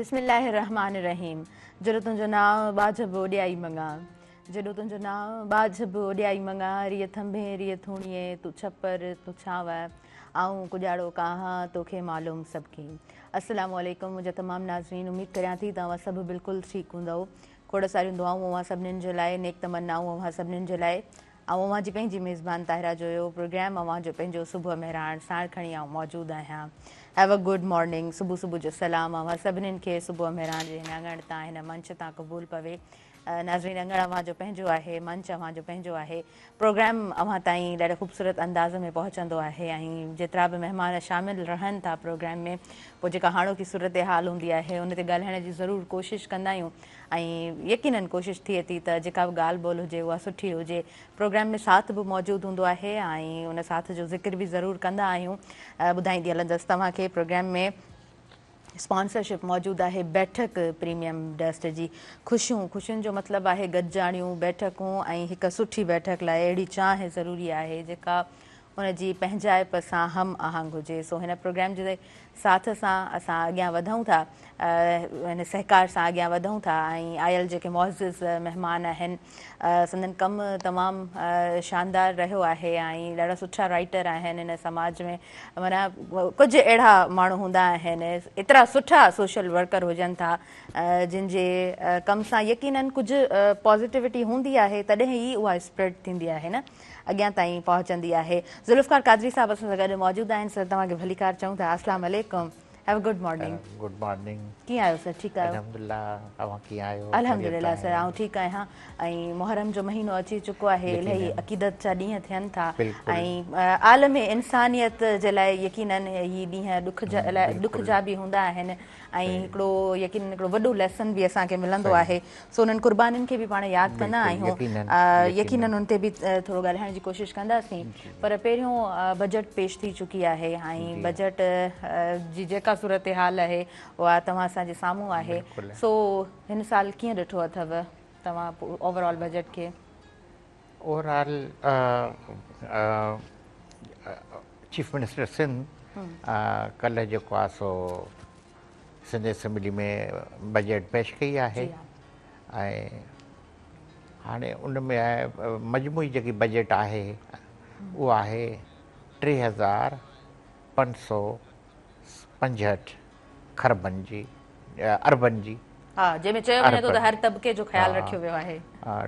بسم الله الرحمٰن الرحيم جڏو تنهنجو نانء ٻاجهه به اڏيائي مڱان جڏو تنهنجو نانء ٻاجهه به اڏيائي مڱان ريء ٿنڀين ريء ٿوڻيين تون ڇپر تون ڇانو آئون ڪڄاڙو ڪاهان توکي معلوم سڀ ڪي السلام عليڪم منهنجا تمام ناظرين اميد ڪريان ٿي ته اوهان سڀ بلڪل ٺيڪ هوندؤ کوڙ ساريون دعائون اوهان سڀنين جي لاء نيڪ تمنائون اوهان سڀنين جي لاء آئون اوهان جي پنهنجي ميزبان طاهره جويو پروگرام اوهان جو پنهنجو صبح مهراڻ ساڻ کڻي آئون موجود آهيان Have a good morning صبح صبح جو سلام اوهان سڀنين کي صبح مهراڻ جي هن اڱڻ تان هن منچ تان قبول پوي ناظرين اڱڻ اوهان جو پنهنجو آهي منچ اوهان جو پنهنجو آهي پروگرام اوهان تائين ڏاڍي خوبصورت انداز ۾ پهچندو آهي ۽ جيترا به مهمان شامل رهن ٿا پروگرام ۾ پوء جيڪا هاڻوڪي صورتحال هوندي آهي ان تي ڳالهائڻ جي ضرور ڪوشش ڪندا آهيون ۽ يقينن ڪوشش ٿئي ٿي ته جيڪا به ڳالهه ٻولهه هجي اها سٺي هجي. پروگرام ۾ ساٿ به موجود هوندو آهي ۽ ان ساٿ جو ذڪر به ضرور ڪندا آهيون. ٻڌائيندي هلندس توهان کي پروگرام ۾ اسپانسرشپ موجود آهي بيٺڪ پريميم ڊسٽ جي. خوشيون خوشين جو مطلب آهي گڏجاڻيون، بيٺڪون ۽ هڪ سٺي بيٺڪ لاء اهڙي چانهه ضروري آهي جيڪا ان جي پنهنجائپ سان هم آهنگ هجي. سو هن پروگرام جي ساٿ سان اسان اڳيان وڌون ٿا، هن سهڪار سان اڳيان وڌون ٿا ۽ آيل جيڪي معزز مهمان آهن سندن ڪم تمام شاندار رهيو آهي ۽ ڏاڍا سٺا رائيٽر آهن هن سماج ۾ معنيٰ ڪجهه اهڙا ماڻهو هوندا آهن ايترا سٺا سوشل ورڪر هجن ٿا جن جي ڪم سان يقينن ڪجهه پازيٽيوٽي هوندي آهي تڏهن ئي اها اسپريڊ ٿيندي آهي نه. اڳيان تائين پهچندي آهي. ذوالفقار قادري صاحب اسان سان گڏ موجود آهن سر توهان کي ڀليڪار چئون ٿا اسلام عليڪم have a good morning. Good morning. ڪيئن آهيو سر ٺيڪ آهيو؟ الحمدلله اوهان ڪيئن آهيو؟ الحمدلله سر آئون ٺيڪ آهيان ۽ محرم جو مهينو اچي چڪو آهي الاهي عقيدت جا ڏينهن ٿين ٿا ۽ عالم انسانيت جي لاء يقينن هي ڏينهن ڏک جا ڏک جا به هوندا آهن ۽ هڪڙو يقينن هڪڙو وڏو ليسن به اسان کي ملندو آهي سو انهن قربانين کي به پاڻ ياد ڪندا آهيون يقينن ان تي به ٿورو ڳالهائڻ جي ڪوشش ڪنداسين پر پهريون بجيٽ پيش ٿي چڪي آهي ۽ بجيٽ جي جيڪا صورتحال آهي اها توهان اسان جي سامهون آهي سو هن سال ڪيئن ڏٺو اٿو توهان اوور آل بجيٽ کي؟ Over all chief minister Sindh ڪلهه جيڪو آهي سو سنڌ اسيمبلي ۾ بجيٽ پيش ڪئي آهي ۽ هاڻي ان ۾ مجموعي جيڪي بجيٽ آهي اها آهي 3565 کربن جي اربن جي. ها جنهن ۾ چيو وڃي ٿو ته هر طبقي جو خيال رکيو ويو آهي.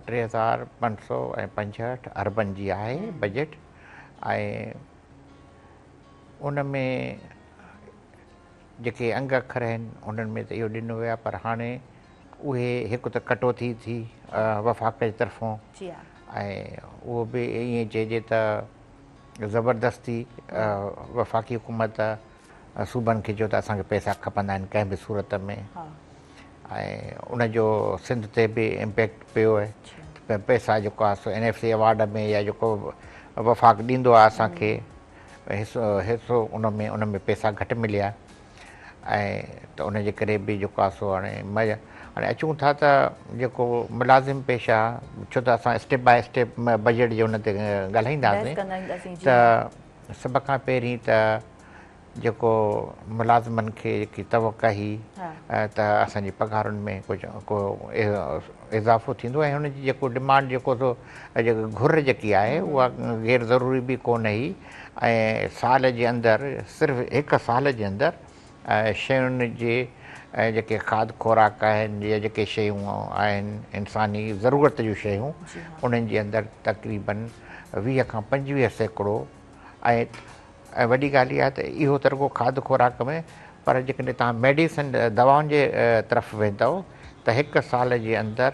3565 اربن جي آهي بجيٽ ۽ ان ۾ جيڪي انگ اکر آهن انهن ۾ ته اهو ڏنو ويو آهي پر هاڻي اهي هڪ ته ڪٽوتي ٿي وفاق جي طرفون ۽ اهو به ائين چئجي ته زبردستي وفاقي حڪومت صوبن کي چيو ته اسان کي پئسا کپندا آهن ڪنهن به صورت ۾ ۽ ان جو سنڌ تي به امپيڪٽ پيو آهي ته پئسا جيڪو آهي سو اين ايف سي ايوارڊ ۾ يا جيڪو وفاق ڏيندو آهي اسان کي حصو حصو ان ۾ ان ۾ پئسا گهٽ مليا ۽ ته ان جي ڪري به جيڪو آهي سو هاڻي هاڻي اچون ٿا ته جيڪو ملازم پيشه ڇو ته اسان اسٽيپ باء اسٽيپ بجيٽ جي ان تي ڳالهائينداسين ته سڀ کان پهرين ته جيڪو ملازمن کي جيڪي توقع هئي ته اسان جي پگهارن ۾ ڪجهه ڪو اضافو ٿيندو ۽ هن جي جيڪو ڊمانڊ جيڪو سو جيڪو گهر جيڪي آهي اها غير ضروري به ڪونه هئي ۽ سال جي اندر صرف هڪ سال جي اندر شين جي جيڪي کاڌ خوراڪ آهن يا جيڪي شيون آهن انساني ضرورت جون شيون انهن جي اندر تقريبن 20 کان 25% ۽ ۽ وڏي ڳالهه اها ته اهو ته رڳو کاڌ خوراڪ ۾ پر جيڪڏهن توهان ميڊيسن دوائن جي طرف ويندؤ ته هڪ سال جي اندر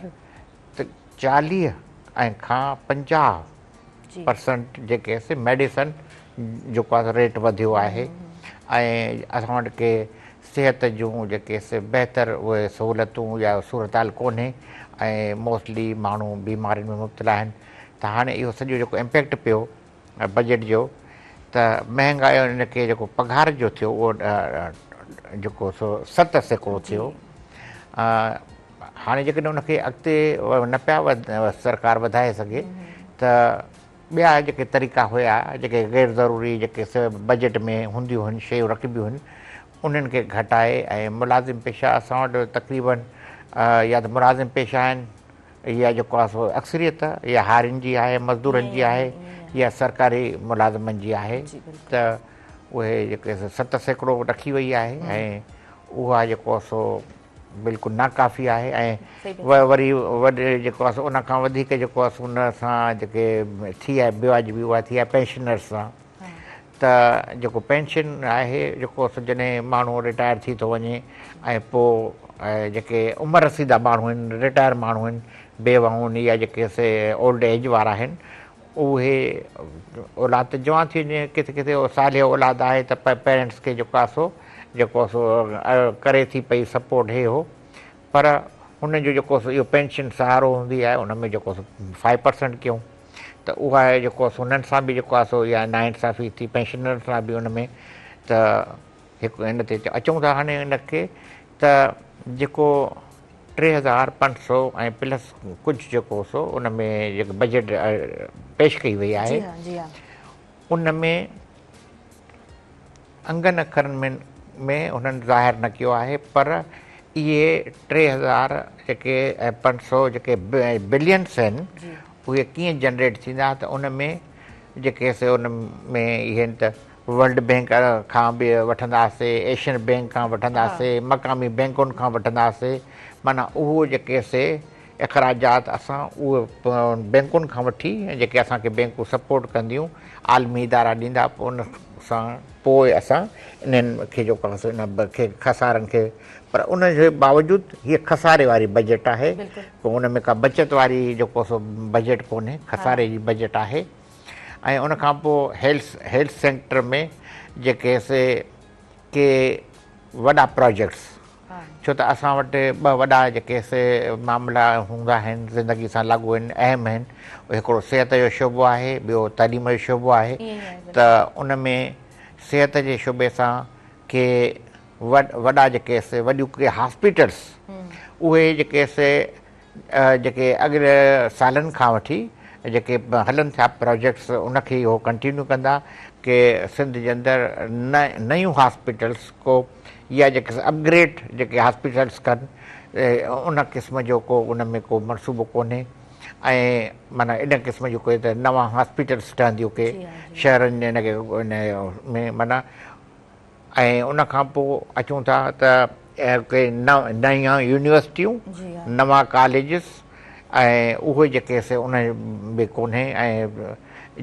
40 ۽ کان 50 پرسنٽ جيڪي سي ميڊيسن جيڪو آهي ريٽ وڌيو آهي ۽ اسان وٽ ڪي صحت جون جيڪي سي بهتر اهي سهولتون يا صورتحال ڪونهي ۽ موسٽلي ماڻهو بيمارين ۾ مبتلا آهن ته هاڻي اهو سڄو جيڪو امپيڪٽ پيو بجيٽ جو ته مهنگائي ان کي جيڪو پگهار جو ٿيو اهو جيڪو سو 7% ٿيو. هاڻي جيڪڏهن ان کي اڳتي نه پيا سرڪار وڌائي سگهي ته ٻيا جيڪي طريقا هيا جيڪي غير ضروري جيڪي بجيٽ ۾ هونديون هن شيون رکبيون هن انهن کي گهٽائي ۽ ملازم پيشه اسان وٽ تقريبن يا ته ملازم پيشه آهن يا جيڪو آهي سو اڪثريت يا هارين جي آهي مزدورن جي آهي يا سرڪاري ملازمن جي آهي ته اهي جيڪي 7% رکي وئي آهي ۽ اها جيڪو آهي سو بلڪل ناڪافي آهي ۽ وري وڏي جيڪو آهي سو ان کان وڌيڪ جيڪو آهي سو ان سان جيڪي ٿي آهي بيواجبي اها ٿي آهي پينشنرز سان ته جيڪو پينشن آهي جيڪو سو جڏهن ماڻهو رٽائر ٿي ٿو وڃي ۽ پوء جيڪي عمر رسيده ماڻهو آهن رٽائر ماڻهو آهن بيواهون يا جيڪي سي اولڊ ايج وارا آهن اهي اولاد ته جوان ٿي وڃي ڪٿي ڪٿي صالح اولاد آهي ته پيرنٽس کي جيڪو آهي سو جيڪو سو ڪري ٿي پئي سپورٽ هي هو پر هن جو جيڪو سو اهو پينشن سهارو هوندي آهي ان ۾ جيڪو سو 5% ڪيون ته اها جيڪو سو انهن سان به جيڪو آهي سو اها ناانصافي ٿي پينشنرن سان به ان ۾ ته هڪ هن تي اچون ٿا هاڻي ان کي ته جيڪو 3500 ۽ پلس ڪجهه جيڪو سو ان ۾ جيڪو بجيٽ پيش ڪئي وئي آهي ان ۾ انگن اکرن ۾ ۾ انهن ظاهر نه ڪيو آهي پر اهي 3000 جيڪي ۽ 500 جيڪي بلينس آهن اهي ڪيئن جنريٽ ٿيندا ته ان ۾ جيڪي سي ان ۾ اهي آهن ته ورلڊ بينڪ کان به وٺنداسي، ايشين بينڪ کان وٺنداسي، مقامي بينڪن کان وٺنداسي، معنيٰ اهو جيڪي سي اخراجات اسان اهي بينڪن کان وٺي ۽ جيڪي اسان کي بينڪون سپورٽ ڪنديون، عالمي ادارا ڏيندا پوء ان سان پوء اسان انهن کي جيڪو آهي سو ان کي خسارن کي پر ان جي باوجود هيء خساري واري بجيٽ آهي ڪو ان ۾ ڪا بچت واري جيڪو سو بجيٽ ڪونهي خساري جي بجيٽ آهي. ۽ ان کان پوء هيلٿ هيلٿ سيڪٽر ۾ جيڪي سي ڪي وڏا پراجيڪٽس ڇو ته اسان وٽ ٻه وڏا جيڪي سي معاملا هوندا آهن زندگي سان لاڳو آهن اهم آهن هڪڙو صحت جو شعبو آهي ٻيو تعليم جو شعبو آهي ته ان ۾ صحت جي شعبي سان ڪي وڏا جيڪي سي وڏيون ڪي هاسپيٽلس اهي جيڪي سي جيڪي اڳلي سالن کان وٺي جيڪي هلن ٿيا پراجيڪٽس ان کي اهو ڪنٽينيو ڪندا ڪي سنڌ جي اندر نيون هاسپيٽلس ڪو يا جيڪي اپگريڊ جيڪي هاسپيٽلس ڪن ان قسم جو ڪو ان ۾ ڪو منصوبو ڪونهي ۽ معنيٰ ان قسم جو ڪوئي ته نوان هاسپيٽلس ٺهنديون ڪي شهرن ان کي ان ۾ معنيٰ ۽ ان کان پوء اچون ٿا ته ڪي نيون يونيورسٽيون، نوان ڪاليجز ۽ اهي جيڪي سي ان به ڪونهي ۽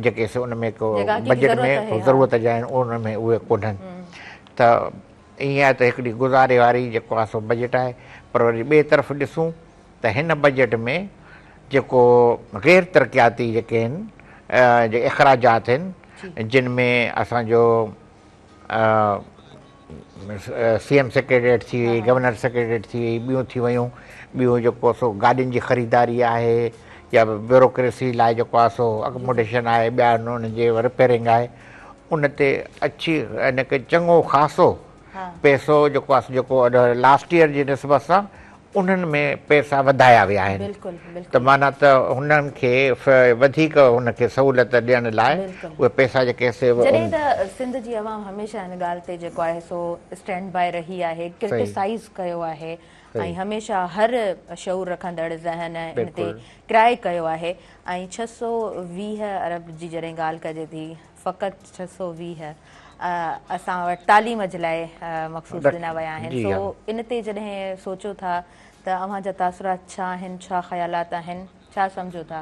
جيڪي سي ان ۾ ڪو بجيٽ ۾ ضرورت جا آهن ان ۾ اهي ڪونهن ته ائين آهي ته هڪڙي گذاري واري جيڪو آهي سو بجيٽ آهي پر وري ٻئي طرف ڏسون ته هن بجيٽ ۾ جيڪو غير ترقياتي جيڪي آهن جيڪي اخراجات آهن جن ۾ اسان جو سي ايم سيڪريٽريٽ ٿي وئي، گورنر سيڪريٽريٽ ٿي وئي، ٻيون ٿي ويون، ٻيون جيڪو سو گاڏين جي خريداري آهي يا بيوروڪريسي لاء جيڪو آهي سو اڪموڊيشن آهي، ٻيا انهن جي رپيئرنگ آهي، ان تي اڇي ان کي چڱو خاصو پئسو جيڪو آهي سو جيڪو لاسٽ ايئر جي نسبت سان انهن ۾ پئسا وڌايا ويا آهن ته معنيٰ ته هنن کي وڌيڪ هن کي سهولت ڏيڻ لاء اهي پئسا جيڪي سي. جڏهن ته سنڌ جي عوام هميشه ان ڳالهه تي جيڪو آهي سو اسٽينڊ باء رهي آهي، ڪرٽيسائيز ڪيو آهي ۽ هميشه هر شعور رکندڙ ذهن ان تي ڪرائي ڪيو آهي ۽ 620 ارب جي جڏهن ڳالهه ڪجي ٿي فقط 620 اسان وٽ تعليم جي لاء مخصوص ڏنا ويا آهن سو ان تي جڏهن سوچو ٿا ته اوهان جا تاثرات ڇا آهن ڇا خيالات آهن ڇا سمجهو ٿا؟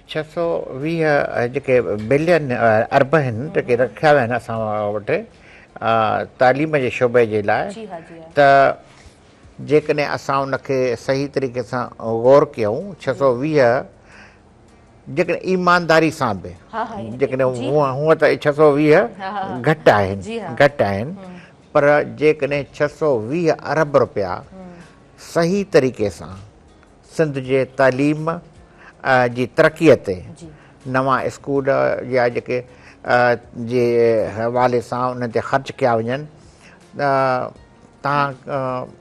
620 جيڪي بلين ارب آهن جيڪي رکيا ويا آهن اسان وٽ تعليم جي شعبي جي لاء ته جيڪڏهن اسان ان کي صحيح طريقي سان غور ڪيون 620 جيڪڏهن ايمانداري سان به جيڪڏهن هونء ته 620 گهٽ آهن گهٽ آهن پر جيڪڏهن 620 ارب رپيا صحيح طريقي سان سنڌ جي تعليم جي ترقي تي نوان اسڪول يا جيڪي جي حوالي سان انهن تي خرچ ڪيا وڃن ته تان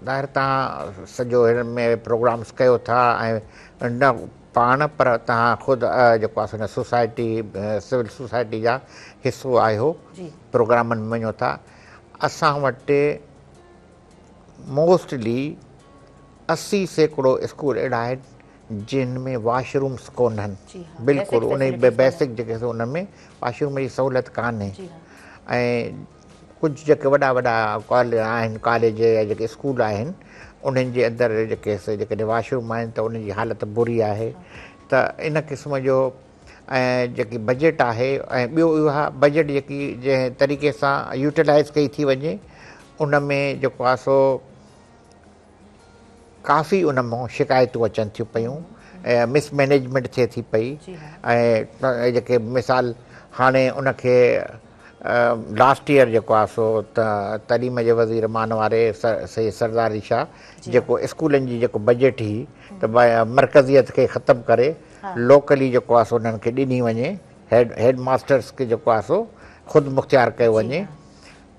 ظاهر تان سڄو هن ۾ پروگرامس ڪيو ٿا ۽ نه پاڻ پر توهان خود جيڪو آهي سو سوسائٽي سول سوسائٽي جا حصو آهيو پروگرامن ۾ وڃو ٿا اسان وٽ موسٽلي 80% اسڪول اهڙا آهن جن ۾ واش رومس ڪونهن بلڪل ان بيسڪ جيڪي سو ان ۾ واش روم جي سهولت ڪانهي ۽ ڪجهه جيڪي وڏا وڏا آهن ڪاليج يا جيڪي اسڪول آهن انهن جي اندر جيڪي سي جيڪڏهن واش روم آهن ته انهن جي حالت بري آهي ته ان قسم جو ۽ جيڪي بجيٽ آهي ۽ ٻيو اها بجيٽ جيڪي جنهن طريقي سان يوٽيلائز ڪئي ٿي وڃي ان ۾ جيڪو آهي سو ڪافي ان مان شڪايتون اچن ٿيون پيون ۽ مس مينيجمينٽ ٿئي ٿي پئي ۽ جيڪي مثال هاڻي ان کي لاسٽ ايئر جيڪو آهي سو ته تعليم جي وزير مانواري سيد سردار علي شاهه جيڪو اسڪولن جي جيڪو بجيٽ هئي ته مرڪزيت کي ختم ڪري لوڪلي جيڪو آهي سو انهن کي ڏني وڃي هيڊ ماسٽرس کي جيڪو آهي سو خود مختيار ڪيو وڃي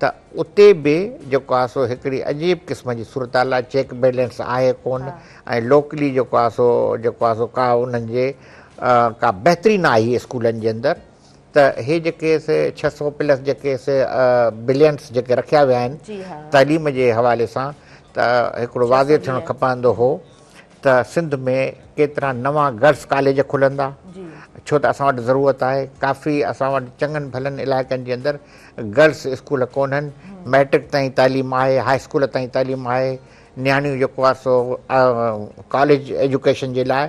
ته اتي به جيڪو آهي سو هڪڙي عجيب قسم جي صورتحال آهي چيڪ بيلنس آهي ڪون ۽ لوڪلي جيڪو آهي سو جيڪو آهي سو ڪا انهن جي ڪا بهتري نه آئي اسڪولن جي اندر ته هي جيڪي سي 600 پلس جيڪي سي بلينس جيڪي رکيا ويا آهن تعليم جي حوالي سان ته هڪڙو واضح ٿيڻ کپندو هو ته سنڌ ۾ ڪيترا نوان گرلس ڪاليج کلندا ڇو ته اسان وٽ ضرورت آهي ڪافي اسان وٽ چڱن ڀلن علائقن جي اندر گرلس اسڪول ڪونهن ميٽرڪ تائين تعليم آهي هاء اسڪول تائين تعليم آهي نياڻيون جيڪو آهي سو ڪاليج ايجوڪيشن جي لاء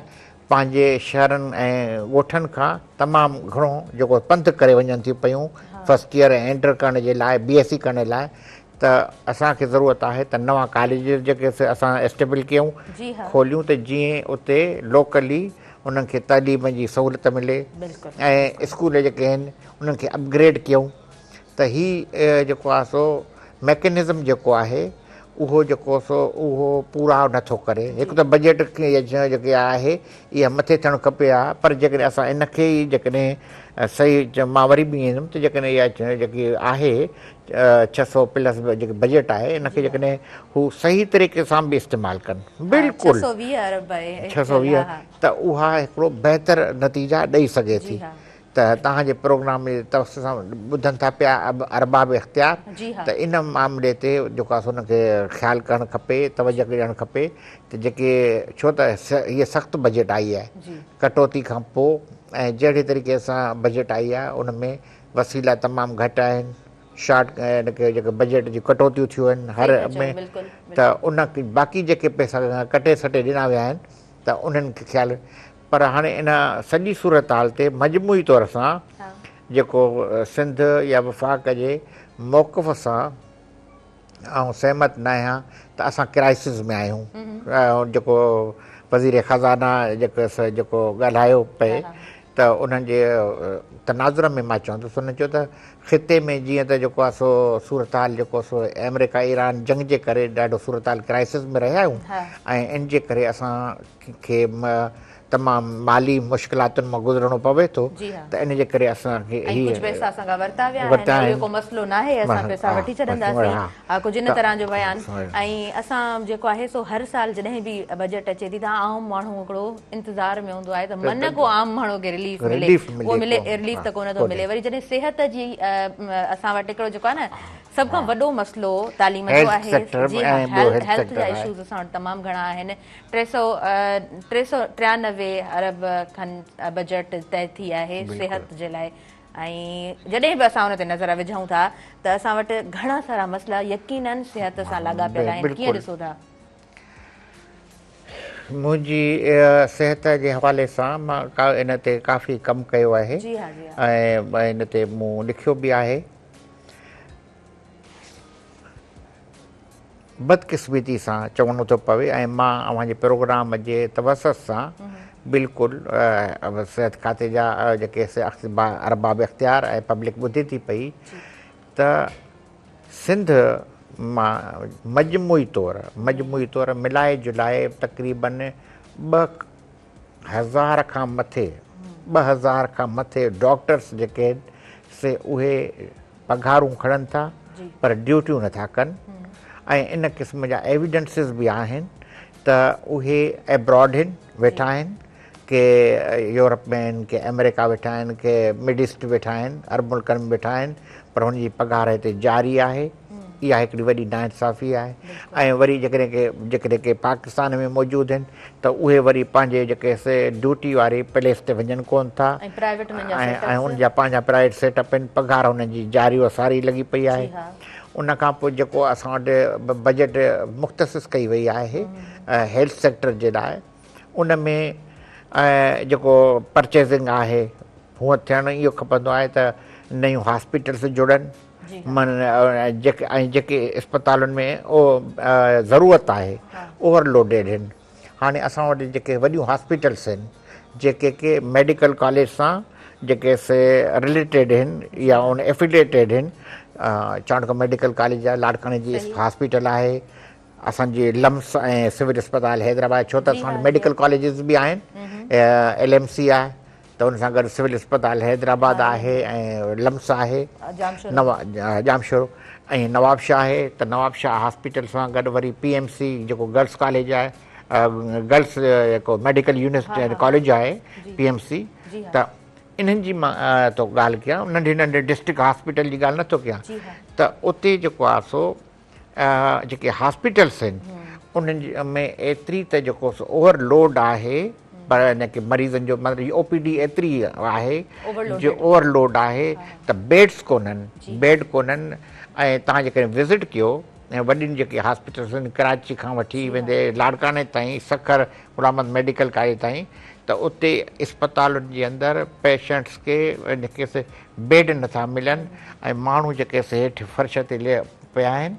پنهنجي شهرن ۽ ڳوٺن کان تمام گهڻو جيڪو پنڌ ڪري وڃن ٿيون پيون فرسٽ ايئر ۽ انٽر ڪرڻ جي لاء بي ايس سي ڪرڻ لاء ته اسان کي ضرورت آهي ته نوان ڪاليجز جيڪي اسان اسٽيبل ڪيون کوليون ته جيئن اتي لوڪلي انهن کي تعليم جي سهولت ملي ۽ اسڪول جيڪي آهن انهن کي اپگريڊ ڪيون ته هي جيڪو آهي سو ميڪنزم جيڪو آهي اهو جيڪو سو اهو پورائو نٿو ڪري هڪ ته بجيٽ جيڪي آهي اها مٿي ٿيڻ کپي ها پر جيڪڏهن اسان ان کي ئي جيڪڏهن صحيح مان وري به ايندم ته جيڪڏهن اها جيڪي آهي 600 پلس جيڪي بجيٽ آهي ان کي جيڪڏهن هو صحيح طريقي سان به استعمال ڪن بلڪل 620 ته اها هڪڙو بهتر نتيجا ڏئي سگهي ٿي ته توهان جي پروگرام جي توسط سان ٻڌن ٿا پيا ارباب اختيار ته ان معاملي تي جيڪو آهي سو ان کي خيال ڪرڻ کپي توجه ڏيڻ کپي ته جيڪي ڇو ته هيء سخت بجيٽ آئي آهي ڪٽوتي کان پوء ۽ جهڙي طريقي سان بجيٽ آئي آهي ان ۾ وسيلا تمام گهٽ آهن شارٽ جيڪي بجيٽ جون ڪٽوتيون ٿيون آهن هر ۾ ته ان باقي جيڪي پئسا ڪٽي سٽي ڏنا ويا آهن ته انهن کي خيال پر هاڻي ان سڄي صورتحال تي مجموعي طور سان جيڪو سنڌ يا وفاق جي موقف سان آئون سهمت نه آهيان ته اسان ڪرائسس ۾ آهيون جيڪو وزير خزانه جيڪو جيڪو ڳالهايو پئي ته انهن جي تناظر ۾ مان چوندس انهن چيو ته خطي ۾ جيئن ته جيڪو آهي سو صورتحال جيڪو سو آمريڪا ايران جنگ جي ڪري ڏاڍو صورتحال ڪرائسس ۾ رهيا آهيون ۽ ان جي ڪري اسان کي تمام مالي مشڪلاتن مان گذرڻو پوي ٿو ته ان جي ڪري اسان کي هي ڪجهه پئسا اسان کان ورتا ويا آهن اهو ڪو مسئلو ناهي اسان پئسا وٺي ڇڏنداسين ڪجهه ان طرح جو بيان ۽ اسان جيڪو آهي سو هر سال جڏهن به بجيٽ اچي ٿي ته عام ماڻهو هڪڙو انتظار ۾ هوندو آهي ته من ڪو عام ماڻهو کي رليف ملي اهو ملي رليف ته ڪونه ٿو ملي وري جڏهن صحت جي اسان وٽ هڪڙو جيڪو آهي نه سڀ کان وڏو مسئلو تعليم جو آهي جي ها هيلٿ جا اشوز اسان وٽ تمام گهڻا آهن 393 ارب کن بجيٽ طئي ٿي آهي صحت جي لاء ۽ جڏهن به اسان ان تي نظر وجهون ٿا ته اسان وٽ گهڻا سارا مسئلا يقينن صحت سان لاڳاپيل آهن ڪيئن ڏسو ٿا؟ منهنجي صحت جي حوالي سان مان ان تي ڪافي ڪم ڪيو آهي ۽ ان تي مون لکيو به آهي. بدقسمتي سان چوڻو ٿو پوي ۽ مان اوهان جي پروگرام جي توسط سان بلڪل صحت کاتي جا جيڪي ارباب اختيار ۽ پبلڪ ٻڌي ٿي پئي ته سنڌ مان مجموعي طور مجموعي طور ملائي جلائي تقريبن 2000 کان مٿي 2000 کان مٿي ڊاڪٽرس جيڪي آهن سي اهي پگهارون کڻن ٿا پر ڊيوٽيون نٿا ڪن ۽ ان قسم جا ايويڊنسز به آهن ته اهي ابراڊ آهن ويٺا آهن ڪي يورپ ۾ آهن ڪي آمريڪا ويٺا آهن ڪي مڊ ايسٽ ويٺا آهن عرب ملڪن ۾ ويٺا آهن پر هن جي پگهار هتي جاري آهي. اها هڪڙي وڏي ناانصافي آهي ۽ وري جيڪڏهن ڪي جيڪڏهن ڪي پاڪستان ۾ موجود آهن ته اهي وري پنهنجي جيڪي سي ڊيوٽي واري پليس تي وڃن ڪون ٿا ۽ ان جا پنهنجا پرائيويٽ سيٽ اپ آهن پگهار انهن جي جاري و ساري لڳي پئي آهي ان کان پوء جيڪو اسان وٽ بجيٽ مختصص ڪئي وئي آهي هيلٿ سيڪٽر جي لاء ان ۾ جيڪو پرچيزنگ آهي هونء ٿيڻ اهو کپندو آهي ته نيون هاسپيٽلس جڙن ۽ جيڪي اسپتالن ۾ ضرورت آهي اوور لوڊيڊ آهن هاڻي اسان وٽ جيڪي وڏيون هاسپيٽلس آهن جيڪي ڪي ميڊيڪل ڪاليج سان جيڪي سي رليٽيڊ آهن يا ان افيليٽيڊ آهن چانڊڪا ميڊيڪل ڪاليج آهي لاڙڪاڻي جي هاسپيٽل آهي اسان جي لمس ۽ سول اسپتال حيدرآباد ڇو ته اسان وٽ ميڊيڪل ڪاليجز به آهن ايل ايم سي آهي ته ان سان گڏ سول اسپتال حيدرآباد آهي ۽ لمس آهي ڄامشورو ۽ نوابشاهه آهي ته نوابشاهه هاسپيٽل سان گڏ وري پي ايم سي جيڪو گرلس ڪاليج آهي گرلس جيڪو ميڊيڪل يونيورسٽي ڪاليج آهي پي ايم سي ته انهن جي مان ٿو ڳالهه ڪيان ننڍي ننڍي ڊسٽرڪٽ هاسپيٽل جي ڳالهه نٿو ڪيان ته اتي جيڪو آهي سو جيڪي هاسپيٽلس آهن انهن ۾ ايتري ته جيڪو اوور لوڊ آهي پر ان کي مريضن جو مطلب او پي ڊي ايتري آهي جو اوور لوڊ آهي ته بيڊس ڪونهن بيڊ ڪونهن ۽ تان جيڪڏهن وزٽ ڪيو ۽ وڏين جيڪي هاسپيٽلس آهن ڪراچي کان وٺي ويندي لاڙڪاڻي تائين سکر غلام محمد ميڊيڪل ڪاليج تائين ته اتي اسپتالن جي اندر پيشنٽس کي جيڪي بيڊ نٿا ملن ۽ ماڻهو جيڪي سي هيٺ فرش تي پيا آهن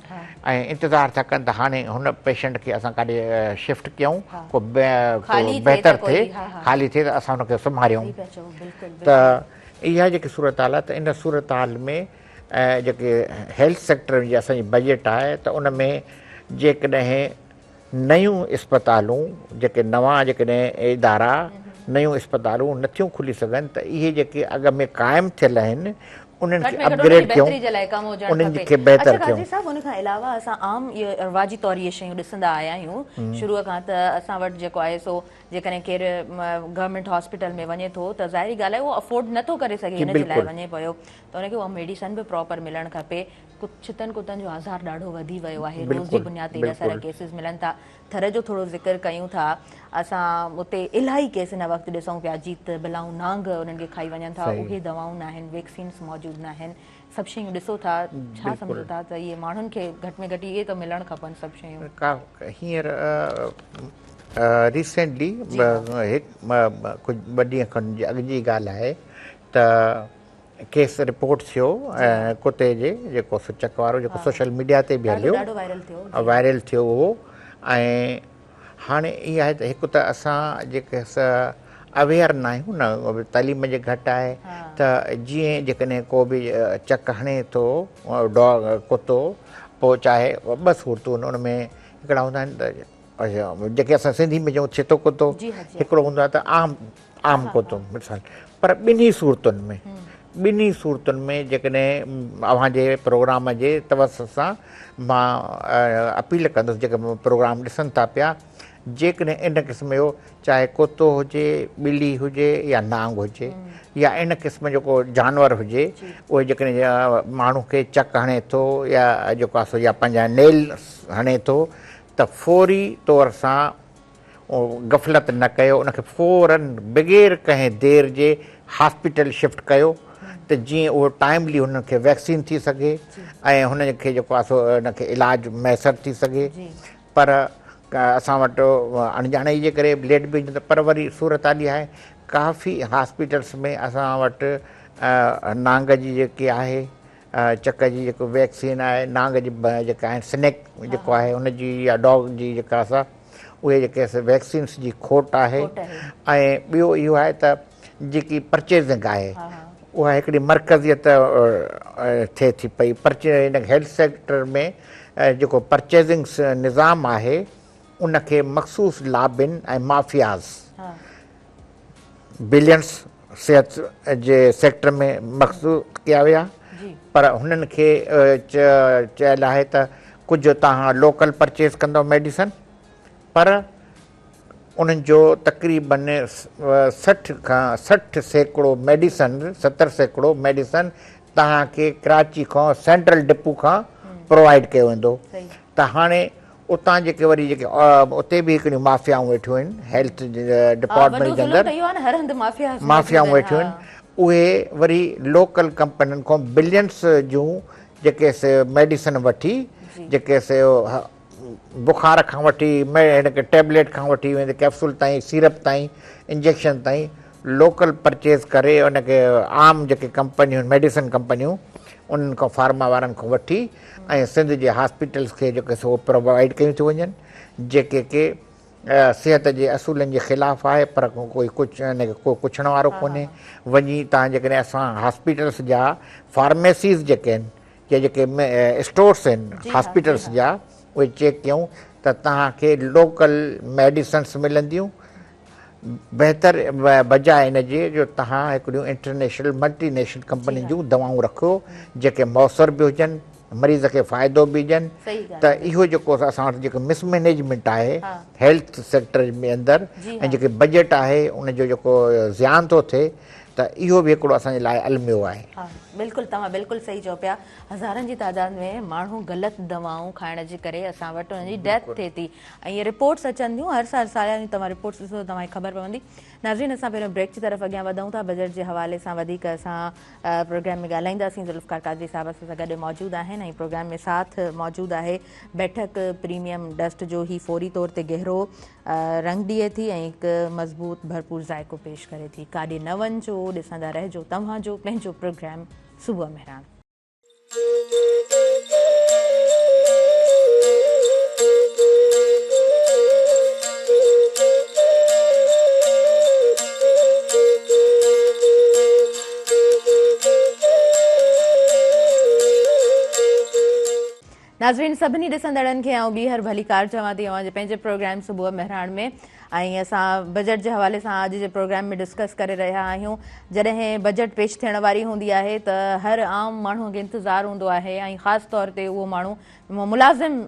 ۽ انتظار ٿا ڪن ته هاڻي هن پيشنٽ کي اسان ڪاڏي شفٽ ڪيون ڪو بهتر ٿئي خالي ٿئي ته اسان هن کي سمهاريون ته اها جيڪي صورتحال آهي ته ان صورتحال ۾ جيڪي هيلٿ سيڪٽر جي اسان جي بجيٽ آهي ته ان ۾ جيڪڏهن نيون اسپتالون جيڪي نوان جيڪڏهن ادارا نيون اسپتالون نٿيون کلي سگهن ته اهي جيڪي اڳ ۾ قائم ٿيل آهن انهن کي اپ گريڊ ڪيون انهن کي بهتر ڪيون. اڇا قاضي صاحب ان کان علاوه اسان عام رواجي طور اهي شيون ڏسندا آيا آهيون شروع کان ته اسان وٽ جيڪو آهي سو جيڪڏهن ڪير گورنمينٽ هاسپيٽل ۾ وڃي ٿو ته ظاهري ڳالهه آهي اهو افورڊ نٿو ڪري سگهي ان جي لاء وڃي پيو ته ان کي اها ميڊيسن به پراپر ملڻ کپي ڇتن ڪتن جو آزار ڏاڍو وڌي ويو آهي روز جي بنياد تي ايڏا سارا ڪيسز ملن ٿا ٿر جو ٿورو ذڪر ڪيون ٿا اسان اتي الاهي ڪيس هن وقت ڏسون پيا جيت بلائون نانگ انهن کي کائي وڃن ٿا اهي دوائون ناهن ويڪسينس موجود ناهن سڀ شيون ڏسو ٿا ڇا سمجهو ٿا ته اهي ماڻهن کي گهٽ ۾ گهٽ اهي ته ملڻ کپن سڀ شيون. هينئر ريسينٽلي هڪ ڪجهه ٻه ڏينهن کن اڳ جي ڳالهه آهي ته ڪيس رپورٽ ٿيو ڪتي جي جيڪو سو چڪ وارو جيڪو سوشل ميڊيا تي به هليو وائرل ٿيو اهو ۽ هاڻي اها آهي ته هڪ ته اسان جيڪي اويئر نه آهيون نه تعليم جي گهٽ آهي ته جيئن جيڪڏهن ڪو به چڪ هڻي ٿو ڊاگ ڪتو پوء چاهي ٻه صورتون ان ۾ هڪڙا هوندا آهن ته جيڪي اسان سنڌي ۾ چئون ڇتو ڪتو هڪڙو هوندو آهي ته عام عام ڪتو مثال پر ٻنهي صورتن ۾ ٻنهي صورتن ۾ جيڪڏهن اوهان جي پروگرام جي توسط سان مان اپيل ڪندس جيڪي پروگرام ڏسن ٿا پيا جيڪڏهن ان قسم جو چاهي ڪتو هجي ٻلي هجي يا نانگ هجي يا ان قسم جو ڪو جانور هجي اهي جيڪڏهن ماڻهو کي چڪ هڻي ٿو يا جيڪو آهي سو يا پنهنجا نيل هڻي ٿو ته فوري طور سان غفلت نه ڪيو ان کي فورن بغير ڪنهن دير جي هاسپيٽل شفٽ ڪيو ته جيئن اهو ٽائملي هن کي ويڪسين ٿي سگهي ۽ هن کي جيڪو آهي سو ان کي علاج ميسر ٿي سگهي پر اسان وٽ اڻڄاڻائي جي ڪري ليٽ به ٿيندو پر وري صورت حال اها آهي ڪافي هاسپيٽلس ۾ اسان وٽ نانگ جي جيڪي آهي چڪ جي جيڪو ويڪسين آهي نانگ جي جيڪا آهن سنيڪ جيڪو آهي ان جي يا ڊاگ جي جيڪا سا اهي جيڪي ويڪسينس جي کوٽ آهي ۽ ٻيو اهو آهي ته جيڪي پرچيزنگ آهي اها هڪڙي مرڪزيت ٿئي ٿي پئي پرچي هن هيلٿ سيڪٽر ۾ جيڪو پرچيزنگ نظام آهي ان کي مخصوص لابين ۽ مافياز بلينس صحت جي سيڪٽر ۾ مخصوص ڪيا ويا پر هنن کي چيل آهي ته ڪجهه توهان لوڪل پرچيز ڪندو ميڊيسن پر انهن جو تقريبن 60 کان 60% ميڊيسن 70% ميڊيسن توهان کي ڪراچي کان سينٽرل ڊپو کان پرووائيڊ ڪيو ويندو ته هاڻي اتان جيڪي وري جيڪي اتي به هڪڙيون مافيائون ويٺيون آهن هيلٿ ڊپارٽمينٽ جي اندر مافيائون ويٺيون آهن اهي وري لوڪل ڪمپنين کان بلينس جون جيڪي سي ميڊيسن وٺي جيڪي سي بخار کان وٺي هن کي ٽيبليٽ کان وٺي ويندي ڪيپسول تائين سيرپ تائين انجيڪشن تائين لوڪل پرچيز ڪري ان کي عام جيڪي ڪمپنيون ميڊيسن ڪمپنيون انهن کان فارما وارن کان وٺي ۽ سنڌ جي هاسپيٽلس کي جيڪي سو پرووائيڊ ڪيون ٿيون وڃن جيڪي ڪي صحت جي اصولن جي خلاف آهي پر ڪوئي ڪجهه ان کي ڪو پڇڻ وارو ڪونهي وڃي تان جيڪڏهن اسان هاسپيٽلس جا فارميسيز جيڪي آهن يا جيڪي اسٽورس آهن هاسپيٽلس جا اهي چيڪ ڪيون ته توهان کي لوڪل ميڊيسنس ملنديون بهتر بجاء ان جي جو توهان هڪڙيون انٽرنيشنل ملٽي نيشنل ڪمپنين جون دوائون رکيو جيڪي موثر به هجن مريض کي فائدو به ڏين ته اهو جيڪو اسان وٽ جيڪو مس مينيجمينٽ آهي هيلٿ سيڪٽر ۾ اندر ۽ جيڪي بجيٽ آهي ان جو جيڪو زيان ٿو ٿئي ته اهو به هڪڙو اسان جي لاء الميو آهي. ها بلڪل توهان بلڪل صحيح چئو پيا هزارن جي تعداد ۾ ماڻهو غلط دوائون کائڻ جي ڪري اسان وٽ انهن جي ڊيٿ ٿئي ٿي ۽ اهي رپورٽس اچن ٿيون هر سال سالياني توهان رپورٽس ڏسو ته توهان کي خبر پوندي. ناظرين اسان پهريون بريڪ جي طرف اڳيان وڌون ٿا بجيٽ جي حوالي سان وڌيڪ اسان پروگرام ۾ ڳالهائينداسين ذوالفقار قادري صاحب اسان سان گڏ موجود آهن ۽ پروگرام ۾ ساٿ موجود آهي بيٺڪ پريميم ڊسٽ جو هي فوري طور تي گهرو رنگ ڏئي ٿي ۽ هڪ مضبوط ڀرپور ذائقو پيش ڪري ٿي ڪاڏي نه وڃجو ڏسندا رهجو توهان جو پنهنجو پروگرام صبح مهراڻ. ناظرين سڀني ڏسندڙن کي آئون ٻيهر ڀليڪار چوان ٿي اوهان جي پنهنجي پروگرام صبح مهراڻ ۾ ۽ اسان بجيٽ جي حوالي سان اڄ جي پروگرام ۾ ڊسڪس ڪري رهيا آهيون جڏهن بجيٽ پيش ٿيڻ واري هوندي آهي ته هر عام ماڻهو کي انتظار هوندو آهي ۽ خاص طور تي اهو ماڻهو ملازم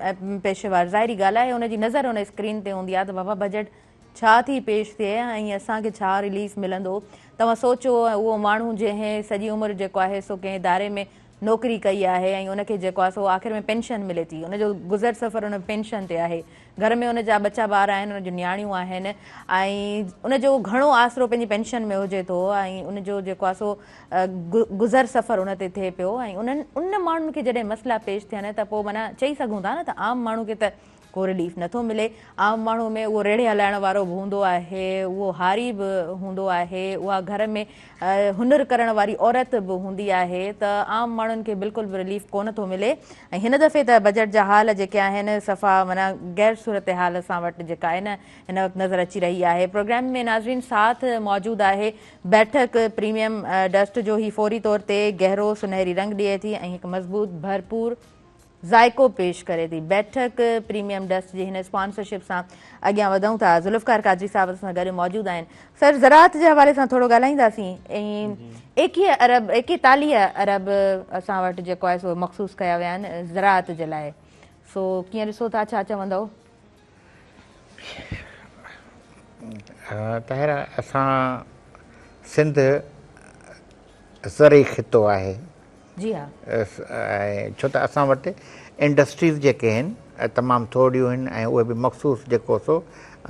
پيشيوار ظاهري ڳالهه آهي ان جي نظر ان اسڪرين تي هوندي آهي ته بابا بجيٽ ڇا ٿي پيش ٿئي ۽ اسان کي ڇا رليف ملندو توهان سوچو اهو ماڻهو جنهن سڄي عمر جيڪو آهي سو ڪنهن اداري ۾ نوڪري ڪئي آهي ۽ ان کي جيڪو آهي سو آخر ۾ پينشن ملي ٿي ان جو گذر سفر ان پينشن تي آهي گهر ۾ ان جا ٻچا ٻار آهن ان جون نياڻيون آهن ۽ ان جو گهڻو آسرو پنهنجي پينشن ۾ هجي ٿو ۽ ان جو جيڪو آهي سو گذر سفر ان تي ٿئي پيو ۽ انهن ان ماڻهن کي جڏهن مسئلا پيش ٿين ته پوء معنيٰ چئي سگهون ٿا نه ته عام ماڻهو کي ته ڪو رليف نٿو ملي. عام ماڻهو ۾ اهو ريڙهي هلائڻ وارو به هوندو آهي، اهو هاري به هوندو آهي، اها گهر ۾ هنر ڪرڻ واري عورت به هوندي آهي ته عام ماڻهن کي بلڪل به رليف ڪونه ٿو ملي ۽ هن دفعي ته بجيٽ جا حال جيڪي آهن صفا معنيٰ غير صورتحال اسان وٽ جيڪا آهي نه هن وقت نظر اچي رهي آهي. پروگرام ۾ ناظرين ساٿ موجود آهي بيٺڪ پريميم ڊسٽ جو هي فوري طور تي گهرو سنهري رنگ ڏئي ٿي ۽ هڪ مضبوط ڀرپور ذائقو پيش ڪري ٿي. بيٺڪ پريميم ڊسٽ جي هن اسپانسرشپ سان اڳيان وڌون ٿا. ذوالفقار قادري صاحب اسان سان گڏ موجود آهن. سر زراعت جي حوالي سان ٿورو ڳالهائينداسين ۽ ايڪيهه ارب ايڪيتاليهه ارب اسان وٽ جيڪو آهي سو مخصوص ڪيا ويا آهن زراعت جي لاء سو ڪيئن ڏسو ٿا ڇا چوندؤ؟ طاهره اسان سنڌ زرعي خطو آهي. جي ها. ڇو ته اسان وٽ انڊسٽريز جيڪي آهن تمام ٿورڙيون آهن ۽ اهي به مخصوص جيڪو سو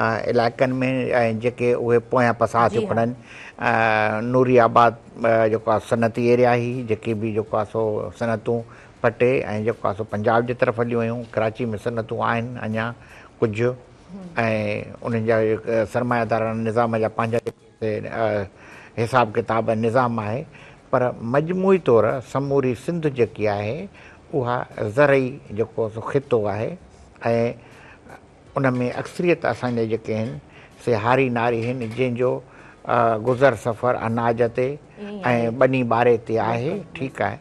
علائقن ۾ ۽ جيڪي اهي پويان پساهه ٿيون کڻن نوري آباد جيڪو آهي صنعتي ايريا هي جيڪي به جيڪو آهي سو صنعتون پٽي ۽ جيڪو آهي سو پنجاب جي طرف هليون ويون ڪراچي ۾ صنعتون آهن اڃا ڪجهه ۽ انهن جا سرماياداراڻا نظام جا پنهنجا حساب ڪتاب ۽ نظام آهي پر مجموعي طور سموري سنڌ جيڪي آهي اها زرعي جيڪو سو خطو آهي ۽ ان ۾ اڪثريت اسان جا جيڪي آهن سي هاري ناري آهن جنهن جو گذر سفر اناج تي ۽ ٻني ٻاري تي آهي ٺيڪ آهي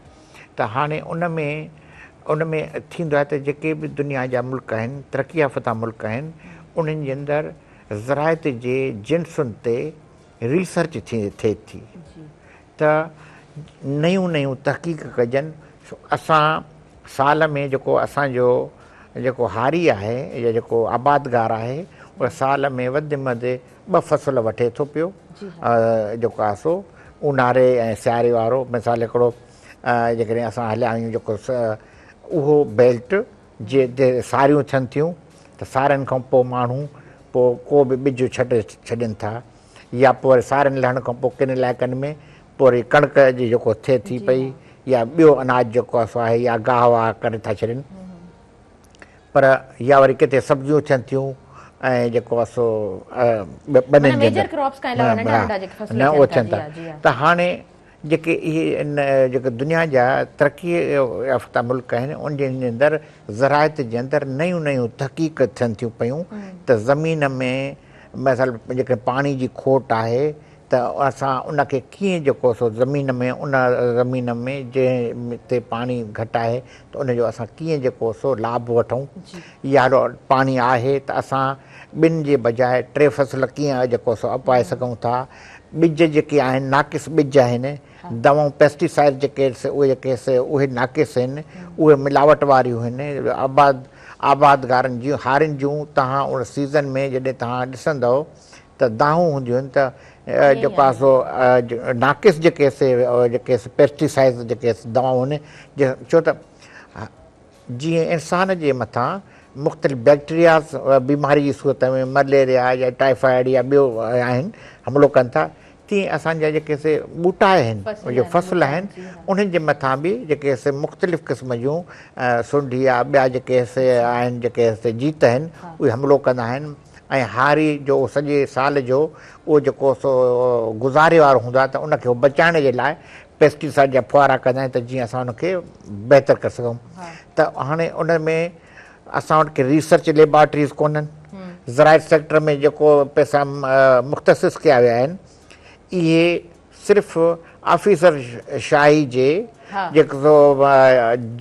ته هاڻي ان ۾ ان ۾ ٿيندو آهي ته جيڪي به دنيا جا ملڪ آهن ترقي يافته ملڪ آهن انهن جي اندر زراعت جي جنسن تي ريسرچ ٿئي ٿي ته نيون نيون تحقيق ڪجن اسان سال ۾ جيڪو اسان جو جيڪو هاري آهي يا جيڪو آبادگار آهي اهو سال ۾ وڌ ۾ وڌ ٻه فصل وٺي ٿو پيو جيڪو آهي سو اونهاري ۽ سياري وارو مثال هڪڙو جيڪڏهن اسان هليا آهيون جيڪو اهو بيلٽ جتي ساريون ٿين ٿيون ته سارين کان پوء ماڻهو پوء ڪو به ٻج ڇٽي ڇڏين ٿا يا پوء وري سارين لهڻ کان پوء ڪن علائقن ۾ پوء وري ڪڻڪ جي جيڪو ٿئي ٿي پئي يا ٻيو اناج جيڪو آهي سو آهي يا گاهه واهه ڪري ٿا ڇڏين پر يا وري ڪٿي سبزيون ٿين ٿيون ۽ جيڪو آهي سو ٻنين جي اندر نه اهو ٿين ٿا ته هاڻي جيڪي اهي جيڪي دنيا جا ترقي يافته ملڪ آهن ان جي اندر زراعت جي اندر نيون نيون تحقيق ٿين ٿيون پيون ته زمين ۾ مثال جيڪڏهن پاڻي جي کوٽ آهي ته اسان ان کي ڪيئن جيڪو سو زمين ۾ ان زمين ۾ جنهن تي پاڻي گهٽ آهي ته ان جو اسان ڪيئن جيڪو سو لاڀ وٺون يا پاڻي آهي ته اسان ٻن جي بجاء ٽي فصل ڪيئن جيڪو سو اپائي سگهون ٿا ٻج جيڪي آهن ناقص ٻج آهن، دوائون پيسٽيسائيڊ جيڪي اهي جيڪي سي اهي ناقص آهن، اهي ملاوٽ واريون آهن، آباد آبادگارن جون هارين جون توهان ان سيزن ۾ جڏهن توهان ڏسندؤ ته دانهون هونديون آهن ته جيڪو آهي سو ناقص جيڪي سي جيڪي پيسٽيسائيڊ جيڪي دوائون آهن ڇو ته جيئن انسان جي مٿان مختلف بيڪٽرياز بيماري جي صورت ۾ مليريا يا ٽائيفائيڊ يا ٻيو آهن حملو ڪن ٿا تيئن اسان جا جيڪي سي ٻوٽا آهن جو فصل آهن انهن جي مٿان به جيڪي سي مختلف قسم جون سنڍ يا ٻيا جيڪي سي آهن جيڪي سي جيت آهن اهي حملو ڪندا آهن ۽ هاري جو سڄي سال جو اهو جيڪو سو گذاري وارو هوندو آهي ته ان کي بچائڻ جي لاء پيسٽيسائيڊ جا ڦوهارا ڪندا آهيون ته جيئن اسان ان کي بهتر ڪري سگهون ته هاڻي ان ۾ اسان وٽ ڪي ريسرچ ليبارٽريز ڪونهن زراعت سيڪٽر ۾ جيڪو پئسا مختصص ڪيا ويا آهن اهي صرف آفيسر شاهي جي جيڪو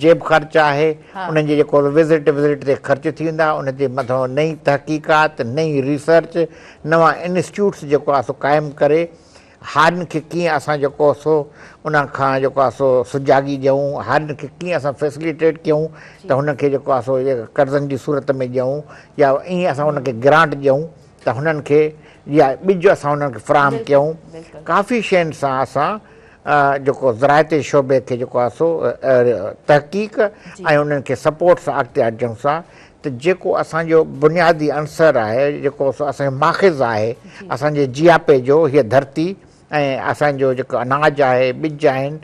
جيب خرچ آهي انهن جي جيڪو وزٽ وزٽ تي خرچ ٿي ويندا ان جي مٿان نئين تحقيقات نئين ريسرچ نوان انسٽيٽيوٽس جيڪو آهي سو قائم ڪري هارين کي ڪيئن اسان جيڪو سو انهن کان جيڪو آهي سو سجاڳي ڏيون، هارين کي ڪيئن اسان فيسليٽيٽ ڪيون ته هنن کي جيڪو آهي سو قرضن جي صورت ۾ ڏيون يا ائين اسان انهن کي گرانٽ ڏيون ته هنن کي يا ٻج اسان انهن کي فراهم ڪيون ڪافي شين سان اسان جيڪو زراعتي شعبي کي جيڪو آهي سو تحقيق ۽ انهن کي سپورٽ سان اڳتي اچون سان ته جيڪو اسان جو بنيادي عنصر آهي، جيڪو اسان جو ماخذ آهي، اسان جي جياپي جو هيء ڌرتي ۽ اسان جو جيڪو اناج آهي، ٻج آهن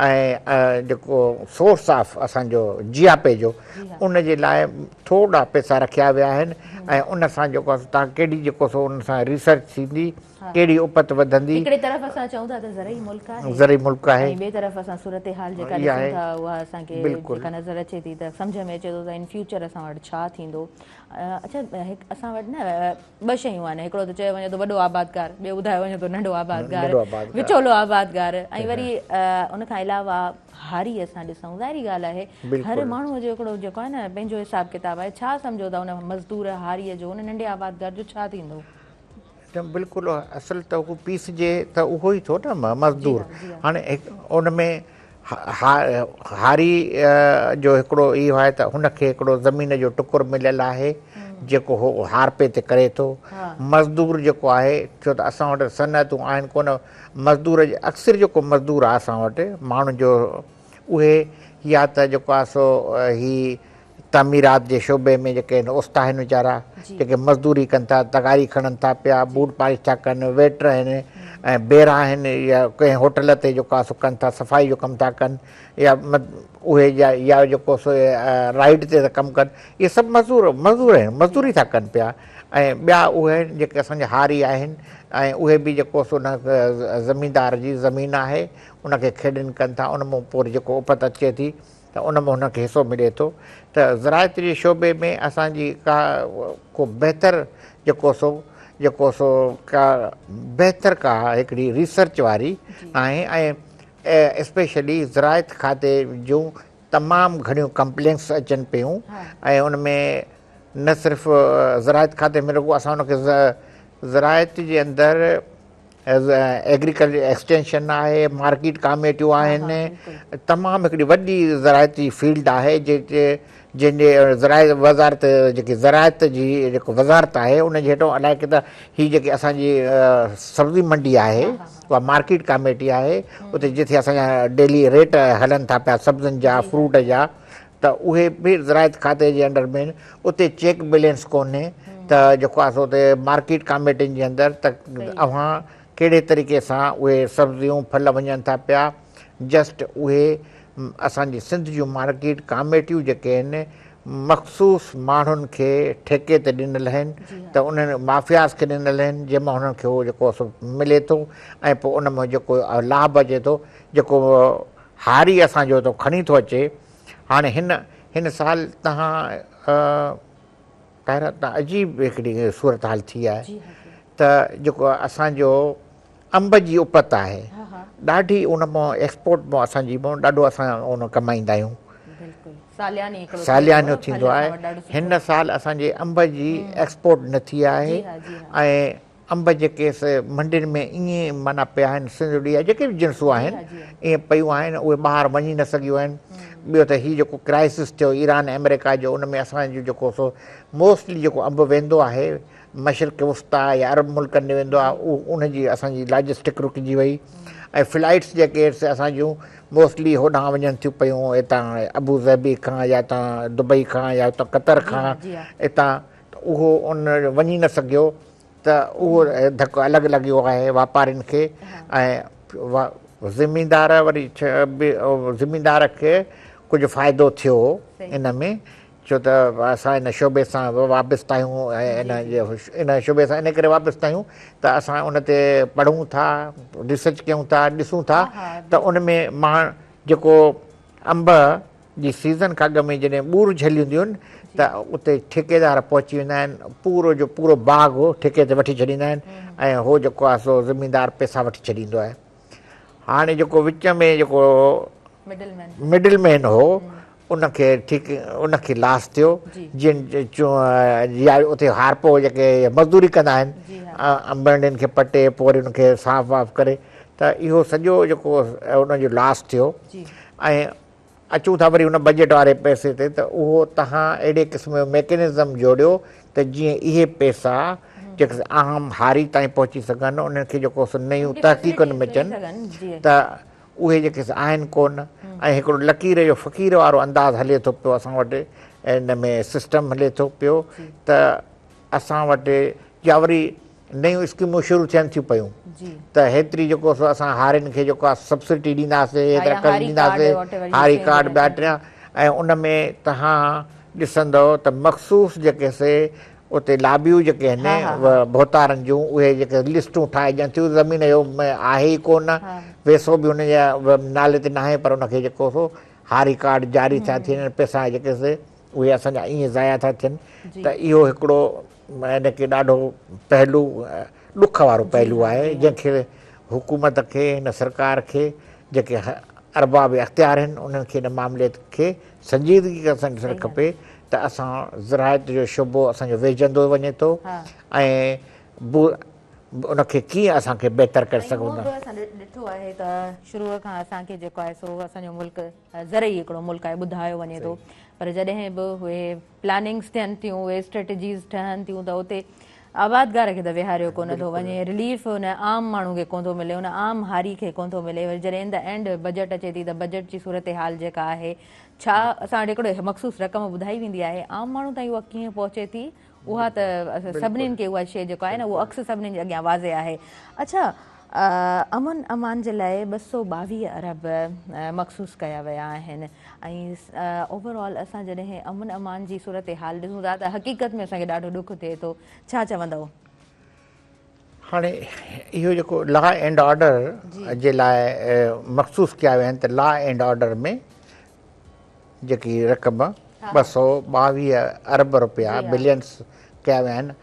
۽ جيڪو سورس آف اسان جو جياپي جو ان جي لاء ٿورڙا پئسا رکيا ويا آهن ۽ ان سان جيڪو آهي سو تان ڪهڙي جيڪو سو ان سان ريسرچ ٿيندي، ڪهڙي اپت وڌندي. هڪڙي طرف اسان چئون ٿا ته زرعي ملڪ آهي. زرعي ملڪ آهي. ۽ ٻئي طرف اسان صورتحال جيڪا ڏسون ٿا اها اسان کي جيڪا نظر اچي ٿي ته سمجهه ۾ اچي ٿو ته ان فيوچر اسان وٽ ڇا ٿيندو. اڇا هڪ اسان وٽ نه ٻه شيون آهن هڪڙو ته چيو وڃي ٿو وڏو آبادگار ٻيو ٻڌايو وڃي ٿو ننڍو آبادگار وچولو آبادگار ۽ وري ان کان علاوه هاري اسان ڏسون ظاهري ڳالهه آهي هر ماڻهو جو هڪڙو جيڪو آهي نه پنهنجو حساب ڪتاب آهي ڇا سمجهو ٿا ان مزدور هاري جو ان ننڍي آبادگار جو ڇا ٿيندو؟ ته بلڪل اصل ته هو پيسجي ته اهو ئي ٿو نه مزدور هاڻي ان ۾ هاري جو هڪڙو اهو آهي ته هن کي هڪڙو زمين جو ٽڪر مليل آهي جيڪو هو هارپي تي ڪري ٿو مزدور جيڪو آهي ڇو ته اسان وٽ صنعتون آهن ڪونه مزدور اڪثر جيڪو مزدور آهي اسان وٽ ماڻهن جو اهي يا ته جيڪو آهي سو هي تعميرات جي شعبي ۾ جيڪي آهن اوستا آهن ويچارا جيڪي مزدوري ڪن ٿا تغاري کڻن ٿا پيا بوٽ پالش ٿا ڪن ويٽر آهن ۽ بيرا آهن يا ڪنهن هوٽل تي جيڪو آهي سو ڪن ٿا صفائي جو ڪم ٿا ڪن يا اهي يا يا جيڪو سو رائيڊ تي ٿا ڪم ڪن اهي سڀ مزدور مزدور آهن مزدوري ٿا ڪن پيا ۽ ٻيا اهي آهن جيڪي اسان جا هاري آهن ۽ اهي به جيڪو سو ان زميندار جي زمين آهي ان کي کيڙين ڪن ٿا ان مان پوء جيڪو اپت اچي ٿي ته ان مان هن کي حصو ملي ٿو ته زراعت جي شعبي ۾ اسان جي ڪا ڪو بهتر جيڪو سو جيڪو سو ڪا بهتر ڪا هڪڙي ريسرچ واري آهي ۽ اسپيشلي زراعت کاتي جون تمام گهڻيون ڪمپلينٽس اچن پيون ۽ ان ۾ نه صرف زراعت کاتي ۾ رڳو اسان ان کي زراعت جي اندر ايگريڪلچر ايڪسٽينشن آهي، مارڪيٽ ڪاميٽيون آهن، تمام هڪڙي وڏي زراعتي فيلڊ آهي جنهن جي زراعت وزارت جيڪي زراعت جي جيڪو وزارت آهي ان جي هيٺون الائي ڪيترا هي جيڪي اسان جي سبزي منڊي آهي اها مارڪيٽ ڪاميٽي آهي اتي جتي اسان جا ڊيلي ريٽ هلن ٿا پيا سبزين جا فروٽ جا ته اهي به زراعت کاتي جي انڊر ۾ آهن اتي چيڪ بيلنس ڪونهي ته جيڪو آهي سو اتي مارڪيٽ ڪاميٽين جي اندر ته اوهان ڪهڙي طريقي سان اهي سبزيون ڦل وڃن ٿا پيا جسٽ اهي اسان جي سنڌ جون مارڪيٽ ڪاميٽيون جيڪي آهن مخصوص ماڻهن کي ٺيڪي تي ڏنل آهن ته انهن مافياز کي ڏنل آهن جنهن مان انهن کي اهو جيڪو سو ملي ٿو ۽ پوء ان مان جيڪو لاڀ اچي ٿو جيڪو هاري اسان جو ٿو کڻي ٿو اچي هاڻي هن هن سال تهان طاهره تان عجيب هڪڙي صورتحال ٿي آهي ته جيڪو اسان جو انب جي اپت آهي ڏاڍي ان مان ايڪسپورٽ مان اسان جي مان ڏاڍو اسان ان ڪمائيندا آهيون ساليانو ٿيندو آهي هن سال اسان جي انب جي ايڪسپورٽ نه ٿي آهي ۽ انب جيڪي سي منڊين ۾ ائين معنيٰ پيا آهن سنڌڙي يا جيڪي به جنسون آهن ائين پيون آهن اهي ٻاهر وڃي نه سگهيون آهن ٻيو ته هي جيڪو ڪرائسس ٿيو ايران ۽ آمريڪا جو ان ۾ اسان جو جيڪو سو موسٽلي جيڪو انب ويندو آهي مشرق وسطيٰ يا عرب ملڪن ڏي ويندو آهي اهو ان جي اسان جي لاجسٽڪ رڪجي وئي ۽ فلائيٽس جيڪي سي اسان جون موسٽلي هوڏانهن وڃن ٿيون پيون هتان ابو ظهبي کان يا هتان دبئي کان يا هتان قطر کان هتان ته اهو ان وڃي نه سگهيو ته اهو ڌڪ الڳ لڳيو آهي واپارين کي ۽ زميندار وري زميندار کي ڪجهه فائدو ٿيو ان ۾ ڇو ته اسان ان شعبي سان وابسته آهيون ۽ ان شعبي سان ان ڪري وابسته آهيون ته اسان ان تي پڙهون ٿا ريسرچ ڪيون ٿا ڏسون ٿا ته ان ۾ مان جيڪو انب جي سيزن کان اڳ ۾ جڏهن ٻور جهلينديون آهن ته اتي ٺيڪيدار پهچي ويندا آهن پورو جو پورو باغ ٺيڪي تي وٺي ڇڏيندا آهن ۽ هو جيڪو آهي سو زميندار پئسا وٺي ڇڏيندو آهي هاڻي جيڪو وچ ۾ جيڪو مڊل مين هو ان کي ٺيڪ ان کي لاس ٿيو جن يا اتي هارپو جيڪي مزدوري ڪندا آهن انبڙين کي پٽي پوء وري ان کي صاف واف ڪري ته اهو سڄو جيڪو ان جو لاس ٿيو ۽ اچون ٿا وري ان بجيٽ واري پئسي تي ته اهو تهان اهڙي قسم جو ميڪنزم جوڙيو ته جيئن اهي پئسا جيڪي عام هاري تائين پهچي سگهن انهن کي جيڪو سو نيون تحقيقن ۾ اچن ته اهي جيڪي آهن ڪون ۽ هڪڙو لڪير جو فقير وارو انداز هلي ٿو پيو اسان وٽ ان ۾ سسٽم هلي ٿو پيو ته اسان وٽ يا وري نيون اسڪيمون شروع ٿين ٿيون پيون ته هيتري جيڪو سو اسان هارين کي جيڪو آهي سبسڊي ڏينداسي هيترا قرض ڏينداسي هاري ڪارڊ ٻيا ٽيا ۽ ان ۾ تهان ڏسندؤ ته مخصوص جيڪي سي اتي لابيون جيڪي آهن ڀوتارن جون اهي جيڪي لسٽون ٺاهجن ٿيون زمين جو آهي ئي ڪو نه پئسو به ان جي نالي تي ناهي پر ان کي جيڪو سو هاري ڪارڊ جاري ٿيا ٿين پئسا جيڪي سي اهي اسان جا ائين ضايع ٿا ٿين ته اهو هڪڙو ان کي ڏاڍو پهلو ڏک وارو پهلو آهي جنهن کي حڪومت کي هن سرڪار کي جيڪي ارباب اختيار آهن انهن کي ان معاملي کي سنجيدگي سان ڏسڻ کپي ته اسان زراعت جو شعبو اسان جو ويجهندو وڃي ٿو ۽ ان کي ڪيئن اسان کي بهتر ڪري سگهون ٿا. اسان ڏٺو آهي ته شروع کان اسان کي جيڪو آهي سو اسان جو ملڪ زرعي هڪڙو ملڪ آهي ٻڌايو وڃي ٿو پر جڏهن به اهي پلاننگس ٿين ٿيون اهي اسٽريٽجيز ٺهن ٿيون ته اتي آبادگار کي ته ويهاريو ڪونه ٿو وڃي رليف ان عام ماڻهو کي ڪونه ٿو ملي ان عام هاري کي ڪونه ٿو ملي وري جڏهن ان the end budget اچي ٿي ته بجيٽ جي صورتحال جيڪا آهي ڇا اسان وٽ هڪڙو مخصوص رقم ٻڌائي ويندي آهي عام ماڻهو تائين اها ڪيئن پهچي ٿي اها ته سڀنين کي اها شيء جيڪو آهي نه اهو عڪس سڀنين جي اڳيان واضح آهي. اڇا امن امان جي لاء 222 ارب مخصوص ڪيا ويا آهن ۽ اوور آل اسان جڏهن امن امان جي صورتحال ڏسون ٿا ته حقيقت ۾ اسان کي ڏاڍو ڏک ٿئي ٿو ڇا چوندؤ؟ هاڻي اهو جيڪو لا اينڊ آرڊر جي لاء مخصوص ڪيا ويا آهن ته لا اينڊ آرڊر ۾ جيڪي رقم 222 ارب رپيا بلينس ڪيا ويا آهن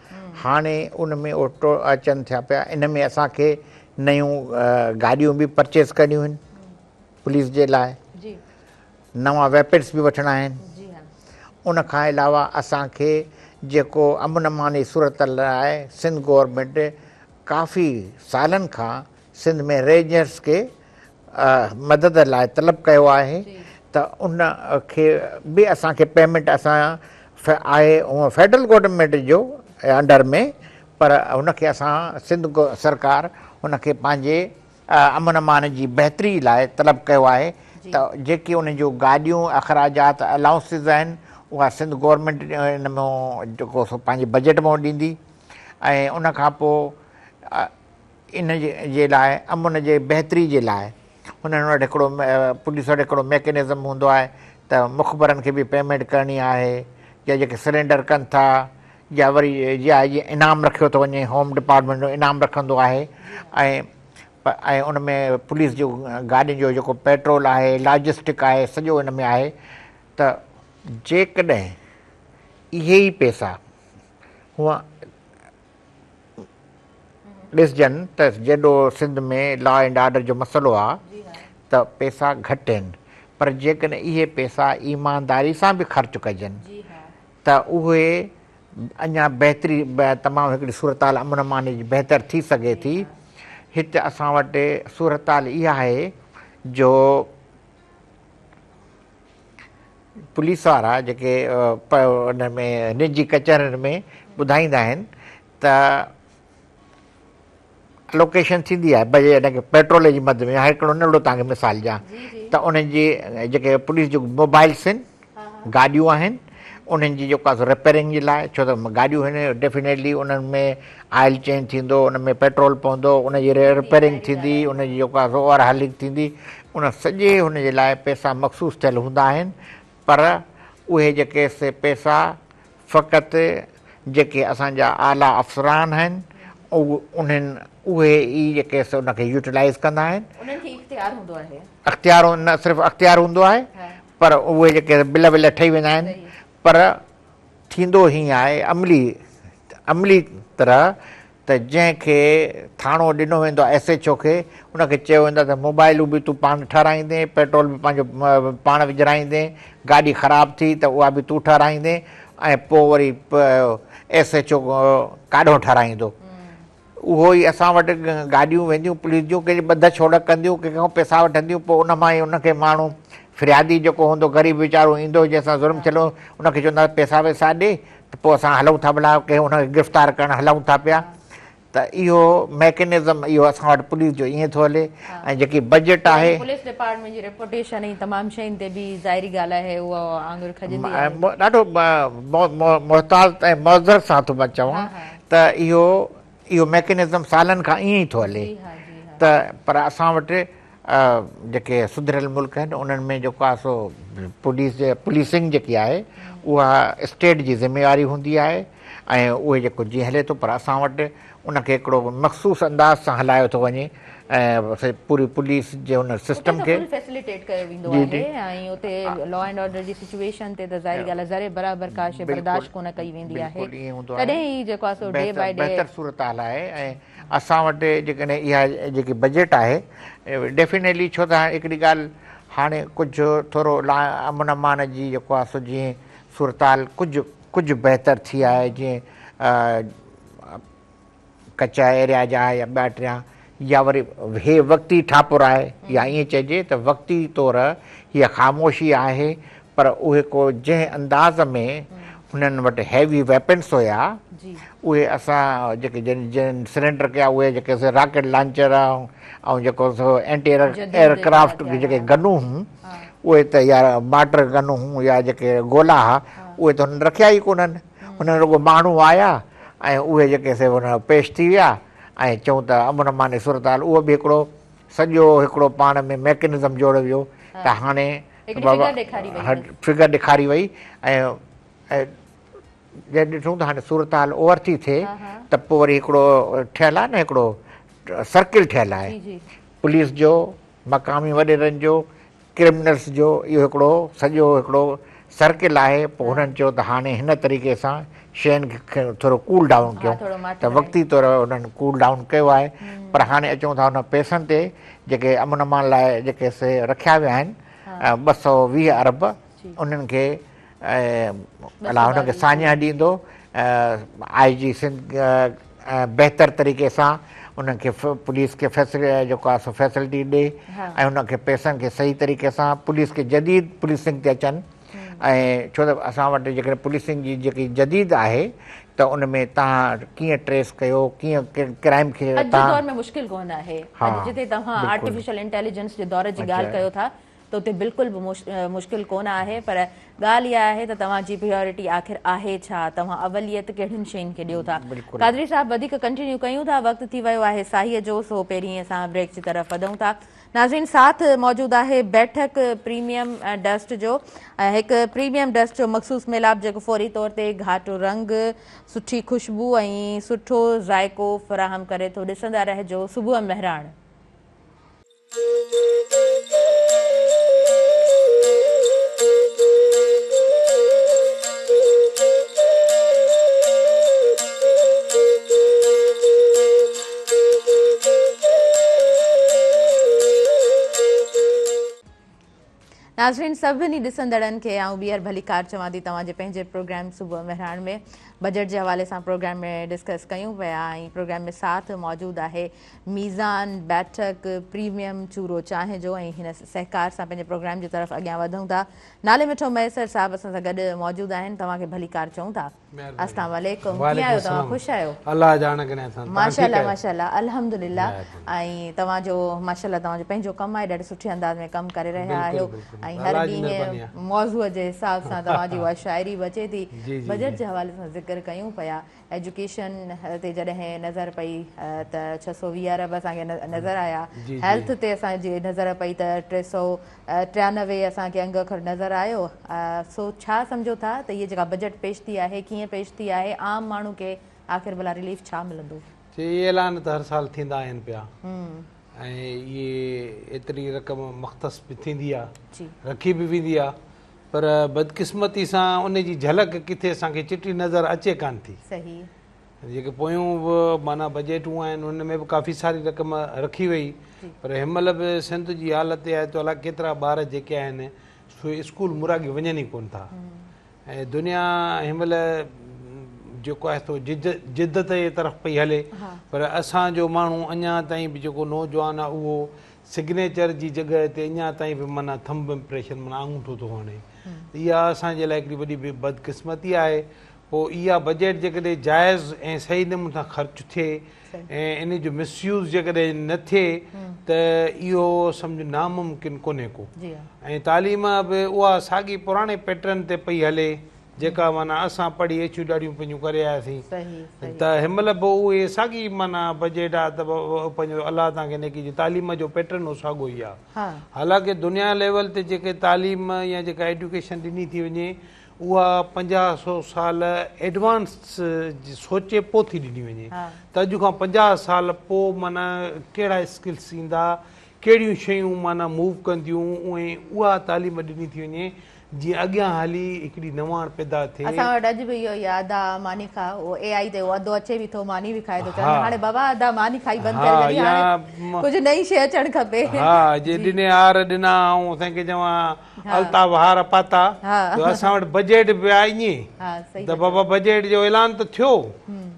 هاڻي ان ۾ اوٽو اچن ٿيا پيا ان ۾ اسان کي نيون گاڏيون به پرچيز ڪرڻيون آهن پوليس جي لاء نوان ويپنس به وٺڻا آهن ان کان علاوه اسان کي جيڪو امن امان جي صورت لاء سنڌ گورنمينٽ ڪافي سالن کان سنڌ ۾ رينجرس کي مدد لاء طلب ڪيو آهي ته ان کي به اسان کي پيمينٽ اسان آهي هونء فيڊرل گورنمينٽ جو انڊر ۾ پر ان کي اسان سنڌ سرڪار ان کي پنهنجي امن امان جي بهتري لاء طلب ڪيو آهي ته جيڪي انهن جون گاڏيون اخراجات الائونسز آهن اها سنڌ گورنمينٽ ان مان جيڪو سو پنهنجي بجيٽ مان ڏيندي ۽ ان کان پوء ان جي لاء امن جي بهتري جي لاء هنن وٽ هڪڙو پوليس وٽ هڪڙو ميڪنزم هوندو آهي ته مخبرن کي به پيمينٽ ڪرڻي آهي يا جيڪي سرينڊر ڪن ٿا يا وري يا انعام رکيو ٿو وڃي هوم ڊپارٽمينٽ انعام رکندو آهي ۽ ۽ ان ۾ پوليس جو گاڏين جو جيڪو پيٽرول آهي لاجسٽڪ آهي سڄو ان ۾ آهي ته جيڪڏهن اهي ئي پئسا هونء ڏسجن ته جيڏو سنڌ ۾ لا اينڊ آرڊر جو مسئلو آ ته پئسا گهٽ آهن پر جيڪڏهن اهي پئسا ايمانداري سان به خرچ ڪجن ته اهي اڃا بهتري تمام هڪڙي صورتحال امن امان جي بهتر ٿي سگهي ٿي. هت اسان وٽ صورتحال اها آهي جو پوليس وارا جيڪي ان ۾ نجي ڪچهرين ۾ ٻڌائيندا آهن ته الوڪيشن ٿيندي آهي ڀئي هن کي پيٽرول جي مد ۾ هڪڙو ننڍڙو توهان کي مثال ڏيان ته انهن جي جيڪي پوليس جون موبائلس آهن گاڏيون آهن انهن جي جيڪو آهي رپيئرنگ جي لاء ڇو ته گاڏيون آهن ڊيفينيٽلي انهن ۾ آئل چينج ٿيندو ان ۾ پيٽرول پوندو ان جي رپيئرنگ ٿيندي ان جي جيڪو آهي اوور هالنگ ٿيندي ان سڄي هن جي لاء پئسا مخصوص ٿيل هوندا آهن پر اهي جيڪي سي پئسا فقط جيڪي اسان جا اعليٰ افسران آهن انهن اهي ئي جيڪي سي ان کي يوٽيلائيز ڪندا آهن. انهن کي اختيار هوندو آهي. اختيار نه صرف اختيار هوندو آهي پر اهي جيڪي بل ول ٺهي ويندا آهن پر ٿيندو هيئن آهي عملي عملي طرح ته جنهن کي ٿاڻو ڏنو ويندو آهي ايس ايڇ او کي ان کي چيو ويندو آهي ته موبائلون به تون پاڻ ٺهرائيندين، پيٽرول به پنهنجو پاڻ وجهرائيندين، گاڏي خراب ٿي ته اها به تون ٺهرائيندين ۽ پوء وري ايس ايڇ او ڪاڏهون ٺهرائيندو. اهو ئي اسان وٽ گاڏيون وينديون پوليس جون ڪنهن جي ٻڌ ڇوڙ ڪنديون ڪنهن کان پئسا وٺنديون پوء ان مان ئي ان کي ماڻهو فريادي جيڪو هوندو غريب ويچارو ايندو جنهن سان ظلم ٿيل هوندو ان کي چوندا پئسا وئسا ڏي ته پوء اسان هلون ٿا ڀلا ڪنهن ان کي گرفتار ڪرڻ هلون ٿا پيا ته اهو ميڪنزم اهو اسان وٽ پوليس جو ائين ٿو هلي ۽ جيڪي بجيٽ آهي. پوليس ڊپارٽمينٽ جي ريپوٽيشن ۽ تمام شين تي به ظاهري ڳالهه آهي اها آڱر کڄندي آهي. ڏاڍو محتاط ۽ معذرت سان ٿو مان چوان ته اهو اهو ميڪنزم سالن کان ائين ئي ٿو هلي ته پر اسان وٽ جيڪي سڌريل ملڪ آهن انهن ۾ جيڪو آهي سو پوليس پوليسنگ جيڪي آهي اها اسٽيٽ جي ذميواري هوندي آهي ۽ اهي جيڪو جيئن هلي ٿو پر اسان وٽ ان کي هڪڙو مخصوص انداز سان هلايو ٿو وڃي ۽ پوري پوليس جي ان سسٽم کي فل فيسليٽيٽ ڪيو ويندو آهي ۽ اتي لا اينڊ آرڊر جي سچويشن تي ته ظاهري ڳالهه آهي ذري برابر ڪا شيء برداشت ڪونه ڪئي ويندي آهي تڏهن ئي جيڪو آهي سو ڊي بائي ڊي بهتر صورتحال آهي ۽ اسان وٽ جيڪڏهن اها جيڪي بجيٽ آهي ڊيفينيٽلي ڇو ته هڪڙي ڳالهه هاڻي ڪجهه ٿورو لا امن امان جي جيڪو آهي سو جيئن صورتحال ڪجهه ڪجهه بهتر ٿي آهي جيئن ڪچا ايريا جا يا ٻيا ٽيا يا وري هي وقتي ٺاپر آهي يا ائين چئجي ته وقتي طور هيء خاموشي آهي پر اهي ڪو جنهن انداز ۾ هنن وٽ هيوي ويپنس هيا اهي اسان جيڪي جن جن سرينڊر ڪيا اهي جيڪي سي راڪيٽ لانچر ۽ جيڪو سو اينٽي ايئر ڪرافٽ جيڪي گنون هيون اهي ته يا مارٽر گنون هيون يا جيڪي گولا ها اهي ته هنن رکيا ئي ڪونهن هنن رڳو ماڻهو آيا ۽ اهي جيڪي سي هن پيش ٿي ويا ۽ چئون ته امن امان جي صورتحال اهو به هڪڙو سڄو هڪڙو پاڻ ۾ ميڪنزم جوڙيو ويو ته هاڻي فگر ڏيکاري وئي ۽ جڏهن ڏٺون ته هاڻي صورتحال اوور ٿي ٿئي ته پوء وري هڪڙو ٺهيل آهي نه هڪڙو سرڪل ٺهيل آهي پوليس جو مقامي وڏيرن جو ڪرمنلز جو اهو هڪڙو سڄو هڪڙو سرڪل آهي پوء هنن چيو ته هاڻي هن طريقي سان شين کي ٿورو ڪول ڊائون ڪيون ته وقتي طور هنن ڪول ڊائون ڪيو آهي پر هاڻي اچون ٿا ان پئسن تي جيڪي امن امان لاء جيڪي سي رکيا ويا آهن 220 ارب انهن کي الله هن کي ساڃاهه ڏيندو آء جي سنڌ بهتر طريقي سان انهن کي پوليس کي جيڪو آهي سو فيسلٽي ڏي ۽ انهن کي پئسن کي صحيح طريقي سان پوليس کي جديد پوليسنگ تي اچن ۽ ڇو ته اسان وٽ جيڪڏهن پوليسنگ جي جيڪي جديد آهي ته ان ۾ توهان ڪيئن ٽريس ڪيو ڪيئن ڪرائم کي اڄ جي دور ۾ مشڪل ڪونه آهي اڄ جتي توهان آرٽيفيشل انٽيليجنس جي دور جي ڳالهه ڪيو ٿا. ته اتي بلڪل به مشڪل ڪونه آهي پر ڳالهه اها آهي ته توهان جي پريارٽي آخر آهي ڇا؟ توهان اوليت ڪهڙين شين کي ڏيو ٿا؟ قادري صاحب وڌيڪ ڪنٽينيو ڪيون ٿا وقت ٿي ويو آهي ساهيء جو سو پهرين اسان بريڪ جي طرف وڌون ٿا. ناظرين ساٿ موجود آهي بيٺڪ پريميم ڊسٽ جو ۽ هڪ پريميم ڊسٽ جو مخصوص ميلاپ جيڪو فوري طور تي گهاٽو رنگ، سٺي خوشبو ۽ سٺو ذائقو فراهم ڪري ٿو ڏسندا رهجو صبح مهراڻ. ناظرين سڀني ڏسندڙن کي آئون ٻيهر ڀليڪار چوان ٿي توهان جي پنهنجي پروگرام صبح مهراڻ ۾ بجيٽ جي حوالي سان پروگرام ۾ ڊسڪس ڪيون پيا ۽ پروگرام ۾ ساٿ موجود آهي ميزان بيٺڪ پريميم چورو چانهه جو ۽ هن سهڪار سان پنهنجي پروگرام جي طرف اڳيان وڌون ٿا نالي مٺو مهيسر صاحب اسان سان گڏ موجود آهن توهان کي ڀليڪار چئون ٿا. السلام عليڪم ڪيئن آهيو توهان خوش آهيو الله جاڻ ڪني اسان ماشاءالله ماشاءالله الحمدلله ۽ توهان جو ماشاءالله توهان جو پنهنجو ڪم آهي ڏاڍي سٺي انداز ۾ ڪم ڪري رهيا آهيو ۽ هر ڏينهن موضوع جي حساب سان توهان جي اها شاعري به اچي ٿي بجيٽ جي حوالي سان ذڪر ڪيون پيا ايجوڪيشن تي جڏهن نظر پئي ته 620 ارب اسان کي نظر آيا هيلٿ تي اسان جي نظر پئي ته 393 اسان کي انگ اکر نظر آيو سو ڇا سمجهو ٿا ته هيء جيڪا بجيٽ پيش ٿي آهي ڪيئن پيش ٿي آهي عام ماڻهو کي آخر ڀلا رليف ڇا ملندو؟ چي اهي اعلان ته هر سال ٿيندا آهن پيا ۽ اهي ايتري رقم مختص به ٿيندي آهي رکي به ويندي آهي پر بدقسمتي سان ان جي جهلڪ ڪٿي اسان کي چٽي نظر اچي ڪانه ٿي. صحيح. جيڪي پويون به معنيٰ بجيٽون آهن انهن ۾ به ڪافي ساري رقم رکي وئي پر هن مهل به سنڌ جي حالت اها آهي ته الائي ڪيترا ٻار جيڪي آهن سو اسڪول مراڳي وڃن ئي ڪونه ٿا ۽ دنيا هن مهل جيڪو آهي سو جدت جي طرف پئي هلي پر اسان جو ماڻهو اڃا تائين به جيڪو نوجوان آهي اهو سگنيچر جي جڳهه تي اڃا تائين به معنيٰ ٿمب امپريشن معنيٰ آڱوٺو ٿو هڻي ته اها اسان جي لاء هڪڙي وڏي بدقسمتي آهي پوء اها بجيٽ جيڪڏهن جائز ۽ صحيح نموني سان خرچ ٿئي ۽ ان جو مس يوز جيڪڏهن نه ٿئي ته اهو سمجهه ناممڪن ڪونهي ڪو ۽ تعليم به اها ساڳي پراڻي پيٽرن تي پئي هلي جيڪا معنيٰ اسان پڙهي اڇيون ڏاڙهيون پنهنجون ڪري آياسين ته هن مهل به اهي ساڳي معنيٰ بجيٽ آ ته پنهنجو الله توهان کي نيڪي جي تعليم جو پيٽرن اهو ساڳو ئي آ حالانڪه دنيا ليول تي جيڪي تعليم يا جيڪا ايڊيوڪيشن ڏني ٿي وڃي اها پنجاهه سو سال ايڊوانس سوچي پوء ٿي ڏني وڃي ته اڄ کان پنجاهه سال پوء معنيٰ ڪهڙا اسڪلس ايندا ڪهڙيون شيون معنيٰ موو ڪنديون ۽ اها تعليم ڏني ٿي وڃي جيئن اڳيان هلي هڪڙي نواڻ پيدا ٿئي. اسان وٽ اڄ به اهو ئي آهي ادا ماني کاء اهو اي آئي تي اهو ادو اچي به ٿو ماني به کائي ٿو چون هاڻي بابا ادا ماني کائي بند ڪري ڇڏي هاڻي ڪجهه نئين شيء اچڻ کپي. ها جي ڏني هار ڏنا آئون سائين کي چوان الطاف هار پاتا ته اسان وٽ بجيٽ به آ ائين ته بابا بجيٽ جو اعلان ته ٿيو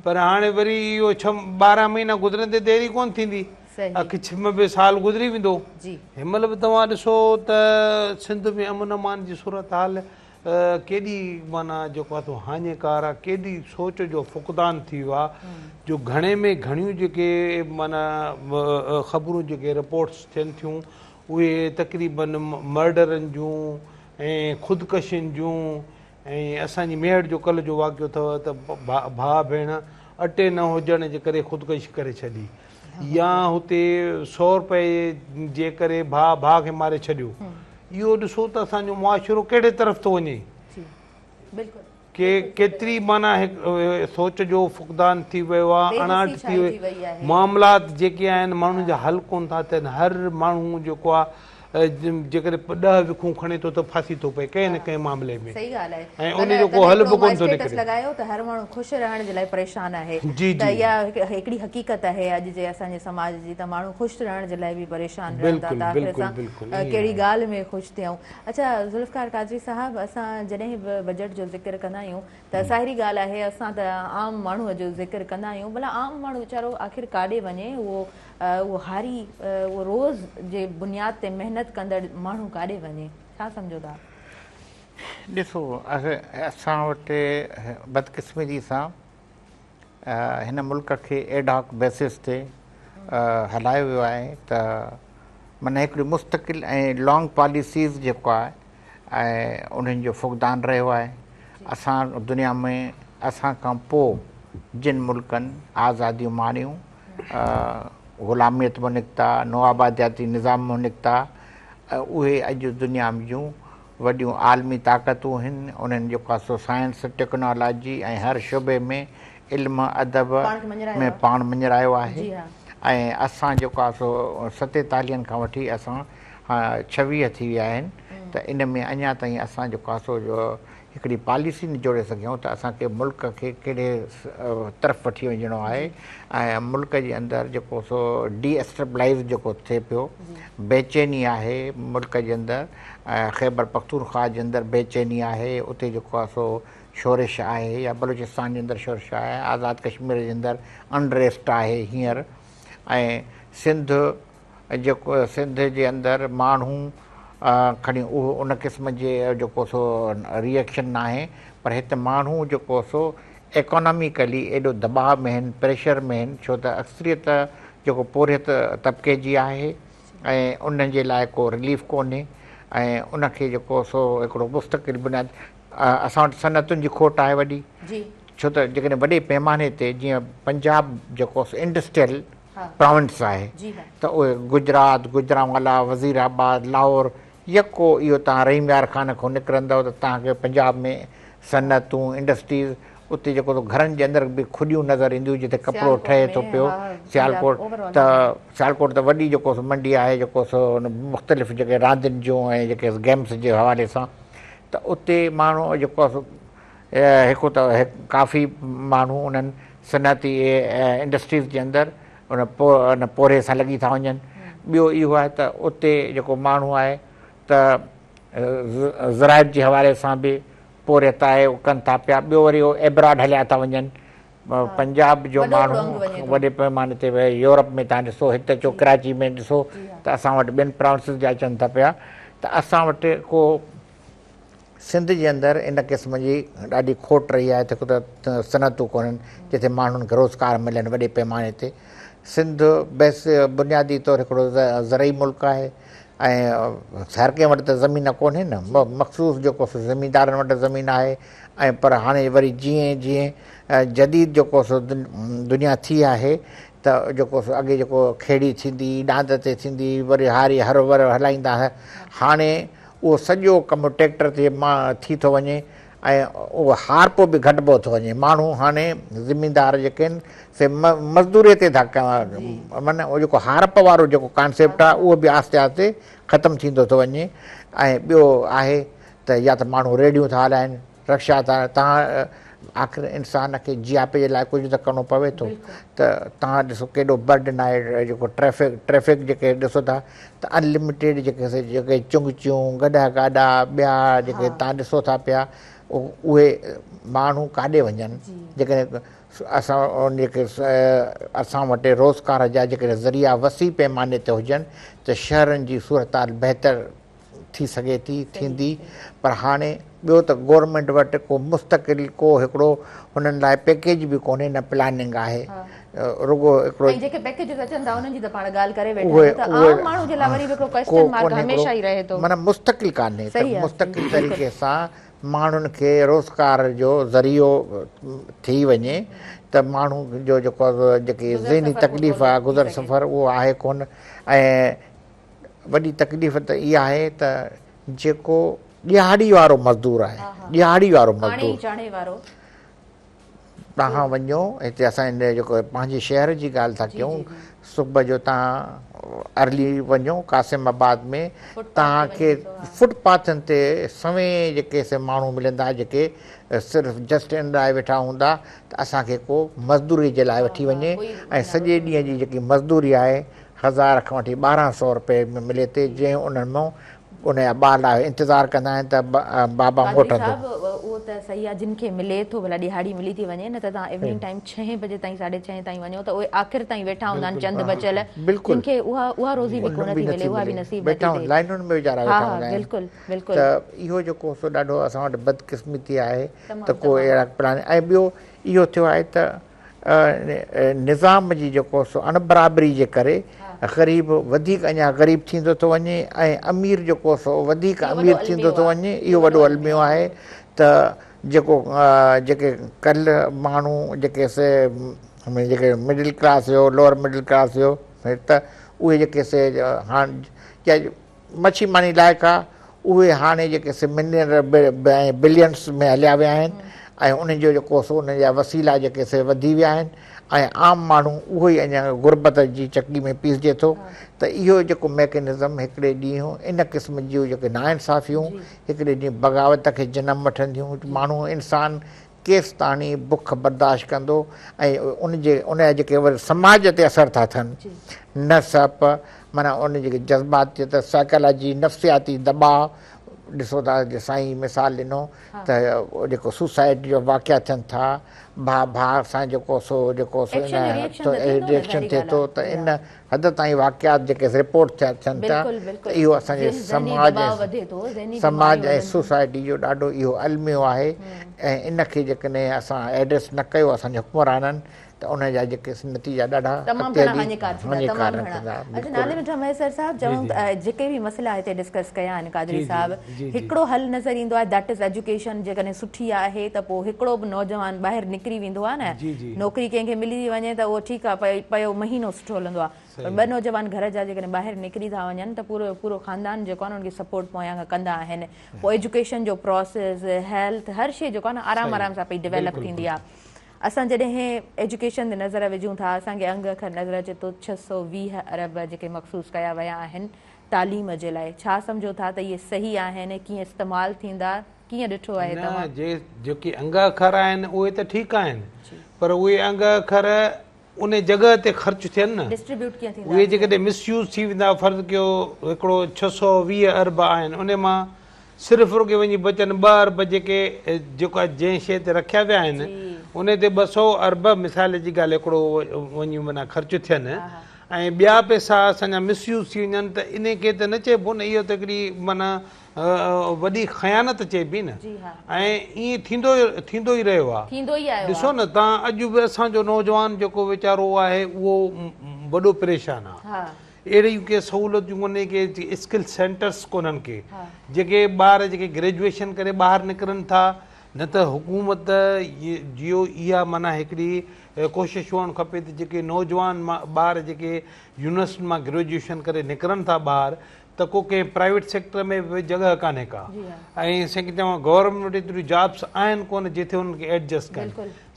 پر هاڻي وري اهو ڇهه 12 مهينا گذرندي دير ئي ڪونه ٿيندي اک ڇنڀ ۾ سال گذري ويندو هن مهل به توهان ڏسو ته سنڌ ۾ امن امان جي صورتحال ڪيڏي معنيٰ جيڪو آ سو هاڃيڪار آ ڪيڏي سوچ جو فقدان ٿي ويو آ جو گهڻي ۾ گهڻيون جيڪي معنيٰ خبرون جيڪي رپورٽس ٿين ٿيون اهي تقريبن مرڊرن جون ۽ خودڪشين جون ۽ اسان جي ميهڙ جو ڪلهه جو واقعو اٿو ته ڀاء ڀيڻ اٽي نه هجڻ جي ڪري خودڪشي ڪري ڇڏي يا هتي سو رپئي جي ڪري ڀاء ڀاء کي ماري ڇڏيو اهو ڏسو ته اسان جو معاشرو ڪهڙي طرف ٿو وڃي. ڪي ڪيتري معنيٰ هڪ سوچ جو فقدان ٿي ويو آ اڻاٺ ٿي وئي معاملات جيڪي آهن ماڻهن جا حل ڪون ٿا ٿين هر ماڻهو جيڪو آ جيڪڏهن 10 وکون کڻي ٿو ته ڦاسي ٿو پئي ڪنهن نه ڪنهن معاملي ۾ صحيح ڳالهه آهي ۽ ان جو ڪو حل به ڪون ٿو نڪري لڳايو ته هر ماڻهو خوش رهڻ جي لاء پريشان آهي ته اها هڪڙي حقيقت آهي اڄ جي اسان جي سماج جي ته ماڻهو خوش رهڻ جي لاء به پريشان رهن ٿا ته آخر اسان ڪهڙي ڳالهه ۾ خوش ٿيون اڇا ذوالفقار قادري صاحب اسان جڏهن به بجيٽ جو ذڪر ڪندا آهيون ته ظاهري ڳالهه آهي اسان ته عام ماڻهو جو ذڪر ڪندا آهيون ڀلا عام ماڻهو ويچارو آخر ڪاڏي وڃي اهو اهو هاري اهو روز جي بنياد تي محنت ڪندڙ ماڻهو ڪاڏي وڃي ڇا سمجهو ٿا؟ ڏسو اسان وٽ بدقسمتي سان هن ملڪ کي ايڊهاڪ بيسس تي هلايو ويو آهي ته معنيٰ هڪڙي مستقل ۽ لانگ پاليسيز جيڪو آهي ۽ انهن جو فقدان رهيو آهي. اسان دنيا ۾ اسان کان پوء جن ملڪن آزاديون ماڻيون، غلاميت مان نڪتا، نوآبادياتي نظام مان نڪتا، اهي اڄ دنيا جون وڏيون عالمي طاقتون هن، انهن جيڪو آهي سو سائنس، ٽيڪنالاجي ۽ هر شعبي ۾ علم ادب ۾ پاڻ مڃرايو آهي ۽ اسان جيڪو آهي سو ستيتاليهن کان وٺي اسان 26 ٿي ويا آهن ته ان ۾ اڃا تائين اسان جيڪو آهي سو هڪڙي پاليسي نه جوڙي سگهيا آهيون ته اسان کي ملڪ کي ڪهڙي طرف وٺي وڃڻو آهي ۽ ملڪ جي اندر جيڪو سو ڊي اسٽيبلائيز جيڪو ٿئي پيو بيچيني آهي ملڪ جي اندر ۽ خيبر پختونخوا جي اندر بيچيني آهي اتي جيڪو آهي سو شورش آهي يا بلوچستان جي اندر شورش آهي آزاد ڪشمير جي اندر انريسٽ آهي هينئر ۽ سنڌ جيڪو سنڌ جي اندر ماڻهو کڻي اهو ان قسم جي جيڪو سو ري ايڪشن ناهي پر هت ماڻهو جيڪو سو ايڪاناميڪلي ايڏو دٻاء ۾ آهن پريشر ۾ آهن ڇو ته اڪثريت جيڪو پورهيت طبقي جي آهي ۽ انهن جي لاء ڪو رليف ڪونهي ۽ ان کي جيڪو سو هڪڙو مستقل بنياد اسان وٽ صنعتن جي کوٽ آهي وڏي ڇو ته جيڪڏهن وڏي پيماني تي جيئن پنجاب جيڪو انڊسٽريل پراونس آهي ته اهي گجرات، گجرانوالا، وزير آباد، لاهور يڪو اهو توهان رحيم يار خان کان نڪرندؤ ته توهان کي پنجاب ۾ صنعتون، انڊسٽريز اتي جيڪو تو گهرن جي اندر به کڏيون نظر اينديون جتي ڪپڙو ٺهي ٿو پيو سيالڪوٽ ته سيالڪوٽ ته وڏي جيڪو سو منڊي آهي جيڪو سو مختلف جيڪي راندين جون ۽ جيڪي گيمس جي حوالي سان ته اتي ماڻهو جيڪو سو هڪ ته ڪافي ماڻهو انهن صنعتي انڊسٽريز جي اندر ان پورهيي سان لڳي ٿا وڃن. ٻيو اهو آهي ته اتي جيڪو ماڻهو آهي ته زراعت جي حوالي سان به پورهيت آهي اهو ڪن ٿا پيا. ٻيو وري اهو ايبراڊ هليا ٿا وڃن. پنجاب جو ماڻهو وڏي پيماني تي يورپ ۾ تهان ڏسو هت اچو ڪراچي ۾ ڏسو ته اسان وٽ ٻين پراونسز جا اچن ٿا پيا ته اسان وٽ ڪو سنڌ جي اندر ان قسم جي ڏاڍي کوٽ رهي آهي ته هڪ ته صنعتون ڪونهن جتي ماڻهن کي روزگار ملن وڏي پيماني تي. سنڌ بيس بنيادي طور هڪڙو زرعي ملڪ آهي ۽ هر ڪنهن وٽ ته زمين ڪونهي نه مخصوص جيڪو سو زميندارن وٽ زمين آهي ۽ پر هاڻي وري جيئن جيئن جديد جيڪو سو دنيا ٿي آهي ته جيڪو سو اڳي جيڪو کيڙي ٿيندي ڏاند تي ٿيندي وري هاري هر ور هلائيندا هئا هاڻي اهو سڄو ڪم ٽريڪٽر تي ٿي ٿو وڃي ۽ اهو هارپو به گهٽبو ٿو وڃي. ماڻهو هاڻي زميندار جيڪي آهن سي مزدوري تي ٿا معنيٰ اهو جيڪو هارپ وارو جيڪو ڪانسيپٽ آهي اهو به آهستي آهستي ختم ٿيندو ٿو وڃي ۽ ٻيو آهي ته يا ته ماڻهو ريڙهيون ٿا هلائن رڪشا ٿا تان آخر انسان کي جياپي جي لاء ڪجهه ته ڪرڻو پوي ٿو ته تان ڏسو ڪيڏو برڊن آهي جيڪو ٽريفڪ ٽريفڪ جيڪي ڏسو ٿا ته ان لميٽيڊ جيڪي سي جيڪي چنگچيون گڏهه گاڏا ٻيا جيڪي تان ڏسو ٿا پيا اهي ماڻهو ڪاڏي وڃن جيڪڏهن اسان جيڪي اسان وٽ روزگار جا جيڪڏهن ذريعا وسيع پيماني تي هجن ته شهرن جي صورتحال بهتر ٿي سگهي ٿي، ٿيندي، پر هاڻي ٻيو ته گورنمينٽ وٽ ڪو مستقل ڪو هڪڙو هنن لاء پيڪيج به ڪونهي نه پلاننگ آهي رڳو هڪڙو. ۽ جيڪي پيڪيجز اچن ٿا انهن جي ته پاڻ ڳالهه ڪري ويٺا آهيون ته عام ماڻهو جي لاء وري به هڪڙو ڪوئسچن مارڪ هميشه ئي رهي ٿو. معنيٰ مستقل ڪانهي ته مستقل طريقي سان ماڻهن کي روزگار جو ذريعو ٿي وڃي ته ماڻهو جو جيڪو جيڪي ذهني تڪليف آهي گذر سفر اهو آهي ڪونه ۽ وڏي تڪليف ته اها آهي ته جيڪو ڏهاڙي وارو مزدور آهي ڏهاڙي وارو مزدور تهان وڃو هتي اسان هن جيڪو پنهنجي شهر جي ڳالهه ٿا ڪيون صبح جو تهان ارلي وڃو قاسم آباد ۾ تهان کي فٽ پاٿن تي سوين جيڪي سي ماڻهو ملندا جيڪي صرف جسٽ ان لاء ويٺا هوندا ته اسان کي ڪو مزدوري جي لاء وٺي وڃي ۽ سڄي ڏينهن جي جيڪي مزدوري آهي هزار کان وٺي 12 سئو رپئي ۾ ملي ٿي جنهن انهن مان ان جا ٻار لاء انتظار ڪندا آهن ته بابا قادري موٽندو. صاحب اهو ته صحيح آهي جن کي ملي ٿو ڀلا ڏهاڙي ملي ٿي وڃي نه ته توهان ايوننگ ٽائيم ڇهين بجي تائين ساڍي ڇهين تائين وڃو ته اهي آخر تائين ويٺا هوندا آهن چند بچيل جن کي اها اها روزي به ڪونه ٿي ملي اها به نصيب نه ٿي ويٺا ٿئي. لائنن ۾ ويچارا ها ويٺا ها هوندا آهن بلڪل بلڪل. ته اهو جيڪو سو ڏاڍو اسان وٽ بدقسمتي آهي ته تمام ڪو تمام. اهڙا پلان ۽ ٻيو اهو ٿيو آهي ته نظام جي جيڪو سو اڻبرابري جي ڪري غريب وڌيڪ اڃا غريب ٿيندو ٿو وڃي ۽ امير جيڪو سو وڌيڪ امير ٿيندو ٿو وڃي. اهو وڏو الميو آهي ته جيڪو جيڪي ڪلهه ماڻهو جيڪي سي جيڪي مڊل ڪلاس هيو، لوئر مڊل ڪلاس هيو ته اهي جيڪي سي هاڻ مڇي ماني لائق آ، اهي هاڻي جيڪي سي ملينر ۽ بلينس ۾ هليا ويا آهن ۽ انهن جو جيڪو سو انهن جا وسيلا جيڪي سي وڌي ويا آهن ۽ عام ماڻهو اهو ئي اڃا غربت جي چڪي ۾ پيسجي ٿو ته اهو جيڪو ميڪنزم هڪڙي ڏينهن ان قسم جون جيڪي ناانصافيون هڪڙي ڏينهن بغاوت کي جنم وٺنديون. ماڻهو انسان ڪيستاڻي بک برداشت ڪندو ۽ ان جي ان جا جيڪي وري سماج تي اثر ٿا ٿين نه سهپ معنيٰ ان جيڪي جذباتيت سائيڪالاجي نفسياتي دٻاء ڏسو ٿا سائين مثال ڏنو ته جيڪو سوسائيڊ جو واقعا ٿين ٿا ڀاء ڀاء سان جيڪو سو جيڪو سو ان ريئڪشن ٿئي ٿو ته ان حد تائين واقعات جيڪي رپورٽ ٿيا ٿين ٿا ته اهو اسان جي سماج سماج ۽ سوسائٽي جو ڏاڍو اهو الميو آهي ۽ ان کي جيڪڏهن اسان ايڊريس نه ڪيو اسان جي حڪمرانن ته ان جا جيڪي نتيجا ڏاڍا تمام گهڻا هاڃيڪار ٿيندا تمام گهڻا. اچا نالي مٺا مهيسر صاحب چون ته جيڪي به مسئلا هتي ڊسڪس ڪيا آهن قادري صاحب هڪڙو حل نظر ايندو آهي that is education جيڪڏهن سٺي آهي ته پوء هڪڙو به نوجوان ٻاهر نڪري ويندو آهي نه نوڪري ڪنهن کي ملي ٿي وڃي ته اهو ٺيڪ آهي پيو مهينو سٺو هلندو آهي پر ٻه نوجوان گهر جا جيڪڏهن ٻاهر نڪري ٿا وڃن ته پورو پورو خاندان جيڪو آهي نه ان کي سپورٽ پويان کان ڪندا آهن پوء ايجوڪيشن جو پراسيس هيلٿ هر شي جيڪو آهي نه آرام آرام سان پئي ڊيولپ ٿيندي آهي اسان جڏهن ايجوڪيشن تي نظر وجهون ٿا اسان کي انگ اکر نظر اچي ٿو 620 ارب جيڪي مخصوص ڪيا ويا آهن تعليم جي لاء ڇا سمجهو ٿا ته اهي صحيح آهن ڪيئن استعمال ٿيندا ڪيئن ڏٺو آهي نه توهان؟ جي جيڪي انگ اکر آهن اهي ته ٺيڪ آهن پر اهي انگ اکر ان جڳهه تي خرچ ٿين نه ڊسٽريبيوٽ ڪيئن ٿيندا؟ اهي جيڪڏهن مس يوز ٿي ويندا فرض ڪيو هڪڙو 620 ارب آهن ان مان صرف رڳي وڃي بچن 2 ارب جيڪي جيڪا جنهن شيء تي رکيا ويا آهن ان تي 200 ارب مثال جي ڳالهه هڪڙو وڃي معنيٰ خرچ ٿين ۽ ٻيا پئسا اسان جا مس يوز ٿي وڃن ته ان کي ته نه چئبو نه اهو ته هڪڙي معنيٰ وڏي خيانت چئبي نه ۽ ائين ٿيندو ٿيندو ئي رهيو آهي ڏسو نه تان اڄ به اسان جو نوجوان جيڪو ويچارو آهي اهو وڏو پريشان آهي اهڙيون ڪي سهولتون ڪونهي ڪي اسڪل سينٽرس ڪونهن ڪي جيڪي ٻار جيڪي گريجوئيشن ڪري ٻاهر نڪرن ٿا نه ته حڪومت جيو اها معنيٰ هڪڙي ڪوشش هئڻ کپي ته جيڪي نوجوان ٻار جيڪي يونيورسٽين مان گريجوئيشن ڪري نڪرن ٿا ٻاهر ته ڪو ڪنهن پرائيويٽ سيڪٽر ۾ به جڳهه ڪانهي ڪا ۽ سائين چوان گورنمينٽ وٽ ايتريون جابس آهن ڪونه جتي انهن کي ايڊجسٽ ڪن.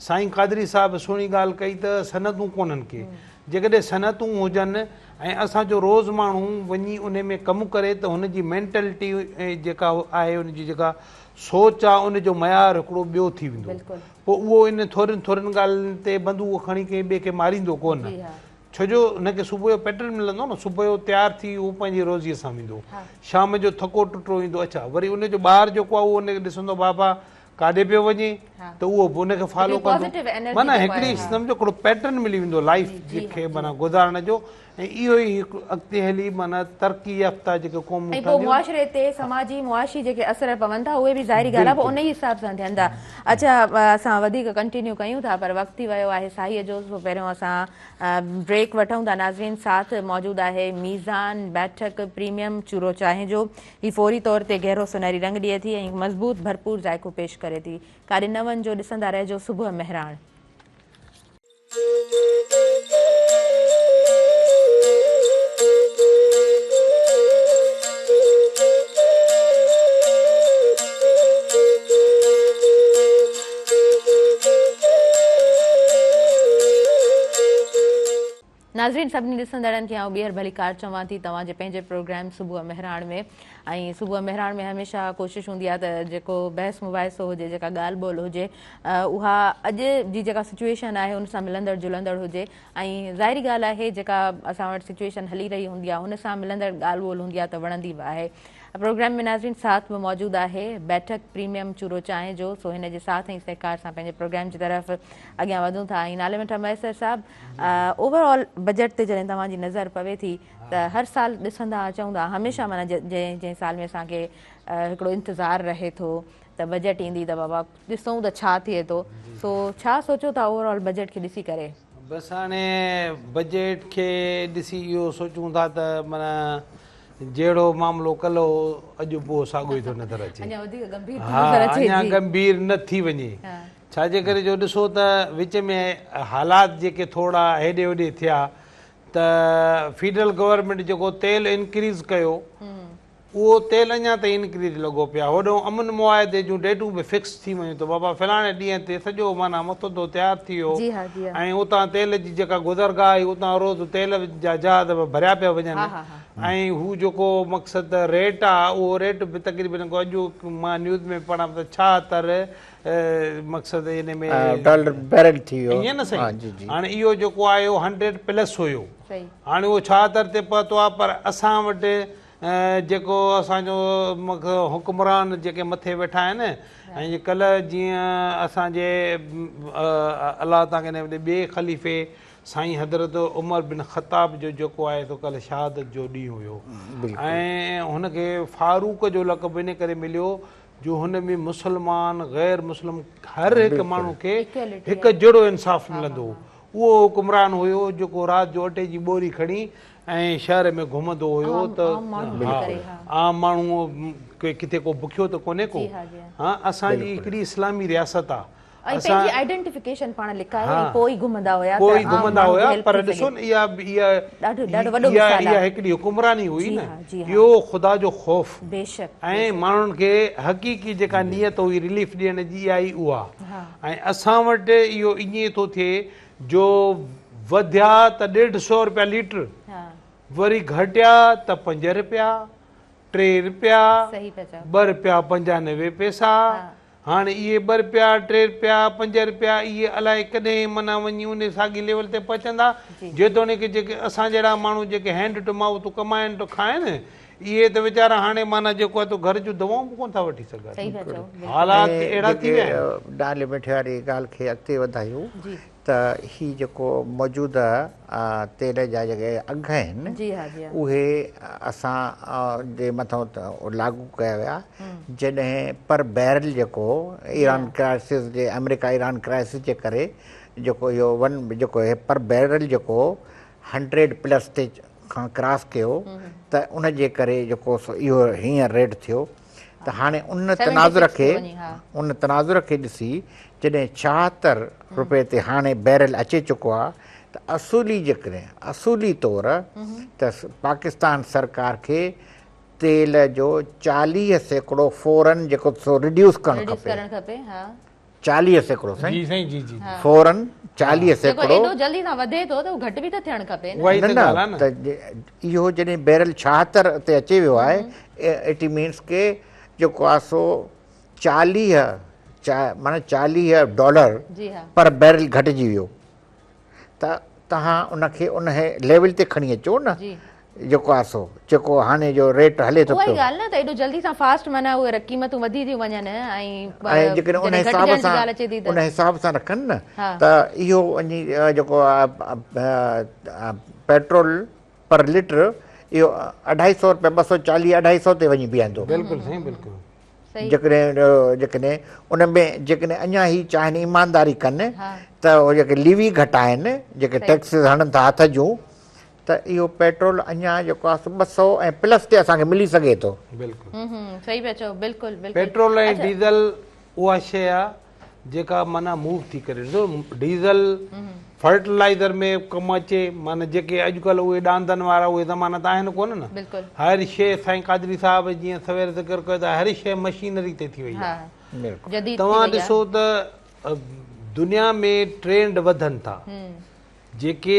سائين قادري صاحب سهڻي ڳالهه ڪئي ته صنعتون ڪونهن ڪي جيڪڏهن صنعتون هجن ۽ اسان جو روز ماڻهو وڃي انهي ۾ ڪم ڪري ته هن جي مينٽلٽي جيڪا آهي ان جي جيڪا سوچ آهي ان جو معيار هڪڙو ٻيو ٿي ويندو پوء اهو ان ٿورين ٿورين ڳالهين تي بندوق کڻي ڪنهن ٻئي کي ماريندو ڪونه. ڇو جو هن کي صبح جو پيٽرن ملندو نه، صبح جو تيار ٿي هو پنهنجي روزيء سان ويندو، شام جو ٿڪو ٽٽو ايندو، اڇا وري ان جو ٻار جيڪو آهي اهو ان کي ڏسندو بابا ڪاڏي پيو وڃي ته اهو به ان کي فالو ڪندو، معنيٰ هڪڙي سمجهو هڪڙو پيٽرن ملي ويندو لائيف کي معنيٰ گذارڻ جو ۽ اهو ئي هڪ اڳتي هلي معنيٰ ترقي يافته جيڪي قومون ۽ پوء معاشري تي سماجي معاشي جيڪي اثر پون ٿا اهي به ظاهري ڳالهه آهي پوء انهي حساب سان ٿين ٿا. اڇا اسان وڌيڪ ڪنٽينيو ڪيون ٿا پر وقت ٿي ويو آهي ساهيء جو سو پهريون اسان بريڪ وٺون ٿا ناظرين ساٿ موجود آهي ميزان بيٺڪ پريميم چورو چانهه جو هي فوري طور تي گهرو سونهري رنگ ڏئي ٿي ۽ مضبوط ڀرپور ذائقو پيش ڪري ٿي ڪاڏي نه وڃجو ڏسندا رهجو صبح مهراڻ. ناظرين سڀني ڏسندڙن کي آئون ٻيهر ڀليڪار چوان ٿي توهان جي پنهنجي پروگرام صبح مهراڻ ۾ ۽ صبح مهراڻ ۾ هميشه ڪوشش هوندي آهي ته جيڪو بحث مباحثو هجي جيڪا ڳالهه ٻولهه هجي اها اڄ جي جيڪا سچويشن آهي ان سان ملندڙ جلندڙ هجي ۽ ظاهري ڳالهه آهي جيڪا اسان وٽ سچويشن هلي رهي هوندي آهي ان سان ملندڙ ڳالهه ٻولهه هوندي آهي ته وڻندي به آهي پروگرام ۾ ناظرين ساٿ به موجود آهي بيٺڪ پريميم چورو چانهه جو سو هن جي ساٿ ۽ سهڪار سان پنهنجي پروگرام جي طرف اڳيان وڌون ٿا ۽ نالي مٺا مهيسر صاحب اوور آل بجيٽ تي جڏهن توهان جي نظر پوي ٿي ته هر سال ڏسندا اچون ٿا هميشه معنيٰ جنهن جنهن سال ۾ اسان کي هڪڙو انتظار رهي ٿو ته بجيٽ ايندي ته بابا ڏسون ته ڇا ٿئي ٿو سو ڇا سوچو ٿا اوور آل بجيٽ کي ڏسي ڪري؟ بس هاڻي بجيٽ کي ڏسي اهو سوچون ٿا ته معنيٰ جهڙو معاملو ڪلهه هو اڄ به اهو ساڳيو ئي ٿو نظر اچي. اڃا وڌيڪ ڳنڀير ٿو ها نظر اچي اڃا جي. ڳنڀير نه ٿي وڃي. ڇا جي ڪري جو ڏسو ته وچ ۾ حالات جيڪي ٿورا هيڏي هوڏي ٿيا ته فيڊرل گورنمينٽ جيڪو تيل انڪريز ڪيو اهو تيل اڃا تائين انڪريز لڳو پيو آهي. هوڏانهن امن معاهدي جون ڊيٽون به فڪس ٿي ويون ته بابا فلاڻي ڏينهن تي سڄو معنيٰ مسودو تيار ٿي ويو جي ها جي ها. ۽ اتان تيل جي جيڪا گذرگاهه هئي اتان روز تيل جا جهاز به ڀريا پيا وڃن ها ها ها. ۽ هو جيڪو مقصد ريٽ آ اهو ريٽ به تقريبن ڪو اڄ مان نيوز ۾ پڙهان ته 76 مقصد ان ۾ ڊالر بيرل ٿي ويو. ائين نه ها سائين جي جي. هاڻي اهو جيڪو آيو هنڊريڊ پلس هيو صحيح. هاڻي اهو 76 تي پهتو آ پر اسان وٽ جيڪو اسان جو حڪمران جيڪي مٿي ويٺا آهن ۽ ڪلهه جيئن اسان جي الله تعالي ڪنهن ٻئي خليفي سائين حضرت عمر بن خطاب جو جيڪو آهي سو ڪلهه شهادت جو ڏينهن هيو ۽ هن کي فاروق جو لقب ان ڪري مليو جو هن ۾ مسلمان غير مسلم هر هڪ ماڻهو کي هڪ جهڙو انصاف ملندو هو. اهو حڪمران هيو جيڪو رات جو اٽي جي ٻوري کڻي ۽ شهر ۾ گهمندو هيو ته عام ماڻهو ڪٿي ڪو بکيو ته ڪونهي ڪو. ها اسان جي هڪڙي اسلامي رياست آ. ۽ پنهنجي آئيڊنٽيفڪيشن پاڻ لڪائي ۽ پوء ئي گهمندا هيا پوء ئي گهمندا هيا پر ڏسو نه اها اها ڏاڍو ڏاڍو وڏو مثال آ اها هڪڙي حڪمراني هئي نه اهو خدا جو خوف بيشڪ ۽ ماڻهن کي حقيقي جيڪا نيت هئي رليف ڏيڻ جي اها ئي اها ۽ اسان وٽ اهو ائين ٿو ٿئي جو وڌيا ته 150 رپيا ليٽر وري گهٽيا ته 5 رپيا 3 رپيا 2 رپيا 95 پئسا. هاڻي اهي 2 رپيا 3 رپيا 5 رپيا اهي الائي ڪڏهن معنيٰ وڃي انهي ساڳي ليول تي پهچندا. جيتوڻيڪ جيڪي اسان جهڙا ماڻهو جيڪي هينڊ ٽو مائوٿ ڪمائن ٿا کائن اهي ته ويچارا هاڻي معنيٰ جيڪو آهي تو گهر جون دوائون به ڪونه ٿا وٺي سگهن. حالات اهڙا ٿي ويا آهن. ڊالي مٺي واري ڳالهه کي اڳتي وڌايون ته هي جيڪو موجوده تيل جا جيڪي اگهه آهن اهي اسان جي مٿان لاڳو ڪيا ويا جڏهن پر بيرل جيڪو ايران ڪرائسس جي آمريڪا ايران ڪرائسس جي ڪري جيڪو اهو ون جيڪو پر بيرل جيڪو هنڊريڊ پلس تي کان ڪراس ڪيو ته ان جي ڪري جيڪو سو اهو هينئر ريٽ ٿيو ته هاڻي ان تناظر کي ان تناظر کي ڏسي جڏهن 76 روپئي تي هاڻي بيرل اچي چڪو آهي ته اصولي جيڪڏهن اصولي طور ته پاڪستان سرڪار کي تيل جو 40% فورن جيڪو سو ريڊيوس ڪرڻ کپي. 40% سائين. جي سائين جي جي. فورن 40%. جيڪو ايڏو جلدي سان وڌي ٿو ته اهو گهٽ به ته ٿيڻ کپي نه. اها ئي ته ڳالهه آهي نه ته اهو جڏهن بيرل 76 تي اچي ويو آهي it means ڪي جيڪو آهي سو 40 معنيٰ 40 ڊالر پر بيرل گهٽجي ويو. ته توهان ان کي ان ليول تي کڻي اچو نه جيڪو آهي سو جيڪو هاڻي جو ريٽ هلي ٿو اها ئي پيو. ڳالهه نه ته ايڏو جلدي سان فاسٽ معنيٰ اهي قيمتون وڌي ٿيون وڃن ۽ ۽ جيڪڏهن ان جڏهن حساب گهٽجڻ جي سان ڳالهه اچي ٿي ته ان حساب سان رکن نه ها. ته اهو وڃي جيڪو آهي پيٽرول پر ليٽر اهو اڍائي سو روپيا 240 اڍائي سو تي وڃي بيهندو. بلڪل سائين بلڪل. جيڪڏهن جيڪڏهن ان ۾ جيڪڏهن اڃا هي چاهين ايمانداري ڪن ته اهي جيڪي ليوي گهٽائن جيڪي ٽيڪسز هڻن ٿا هٿ جون ته اهو پيٽرول اڃا جيڪو آهي سو 200 ۽ پلس تي اسان کي ملي سگهي ٿو. بلڪل صحيح پيا چئو بلڪل بلڪل. پيٽرول ۽ ڊيزل اها شيء آهي جيڪا معنيٰ موو ٿي ڪري ڏسو ڊيزل فرٽيلائزر ۾ ڪم اچي معنيٰ جيڪي اڄڪلهه اهي ڏاندن وارا اهي زمانا ته آهن ڪونه نه هر شيء سائين قادري صاحب جيئن سوير ذڪر ڪيو ته هر شيء مشينري تي ٿي وئي آهي توهان ڏسو ته دنيا ۾ ٽرينڊ وڌن ٿا جيڪي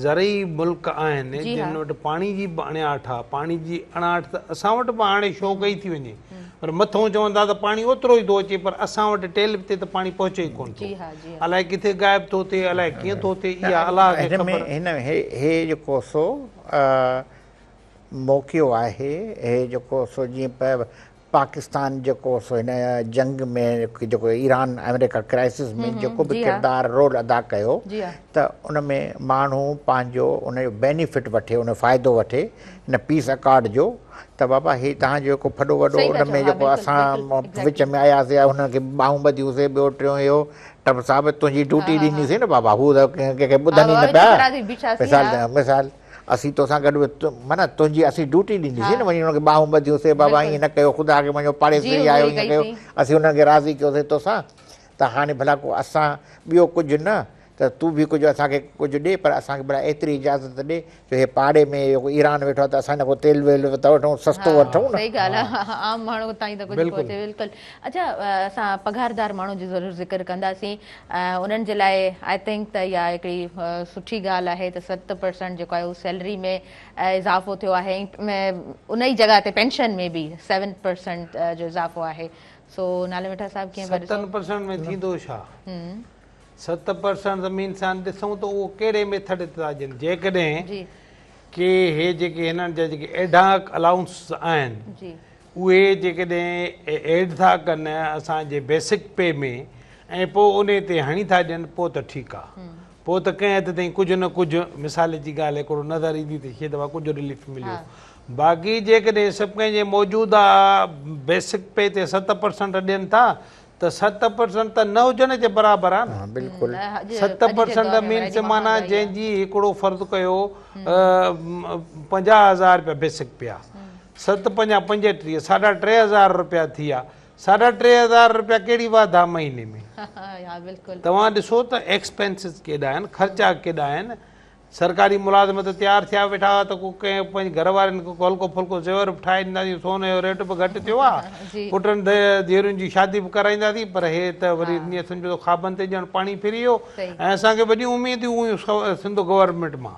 زرعي ملڪ آهن جن وٽ پاڻي جي به اڻاٺ آ، پاڻي جي اڻاٺ ته اسان وٽ به هاڻي شو ڪئي ٿي وڃي پر مٿئون چون ٿا ته پاڻي اوترو ئي ٿو اچي پر اسان وٽ ٽيلپ تي ته پاڻي پهچي ئي ڪونه ٿو الائي ڪٿي غائب ٿو ٿئي الائي ڪيئن ٿو ٿئي اها الله کي خبر. هن ۾ هي جيڪو سو موقعو آهي هي جيڪو سو جيئن پاڪستان جيڪو سو هن جنگ ۾ جيڪو ايران آمريڪا ڪرائسس ۾ جيڪو به ڪردار رول ادا ڪيو ته ان ۾ ماڻهو پنهنجو ان جو بينيفٽ وٺي ان جو فائدو وٺي هن پيس اڪارڊ جو ته بابا هي تهان جو جيڪو ڦڏو وڏو ان ۾ جيڪو اسان وچ ۾ آياسي هنن کي ٻانهون ٻڌيون سي ٻيو ٽيون اهو ٽرمپ صاحب تنهنجي ڊيوٽي ڏنيسين نه بابا هو ته ڪنهن کي ٻڌن ئي نه پيا مثال مثال اسين توسان گڏ معنيٰ تنهنجي اسين ڊيوٽي ڏنيسين نه وڃي انهن کي ٻانهون ٻڌيونسين بابا ائين نه ڪيو خدا کي مڃو پاڙيسري آهيو ائين ڪيو اسين انهن کي راضي ڪيوسين توسان ته هاڻي ڀلا ڪو اسان ٻيو ڪجهه نه ته تون به ڪجهه اسان کي ڪجهه ڏي پر اسان کي ڀلا ايتري اجازت ڏي جو هي پاڙي ۾ جيڪو ايران ويٺو آهي ته اسان هن کان تيل ويل به ته وٺون سستو وٺون نه. صحيح ڳالهه آهي عام ماڻهو تائين ته ڪجهه پهچي بلڪل اڇا اسان پگهاردار ماڻهن جو ضرور ذڪر ڪنداسين انهن جي لاء I think ته اها هڪڙي سٺي ڳالهه آهي ته 7% جيڪو آهي اهو سيلري ۾ اضافو ٿيو آهي ۽ ان ئي جڳهه تي پينشن ۾ به 7% جو اضافو آهي سو نالي مٺا صاحب ڪيئن پيا ڏسو؟ 7% ۾ ٿيندو ڇا؟ 7% زمين سان ڏسون ته اهو ڪهڙي ميٿڊ تي ٿا ڏين جيڪڏهن ڪي هي جيڪي هنن جا جيڪي ايڊهاڪ الائونس آهن اهي جيڪڏهن ايڊ ٿا ڪن اسان جي بيسڪ پي ۾ ۽ پوء انهي تي هڻي ٿا ڏين پوء ته ٺيڪ آ پوء ته ڪنهن حد تائين ڪجهه نه ڪجهه مثال جي ڳالهه هڪڙو نظر ايندي ته هي دفعا ڪجهه رليف مليو باقي جيڪڏهن سڀ ڪنهن جي موجوده بيسڪ پي تي 7% ڏين ٿا ته 7% ته نه هجڻ جي برابر آ نه. بلڪل. 7% مينس معنيٰ جنهن جي هڪڙو فرض ڪيو 50 هزار رپيا بيسڪ پي آ ست پنجا 35 ساڍا ٽي هزار رپيا ٿي ويا ساڍا ٽي هزار رپيا ڪهڙي واڌ آ مهيني ۾. توهان ڏسو ته ايڪسپينسز ڪيڏا آهن خرچا ڪيڏا آهن سرڪاري ملازم ته تيار ٿيا ويٺا هئا ته ڪو ڪنهن پنهنجي گهر وارين کي ڪو هلڪو ڦلڪو زيور به ٺاهي ڏينداسين، سون جو ريٽ به گهٽ ٿيو آ، پٽن ڌيئرن جي شادي به ڪرائينداسين، پر هي ته وري ائين سمجهو ته خوابن تي ڄڻ پاڻي ڦري ويو ۽ اسان کي وڏيون اميدون هيون سنڌ گورنمينٽ مان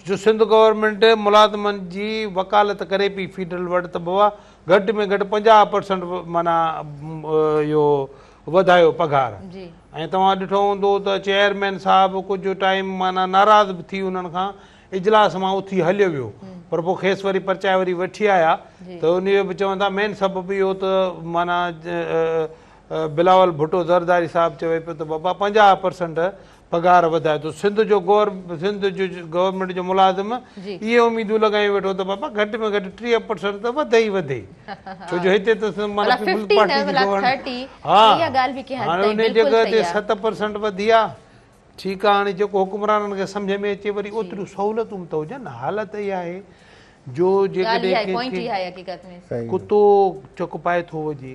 جو سنڌ گورنمينٽ ملازمن جي وڪالت ڪري پئي فيڊرل وٽ ته بابا گهٽ ۾ گهٽ 50% معنيٰ اهو وڌايو پگهار ۽ توهان ڏٺو هوندو ته چيئرمين صاحب ڪجهه ٽائيم معنيٰ ناراض به ٿي انهن کان اجلاس مان اٿي هليو ويو پر پوء کيس وري پرچائي وري وٺي آيا ته ان جو به چون ٿا مين سبب اهو ته معنيٰ بلاول ڀٽو زرداري صاحب چوي پيو ته بابا 50% پگهار وڌائي ٿو سنڌ جو گور سنڌ جو گورنمينٽ جو ملازم اهي اميدون لڳائي ويٺو ته بابا گهٽ ۾ گهٽ 30% ته وڌي ئي وڌي ڇو جو هتي ته معنيٰ پيپلز پارٽي جي گورنمينٽ ها هاڻي ان جڳهه تي 7% وڌي آ ٺيڪ آ هاڻي جيڪو حڪمرانن کي سمجهه ۾ اچي وري اوتريون سهولتون به ته هجن حالت اها آهي جو جيڪڏهن ڪنهن کي ڪتو چڪ پائي ٿو وڃي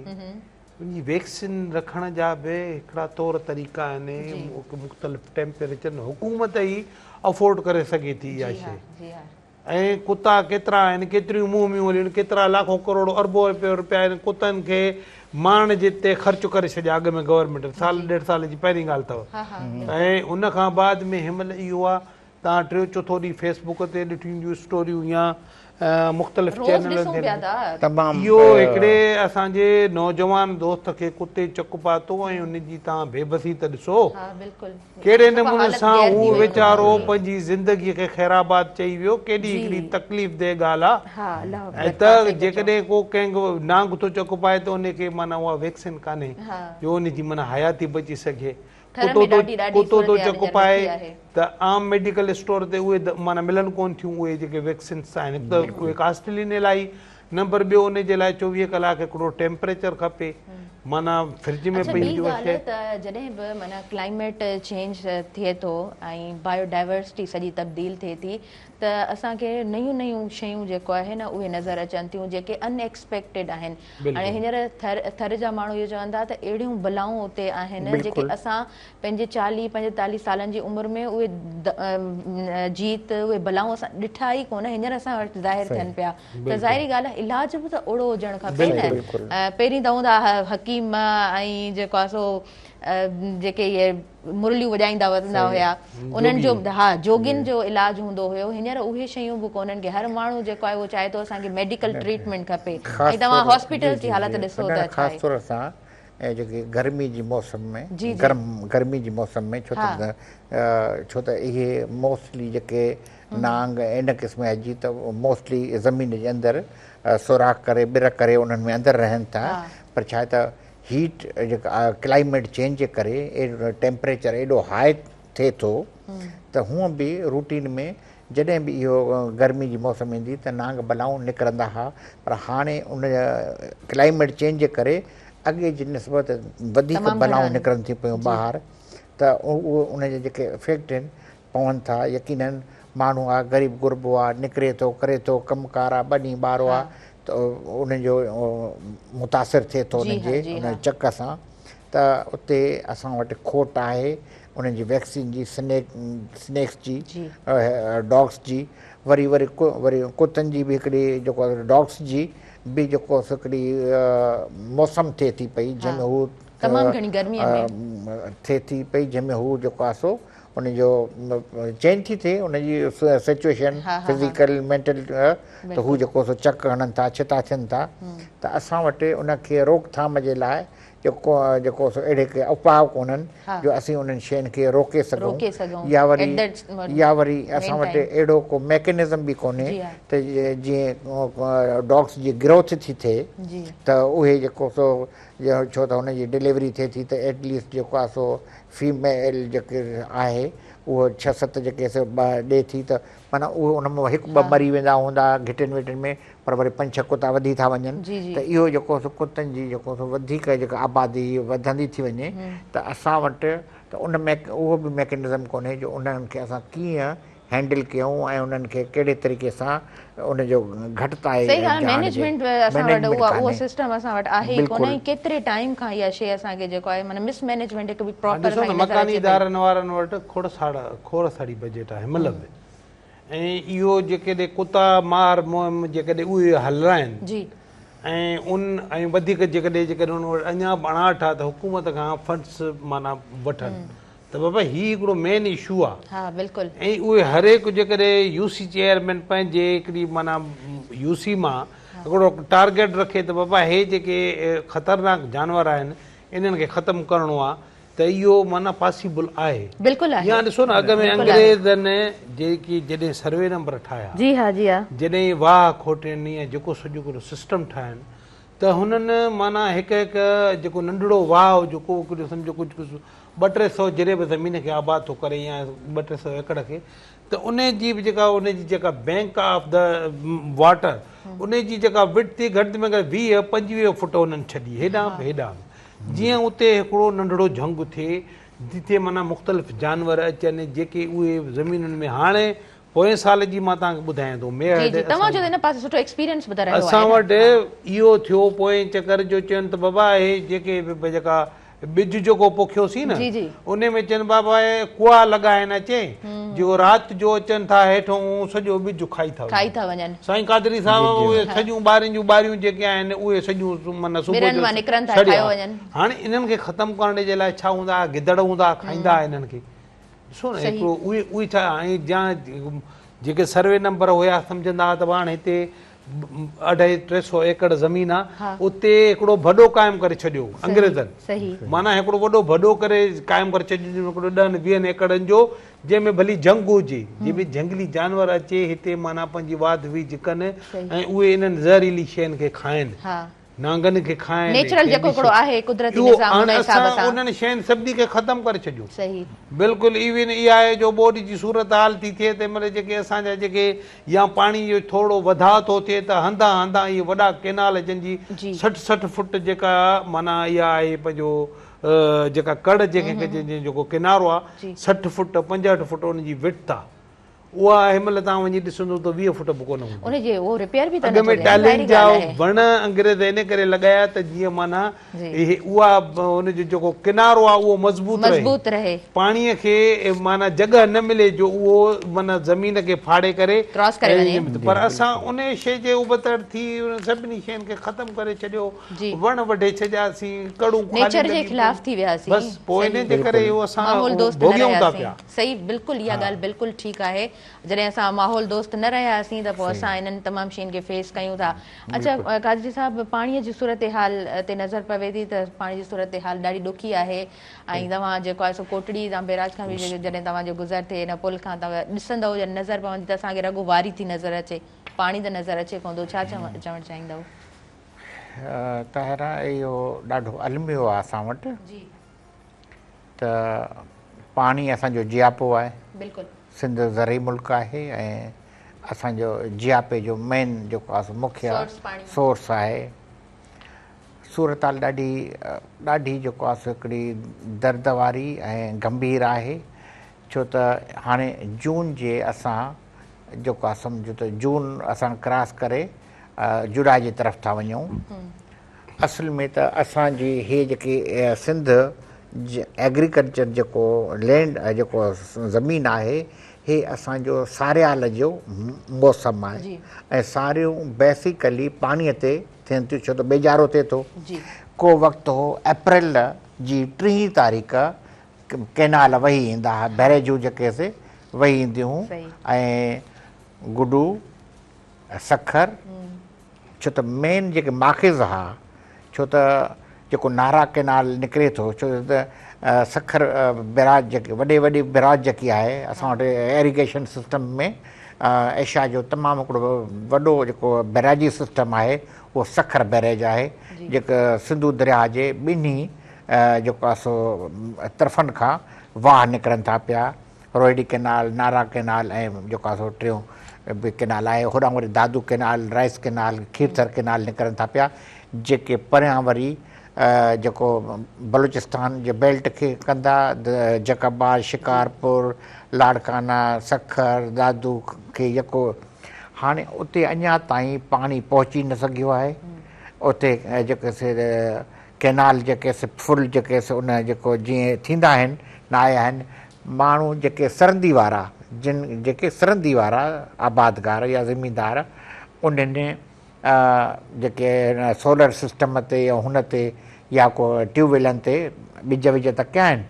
ان جي ويڪسين رکڻ جا به هڪڙا طور طريقا آهن مختلف ٽيمپريچر حڪومت ئي افورڊ ڪري سگهي ٿي اها شي ۽ ڪتا ڪيترا آهن ڪيتريون مهميون هليون ڪيترا لاکون ڪروڙ اربون رپيا آهن ڪتن کي مارڻ جي تي خرچ ڪري ڇڏيا اڳ ۾ گورنمينٽ سال ڏيڍ سال جي پهرين ڳالهه اٿو ۽ ان کان بعد ۾ هن مهل اهو آهي توهان ٽيون چوٿون ڏينهن فيس بڪ تي ڏٺيون هونديون اسٽوريون يا مختلف روز چينلن ڏسون تي پيا ٿا. تمام اهو هڪڙي اسان جي نوجوان دوست کي ڪتي چڪ پاتو ۽ ان جي توهان بي بسي ته ڏسو ها بلڪل ڪهڙي صفا نموني حالت سان غير هو ٿي وئي ان ويچارو ماڻهو جي. پنهنجي زندگي کي خيرآباد چئي ويو ڪيڏي جي هڪڙي تڪليف ده ڳالهه آ ها الله ۽ اڪبر ته توفيق اچو. جيڪڏهن ڪو ڪنهن کي نانگ ٿو چڪ پائي ته ان کي معنيٰ اها ويڪسين ڪانهي ها جو ان جي معنيٰ حياتي بچي سگهي ٿر ڪتو ۾ ٿو ڏاڍي ڏاڍي ڪتو ٿو صورتحال چڪ هينئر پائي ڏکي آهي. ته عام ميڊيڪل اسٽور تي اهي معنيٰ ملن ڪون ٿيون اهي جيڪي ويڪسنس آهن هڪ ته اهي ڪاسٽلي آهن الاهي نمبر ٻيو ان جي لاء 24 ڪلاڪ هڪڙو ٽيمپريچر کپي معنيٰ فرج ۾ اڇا پئي ٻي هوندي اها ڳالهه شيء. ته جڏهن به معنيٰ ڪلائميٽ چينج ٿئي ٿو ۽ بايو ڊائيورسٽي سڄي تبديل ٿئي ٿي ته اسان کي نيون نيون شيون جيڪو آهي نه اهي نظر اچن ٿيون جيڪي ان ايڪسپيڪٽيڊ آهن هاڻي هينئر ٿر ٿر جا ماڻهو اهو چون ٿا ته اهڙيون بلائون اتي آهن جيڪي اسان پنهنجي 40 45 سالن جي عمر ۾ اهي جيت اهي بلائون اسان ڏٺا ئي ڪونه هينئر اسان وٽ ظاهر ٿين پيا ته ظاهري ڳالهه آهي علاج به ته اوڙو هجڻ کپي نه پهرين ته هوندا حڪيم ۽ جيڪو آهي سو جيڪي اهي مرليون وڄائيندا وتندا هيا انهن جو ها جوڳين جو علاج هوندو هيو هينئر اهي شيون به ڪونهن ڪي هر ماڻهو جيڪو آهي اهو چاهي ٿو اسان کي ميڊيڪل ٽريٽمينٽ کپي ۽ توهان هاسپيٽلز جي حالت ڏسو ته ڇا خاص طور سان جيڪي گرمي جي موسم ۾ گرم گرمي جي موسم ۾ ڇو ته ڇو ته اهي موسٽلي جيڪي نانگ ۽ ان قسم جا جيت موسٽلي زمين جي اندر سوراخ ڪري ٻر ڪري انهن ۾ اندر رهن ٿا پر ڇا آهي ته هيٽ جيڪا ڪلائميٽ چينج جي ڪري ٽيمپريچر ايڏو هاء ٿئي ٿو ته هونء به روٽين ۾ جڏهن به اهو گرمي جي موسم ايندي ته نانگ بلائون نڪرندا ها پر هاڻي ان ڪلائميٽ چينج جي ڪري اڳي جي نسبت وڌيڪ بلائون نڪرن ٿيون پيون ٻاهر. ته اهو ان جا جيڪي افيڪٽ آهن پون ٿا يقينن ماڻهو آ غريب غربو آ نڪري ٿو ڪري ٿو ڪم ڪار آ ٻني ٻارو آ ته ان جو متاثر ٿئي ٿو ان جي ان چڪ سان ته اتي اسان وٽ کوٽ آهي انهن جي ويڪسين جي سنيڪ سنيڪس جي ڊاگس جي وري وري وري ڪتن جي به هڪڙي جيڪو ڊاگس جي به جيڪو هڪڙي موسم ٿئي ٿي پئي جنهن ۾ هو تمام گهڻي گرمي ۾ ٿئي ٿي پئي جنهن ۾ هو جيڪو آهي سو ان جو چينج ٿي ٿئي ان جي سچويشن فزيڪل مينٽل ته هو جيڪو سو چڪ هڻن ٿا ڇتا ٿين ٿا ته اسان وٽ ان کي روڪٿام جي لاء جيڪو جيڪو سو اهڙي ڪي اپاء ڪونهن جو اسين انهن شين کي روڪي سگهون يا وري يا وري اسان وٽ اهڙو ڪو ميڪنزم به ڪونهي ته جيئن ڊاگس جي گروٿ ٿي ٿئي ته اهي جيڪو سو ڇو ته هن جي ڊليوري ٿئي ٿي ته ايٽ ليسٽ جيڪو آهي سو فيميل جيڪي آهي اهو ڇهه ست جيڪي سو ڏي ٿي ته معنيٰ اهو ان مان هڪ ٻه مري ويندا هوندا گهٽين وٽين ۾ پر وري پنج ڇهه ڪتا وڌي ٿا وڃن ته اهو جيڪو سو ڪتن جي جيڪو سو وڌيڪ جيڪا آبادي وڌندي ٿي وڃي ته اسان وٽ ته ان ۾ اهو به ميڪنزم ڪونهي جو انهن کي اسان ڪيئن هينڊل ڪيون ۽ انهن کي ڪهڙي طريقي سان ان جو گهٽتائي صحيح ڳالهه مينيجمينٽ اسان وٽ اها اهو سسٽم اسان وٽ آهي ئي ڪونه ۽ ڪيتري ٽائيم کان اها شي اسان کي جيڪو آهي معنيٰ مس مينيجمينٽ هڪ به پراپر ڏسو نه مڪاني ادارن وارن وٽ کوڙ ساڙ کوڙ ساري بجيٽ آهي مطلب ۽ اهو جيڪڏهن ڪتا مار مهم جيڪڏهن اهي هلرائن جي ۽ ان ۽ وڌيڪ جيڪڏهن جيڪڏهن ان وٽ اڃا به اڻاٺ آهي ته حڪومت کان فنڊس معنيٰ وٺن ته بابا هي هڪڙو مين اشو آ. ها بلڪل. ۽ اهي هر هڪ جيڪڏهن يو سي چيئرمين پنهنجي هڪڙي معنيٰ يو سي مان هڪڙو ٽارگيٽ رکي ته بابا هي جيڪي خطرناڪ جانور آهن انهن کي ختم ڪرڻو آ ته اهو معنيٰ پاسيبل آهي. بلڪل آهي. يا ڏسو نه اڳ ۾ انگريزن جيڪي جڏهن سروي نمبر ٺاهيا. جي ها جي ها. جڏهن واهه کوٽين يا جيڪو سڄو هڪڙو سسٽم ٺاهين ته هنن معنيٰ هڪ هڪ جيڪو ننڍڙو واهه جيڪو هڪڙو سمجهو ڪجهه ٻه ٽي سئو جريب زمين کي آباد ٿو ڪري يا ٻه ٽي سئو ايڪڙ کي ته ان جي به جيڪا ان جي جيڪا بينڪ آف the water ان جي جيڪا وڊٿ ٿي گهٽ ۾ گهٽ 20 25 فوٽ انهن ڇڏي هيڏانهن به هيڏانهن به جيئن اتي هڪڙو ننڍڙو جهنگ ٿئي جتي معنيٰ مختلف جانور اچن جيڪي اهي زمينن ۾ هاڻي پوئين سال جي مان توهان کي ٻڌايان ٿو ميهڙ جي جي توهان جو ته ان پاسي سٺو ايڪسپيرينس به ته رهيو آهي اسان وٽ اهو ٿيو پوئين چڪر جو چون ته بابا اهي جيڪي به جيڪا ٻج جيڪو پوکيوسين نه ان ۾ چون بابا اهي ڪوئا لڳا آهن اچي جو رات جو اچن ٿا هيٺون سڄو ٻج کائي ٿا کائي ٿا وڃن سائين قادري صاحب اهي سڄيون ٻارين جون ٻاريون جيڪي آهن اهي سڄيون معنيٰ صبح جو نڪرن ٿا کايو وڃن هاڻي انهن کي ختم ڪرڻ جي لاء ڇا هوندا گدڙ هوندا کائيندا انهن کي ڏسو نه هڪڙو اهي اهي ڇا ۽ جا جيڪي سروي نمبر هيا سمجهندا هئا ته هاڻ هتي اڍائي ٽي سو ايڪڙ زمين آ اتي هڪڙو ڀڏو قائم ڪري ڇڏيو انگريزن معنيٰ هڪڙو وڏو ڀڏو ڪري قائم ڪري ڇڏيو هڪڙو ڏهن ويهن ايڪڙن جو جنهن ۾ ڀلي جهنگ هجي جنهن ۾ جهنگلي جانور اچي هتي معنيٰ پنهنجي واڌ ويجهه ڪن ۽ اهي انهن زهريلي شين کي کائن نانگن کي کائن نيچرل جيڪو هڪڙو آهي قدرتي نظام ان حساب سان انهن شين سڀني کي ختم ڪري ڇڏيو صحيح بلڪل ايون اها آهي جو ٻوڏ جي صورت حال ٿي ٿئي تنهن مهل جيڪي اسان جا جيڪي يا پاڻي جو ٿورو وڌاء ٿو ٿئي ته هنڌان هنڌان اهي وڏا ڪينال جن جي 60 60 فٽ جيڪا معنيٰ اها آهي پنهنجو جيڪا ڪڙ جنهن کي چئجي جيڪو ڪنارو آهي 60 فٽ 65 فٽ ان جي وڊٿ آهي اها هن مهل توهان وڃي ڏسندو ته 20 فوٽ به ڪونه هوندي. ان جي اهو رپيئر به ته اڳ نٿو ۾ ٿئي ٽالهين ظاهري جا ڳالهه آهي. وڻ انگريز ان ڪري لڳايا ته جيئن معنيٰ اهي اها ان جو جيڪو ڪنارو آهي اهو مضبوط رهي. مضبوط رهي. پاڻيء کي معنيٰ جڳهه نه ملي جو اهو معنيٰ زمين کي ڦاڙي ڪري ڪراس ڪري وڃي. پر اسان ان شيء جي ابتڙ ٿي انهن سڀني شين کي ختم ڪري ڇڏيو. وڻ وڍي ڇڏياسين، ڪڙون خالي نيچر جي لڳي پيون. خلاف ٿي وياسين. بس پوء انهي جي ڪري اهو اسان ماحول دوست نه ڀوڳيون ٿا رهياسين. پيا. صحيح بلڪل اها ڳالهه بلڪل ٺيڪ آهي جڏهن اسان ماحول دوست نه رهياسين ته پوء اسان انهن تمام شين کي فيس ڪيون ٿا. اڇا قادري صاحب پاڻي جي صورتحال تي نظر پوي ٿي ته پاڻي جي صورتحال ڏاڍي ڏکي آهي ۽ توهان جيڪو آهي سو ڪوٽڙي تان بيراج کان به جڏهن توهان جو گذر ٿئي ان پل کان توهان ڏسندؤ جڏهن نظر پوندي ته اسان کي رڳو واري ٿي نظر اچي پاڻي ته نظر اچي ڪونه ٿو ڇا چوڻ چاهيندؤ؟ طاهره اهو ڏاڍو الميو آهي اسان وٽ ته پاڻي اسان جو جياپو آهي. بلڪل. سنڌ زرعي ملڪ آهي ۽ اسان جو جياپي جو مين جيڪو آهي سو مکيه سورس آهي. صورتحال ڏاڍي ڏاڍي جيڪو آهي سو هڪڙي درد واري ۽ گنڀير آهي ڇو ته هاڻي جون جي اسان جيڪو آهي سمجهو ته جون اسان ڪراس ڪري جولاء جي طرف ٿا وڃون اصل ۾ ته اسان جي هي جيڪي سنڌ ايگريڪلچر جيڪو لينڊ جيڪو زمين آهي هي اسان جو ساريال جو موسم آهي ۽ ساريون بيسيڪلي پاڻي تي ٿين ٿيون ڇو ته ٻيجارو ٿئي ٿو. ڪو وقت هو اپريل جي ٽيهين تاريخ ڪينال وهي ايندا ها بئريجون جيڪي سي وهي اينديون هون ۽ گڊو سکر ڇو ته مين جيڪي ماخذ ها ڇو ته جيڪو نارا ڪينال نڪري ٿو ڇو ته سکر بئراج جيڪي وڏي وڏي بئراج جيڪي آهي اسان وٽ ايريگيشن سسٽم ۾ ايشيا جو تمام هڪڙو وڏو جيڪو بئراجي سسٽم آهي اهو سکر بئريج آهي جيڪو سنڌو درياهه جي ٻنهي جيڪو آهي سو طرفن کان واهه نڪرن ٿا پيا روهڙي ڪينال، نارا ڪينال ۽ جيڪو آهي سو ٽيون به ڪينال آهي. هوڏانهن وري Dadu canal, rice canal, Kirthar canal نڪرن ٿا پيا، جيڪي پريان وري جيڪو بلوچستان جي بيلٽ کي ڪندا، جيڪب آباد، شڪارپور، لاڙڪانا، سکر، دادو کي يڪو هاڻي اتي اڃا تائين پاڻي پهچي نه سگهيو آهي. اتي جيڪي سي ڪينال جيڪي سي فل جيڪي سي ان جيڪو جيئن ٿيندا آهن نه آيا آهن ماڻهو جيڪي سرندي وارا جن جيڪي سرندي وارا آبادگار يا زميندار انهن جيڪي سولر سسٽم تي يا هن تي يا ڪو ٽيوب ويلن تي ٻج وج ته ڪيا آهن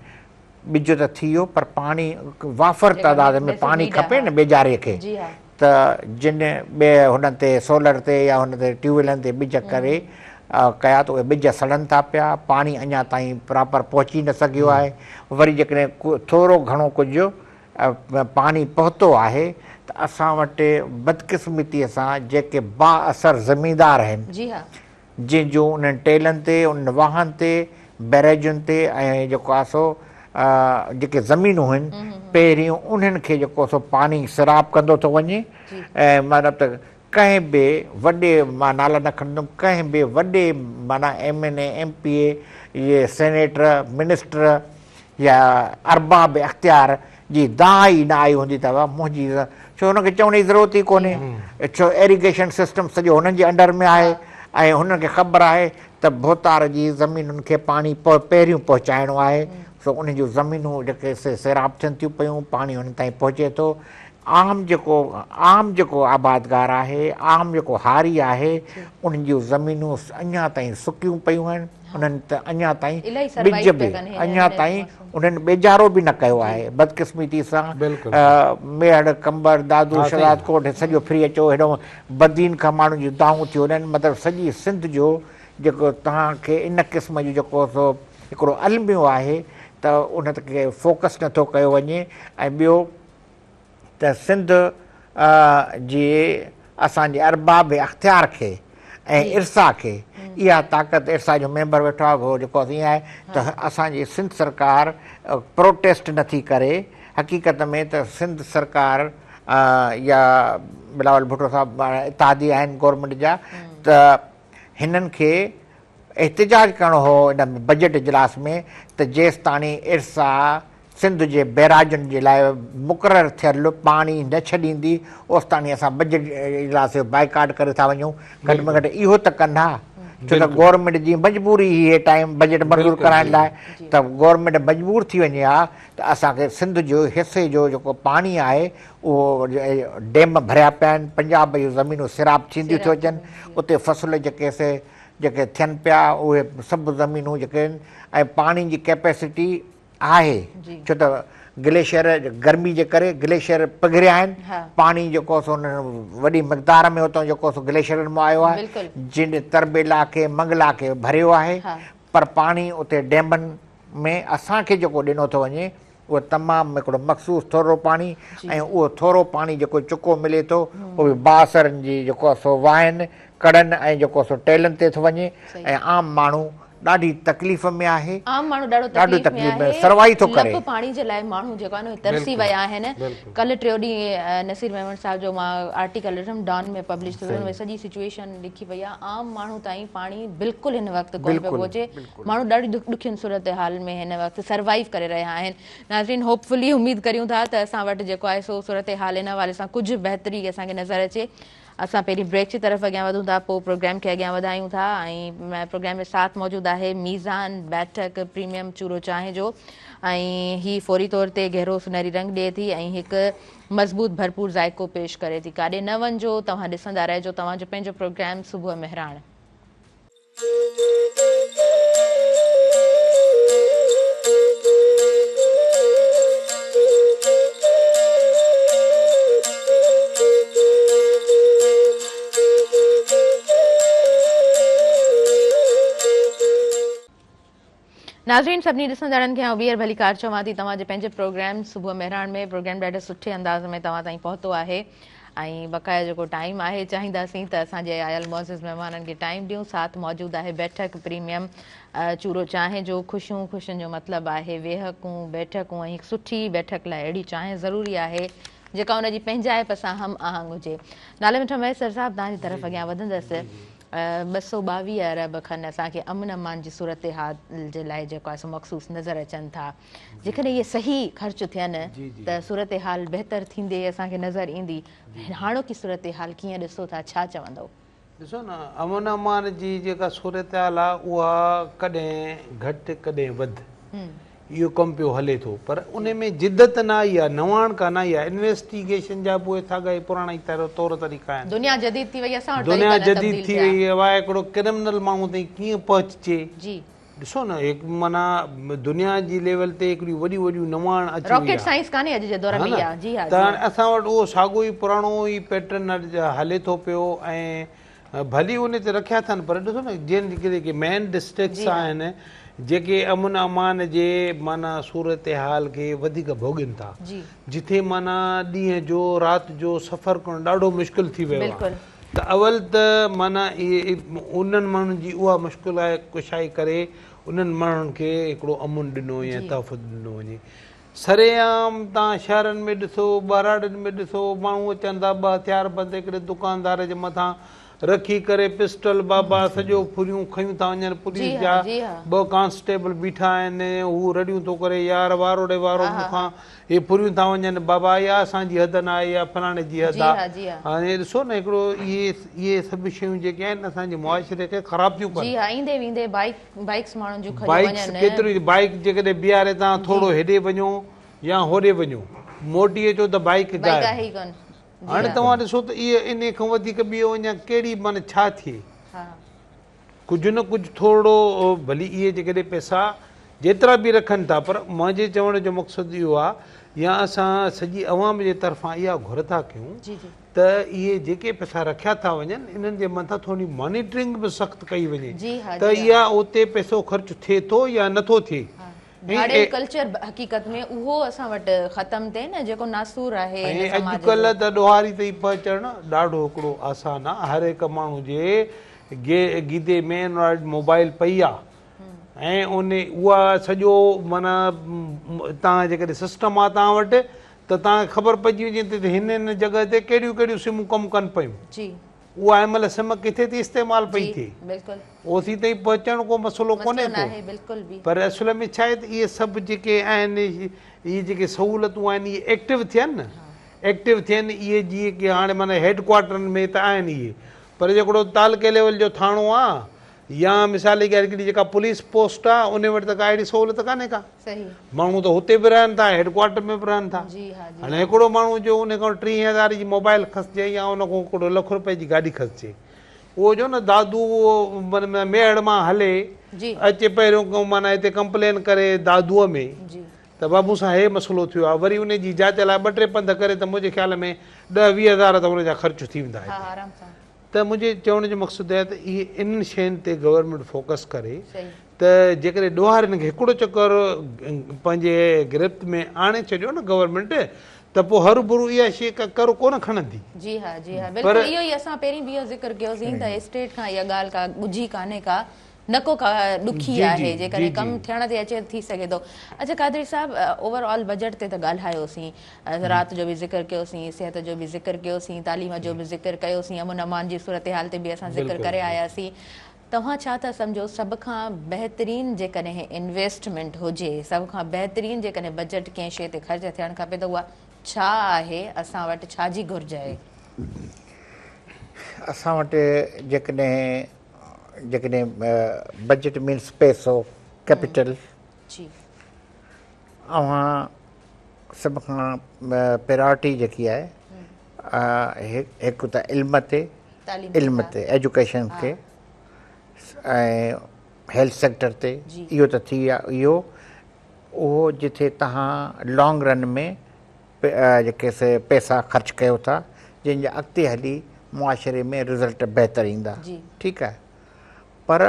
ٻج ته ٿي ويو پر پاڻي وافر تعداد ۾ پاڻي کپي نه ٻيجاري کي ته جن به هن تي سولر تي يا هن تي ٽيوب ويلن تي ٻج ڪري ڪيا ته اهي ٻج سڙن ٿا پيا پاڻي اڃا تائين پراپر پهچي نه سگهيو آهي وري جيڪڏهن ٿورو گهڻو ڪجهه پاڻي پهتو آهي ته اسان وٽ بدقسمتي سان جيڪي بااثر زميندار آهن جن جون انهن ٽيلن تي، انهن واهن تي، بئريجن تي ۽ جيڪو آهي سو جيڪي زمينون هن پهريون انهن کي جيڪو سو پاڻي سيراب ڪندو ٿو وڃي ۽ مطلب ته ڪنهن به وڏي مان نالا نه کڻندم ڪنهن به وڏي معنيٰ M N A M P اي اهي سينيٽر منسٽر يا ارباب اختيار جي دانهن ئي نه آئي هوندي ته منهنجي ڇو هن کي چوڻ جي ضرورت ئي ڪونهي ڇو ايريگيشن سسٽم سڄو هنن جي انڊر ۾ آهي ۽ هنن کي خبر آهي ته ڀوتار جي زمينن کي پاڻي پهريون پهچائڻو آهي سو انهن جون زمينون جيڪي سي سيراب ٿين ٿيون پيون پاڻي انهن تائين پهچي ٿو عام جيڪو عام جيڪو آبادگار آهي عام جيڪو هاري آهي انهن جون زمينون اڃا تائين سڪيون پيون آهن انهن ته اڃا تائين ٻج به اڃا تائين انهن ٻيجارو به نه ڪيو آهي بدقسمتي سان ميهڙ قمبر دادو شهدادڪوٽ سڄو ڦري اچو هيڏو بدين کان ماڻهن جون دانهون ٿيون وڃن مطلب سڄي سنڌ جو جيڪو توهان کي ان قسم جو جيڪو سو هڪڙو الميو آهي ته ان کي فوڪس نٿو ڪيو وڃي ۽ ٻيو ته سنڌ جي اسان جي ارباب اختيار کي ۽ ارسا کي اها طاقت ارسا جو ميمبر ويٺو آهي اهو جيڪو ائين آهي ته اسان جي سنڌ سرڪار پروٽيسٽ نٿي ڪري حقيقت ۾ ته سنڌ سرڪار يا بلاول ڀٽو صاحب اتحادي آهن گورنمينٽ جا ته هنن کي احتجاج ڪرڻو هو ان بجيٽ اجلاس ۾ ته جيستاڻي ارسا سنڌ جي بئراجن جي لاء مقرر ٿيل پاڻي نه ڇڏيندي اوستاڻي اسان بجيٽ اجلاس جو بائيڪاٽ ڪري ٿا وڃون گهٽ ۾ گهٽ اهو ته ڪن ها ڇو ته گورنمينٽ جي مجبوري هئي ٽائيم بجيٽ منظور ڪرائڻ لاء ته گورنمينٽ مجبور ٿي وڃي ها ته اسان کي سنڌ جو حصي جو جيڪو پاڻي آهي اهو ڊيم ڀريا پيا آهن پنجاب جون زمينون سيراب ٿينديون ٿيون اچن اتي فصل جيڪي سي جيڪي ٿين پيا اهي سڀ زمينون جيڪي آهن ۽ پاڻي جي ڪيپيسٽي آهي ڇو ته گليشيئر گرمي جي ڪري گليشيئر پگهريا آهن پاڻي جيڪو سو وڏي مقدار ۾ اتان جيڪو سو گليشيئرن مان آيو آهي جن تربيلا کي منگلا کي ڀريو آهي پر پاڻي اتي ڊيمن ۾ اسان کي جيڪو ڏنو ٿو وڃي اهو تمام هڪڙو مخصوص ٿورو پاڻي ۽ اهو ٿورو پاڻي جيڪو چڪو ملي ٿو اهو به بااثرن جي جيڪو سو واهن ڪڙن ۽ جيڪو سو ٽيلن تي ٿو وڃي ۽ عام ماڻهو ڏاڍي تڪليف ۾ آهي. عام ماڻهو ڏاڍو تڪليف ۾ آهي. سروائي ٿو ڪري. لپ پاڻي جي لاء ماڻهو جيڪو آهي نه ترسي ويا آهن. ڪلهه ٽيون ڏينهن نصير ميمڻ صاحب جو مان آرٽيڪل ڏٺم ڊان ۾ پبلش ٿيل ان ۾ سڄي سچوئيشن لکي وئي آهي عام ماڻهو تائين پاڻي بلڪل هن وقت ڪونه پيو پهچي ماڻهو ڏاڍي ڏکين صورتحال ۾ هن وقت سروائيو ڪري رهيا آهن ناظرين هوپ فلي اميد ڪريون ٿا ته اسان وٽ جيڪو آهي سو صورتحال ان حوالي سان ڪجهه بهتري اسان کي نظر اچي اسان پهرين بريڪ جي طرف اڳيان وڌون ٿا پوء پروگرام کي اڳيان وڌايون ٿا ۽ پروگرام ۾ ساٿ موجود آهي ميزان بيٺڪ پريميم چورو چانهه جو ۽ هي فوري طور تي گهرو سنهري رنگ ڏئي ٿي ۽ هڪ مضبوط ڀرپور ذائقو پيش ڪري ٿي ڪاڏي نه وڃجو توهان ڏسندا رهجو توهان جو پنهنجو پروگرام صبح مهراڻ. ناظرين سڀني ڏسندڙن کي آئون ٻيهر ڀليڪار چوان ٿي توهان جي پنهنجي پروگرام صبح مهراڻ ۾ پروگرام ڏاڍي سٺي انداز ۾ توهان تائين پهتو آهي ۽ بقايا جيڪو ٽائيم آهي چاهينداسين ته اسان جي آيل معزز مهمانن کي ٽائيم ڏيون ساٿ موجود آهي بيٺڪ پريميم چورو چانهه جو خوشيون خوشين جو مطلب آهي ويهڪون بيٺڪون ۽ هڪ سٺي بيٺڪ لاء اهڙي چانهه ضروري آهي جيڪا ان جي پنهنجائپ سان هم آهنگ هجي نالي مٺو مهيسر صاحب توهان جي طرف اڳيان وڌندس 222 ارب کن اسان کي امن امان جي صورتحال جي لاء جيڪو آهي سو مخصوص نظر اچن ٿا جيڪڏهن اهي صحيح خرچ ٿين ته صورتحال بهتر ٿيندي اسان کي نظر ايندي. هاڻوڪي صورتحال ڪيئن ڏسو ٿا ڇا چوندؤ؟ ڏسو نه امن امان جي جيڪا صورتحال آ اها ڪڏهن گهٽ ڪڏهن وڌ اهو ڪم پيو هلي ٿو پر ان ۾ جدت نه آئي آ نواڻ ڪا نه آئي آ انويسٽيگيشن جا به اهي ساڳا ئي پراڻا ئي طور طريقا آهن. دنيا جديد ٿي وئي اسان وٽ طريقا نه تبديل ٿيا. دنيا جديد ٿي وئي آ هڪڙو ڪرمنل ماڻهو تائين ڪيئن پهچجي. جي. ڏسو نه هڪ معنيٰ دنيا جي ليول تي هڪڙيون وڏيون وڏيون نواڻ اچي وئي راڪيٽ آهي. سائنس ڪانهي اڄ جي دور ها ۾ نه اها جي ها ته جي هاڻي ها. اسان وٽ اهو ساڳو ئي پراڻو ئي پيٽرن هلي ٿو پيو ۽ ڀلي ان تي رکيا اٿن پر ڏسو نه جن جيڪي مين ڊسٽرڪٽس جي ها. آهن جيڪي امن امان جي معنيٰ صورتحال کي وڌيڪ ڀوڳين ٿا جي. جٿي معنيٰ ڏينهن جو رات جو سفر ڪرڻ ڏاڍو مشڪل ٿي ويو آهي بلڪل. ته اول ته معنيٰ اهي انهن ماڻهن جي اها مشڪل ڪشائي ڪري انهن ماڻهن کي هڪڙو امن ڏنو يا تحفظ ڏنو وڃي. سرعام توهان شهرن ۾ ڏسو، ٻهراڙين ۾ ڏسو، ماڻهو اچن ٿا ٻه هٿيار بند هڪڙي دڪاندار جي مٿان رکي ڪري پسٽل بابا سڄو ڦريون کنيون ٿا وڃن پوليس جا ٻه ڪانسٽيبل بيٺا آهن هو رڙيون ٿو ڪري يار وارو ڙي وارو مون کان هي ڦريون ٿا وڃن بابا اها اسان جي حد نه آهي اها فلاڻي جي حد آ هاڻي ڏسو نه هڪڙو اهي اهي سڀ شيون جيڪي آهن اسان جي معاشري کي خراب ٿيون ڪن. جي ها ايندي ويندي بائيڪ بائيڪس ماڻهن جون کڄيو بائيڪس وڃن. ڪيتريون بائيڪ جيڪڏهن بيهاري توهان ٿورو هيڏي وڃو يا هوڏي وڃو موٽي اچو ته بائيڪ بائيڪ غائب. آهي ئي ڪونه. جي هاڻي ها. توهان ڏسو ته اهي انهي کان وڌيڪ ٻيو اڃا ڪهڙي معنيٰ ڇا ٿئي. ها. ڪجهه نه ڪجهه ٿورڙو ڀلي اهي جيڪڏهن پئسا جيترا به رکن ٿا پر منهنجي چوڻ جو مقصد اهو آهي يا اسان سڄي عوام جي طرفان اها گهر ٿا ڪيون ته اهي جيڪي پئسا رکيا ٿا وڃن انهن جي مٿان ٿوري مانيٽرنگ به سخت ڪئي وڃي ته اها اتي پئسو خرچ ٿئي ٿو يا نٿو ٿئي. ڌاڙيل ڪلچر حقيقت ۾ اهو اسان وٽ ختم ٿئي نه جيڪو ناسور آهي هن ۽ سماج جو. اڄڪلهه ته ڏوهاري تائين پهچڻ ڏاڍو هڪڙو آسان آهي هر هڪ ماڻهو جي گيدي ۾ اينڊرائيڊ موبائل پئي آ ۽ ان اها سڄو معنيٰ توهان جيڪڏهن سسٽم آ توهان وٽ ته توهان کي خبر پئجي وڃي ته هن هن جڳهه تي ڪهڙيون ڪهڙيون سمون ڪم ڪن پيون. اها هن مهل سم ڪٿي ٿي استعمال پئي ٿئي. اوسي تائين پهچڻ ڪو مسئلو ڪونهي ڪو. پر اصل ۾ ڇا آهي ته اهي سڀ جيڪي آهن اهي جيڪي سهولتون آهن اهي ايڪٽو ٿين نه ايڪٽو ٿين اهي جيئن ڪي هاڻي معنيٰ هيڊ ڪوارٽرن ۾ ته آهن اهي پر جيڪڙو تعلقي ليول جو ٿاڻو آ يا مثال جي ڳالهه هڪڙي جيڪا پوليس پوسٽ آ ان وٽ ته ڪا اهڙي سهولت ڪانهي ڪا. ماڻهو ته هتي به رهن ٿا هيڊ ڪوارٽر ۾ به رهن ٿا. هاڻي هڪڙو ماڻهو جو ان کان 30 هزار جي موبائل کسجي يا ان کان هڪڙو لک روپئي جي گاڏي کسجي اهو جو نه دادو ميهڙ مان هلي اچي پهريون معنيٰ هتي ڪمپلين ڪري دادوء ۾ ته بابا مون سان هي مسئلو ٿيو آهي وري ان جي جاچ لاء ٻه ٽي پنڌ ڪري ته منهنجي خيال ۾ ڏهه 20 هزار ته ان جا خرچ ٿي ويندا هتي. ته منهنجي چوڻ جو مقصد اهي آهي ته اهي انهن شين تي گورنمينٽ فوڪس ڪري ته جيڪڏهن ڏوهارين کي هڪڙو چڪر پنهنجي گرفت ۾ آڻي ڇڏيو نه گورنمينٽ ته پوء هروڀرو اها شيء ڪا ڪر ڪونه کڻندي. جي ها جي ها بلڪل اهو ئي اسان پهرين به اهو ذڪر ڪيوسين ته اسٽيٽ کان اها ڳالهه ڪا ڳجهي ڪانهي ڪا. نه ڪو ڏکي آهي جيڪڏهن ڪم ٿيڻ تي اچي ته ٿي سگهي ٿو. اڇا قادري صاحب اوور آل بجيٽ تي ته ڳالهايوسين زراعت جو به ذڪر ڪيوسين صحت جو به ذڪر ڪيوسين تعليم جو به ذڪر ڪيوسين امن امان جي صورتحال تي به اسان ذڪر ڪري آياسين توهان ڇا ٿا سمجهو سڀ کان بهترين جيڪڏهن انويسٽمينٽ هجي سڀ کان بهترين جيڪڏهن بجيٽ ڪنهن شيء تي خرچ ٿيڻ کپي ته اها ڇا آهي اسان وٽ ڇا جي گهرج آهي؟ اسان وٽ جيڪڏهن جيڪڏهن بجيٽ مينس پئسو ڪيپيٽل جي اوهان سڀ کان پريارٽي جيڪي آهي هڪ ته علم تي علم تي ايجوڪيشن کي ۽ هيلٿ سيڪٽر تي اهو ته ٿي ويا اهو اهو جتي توهان لانگ رن ۾ جيڪي سي پئسا خرچ ڪيو ٿا جن جا اڳتي هلي معاشري ۾ رزلٽ بهتر ايندا ٺيڪ آهي پر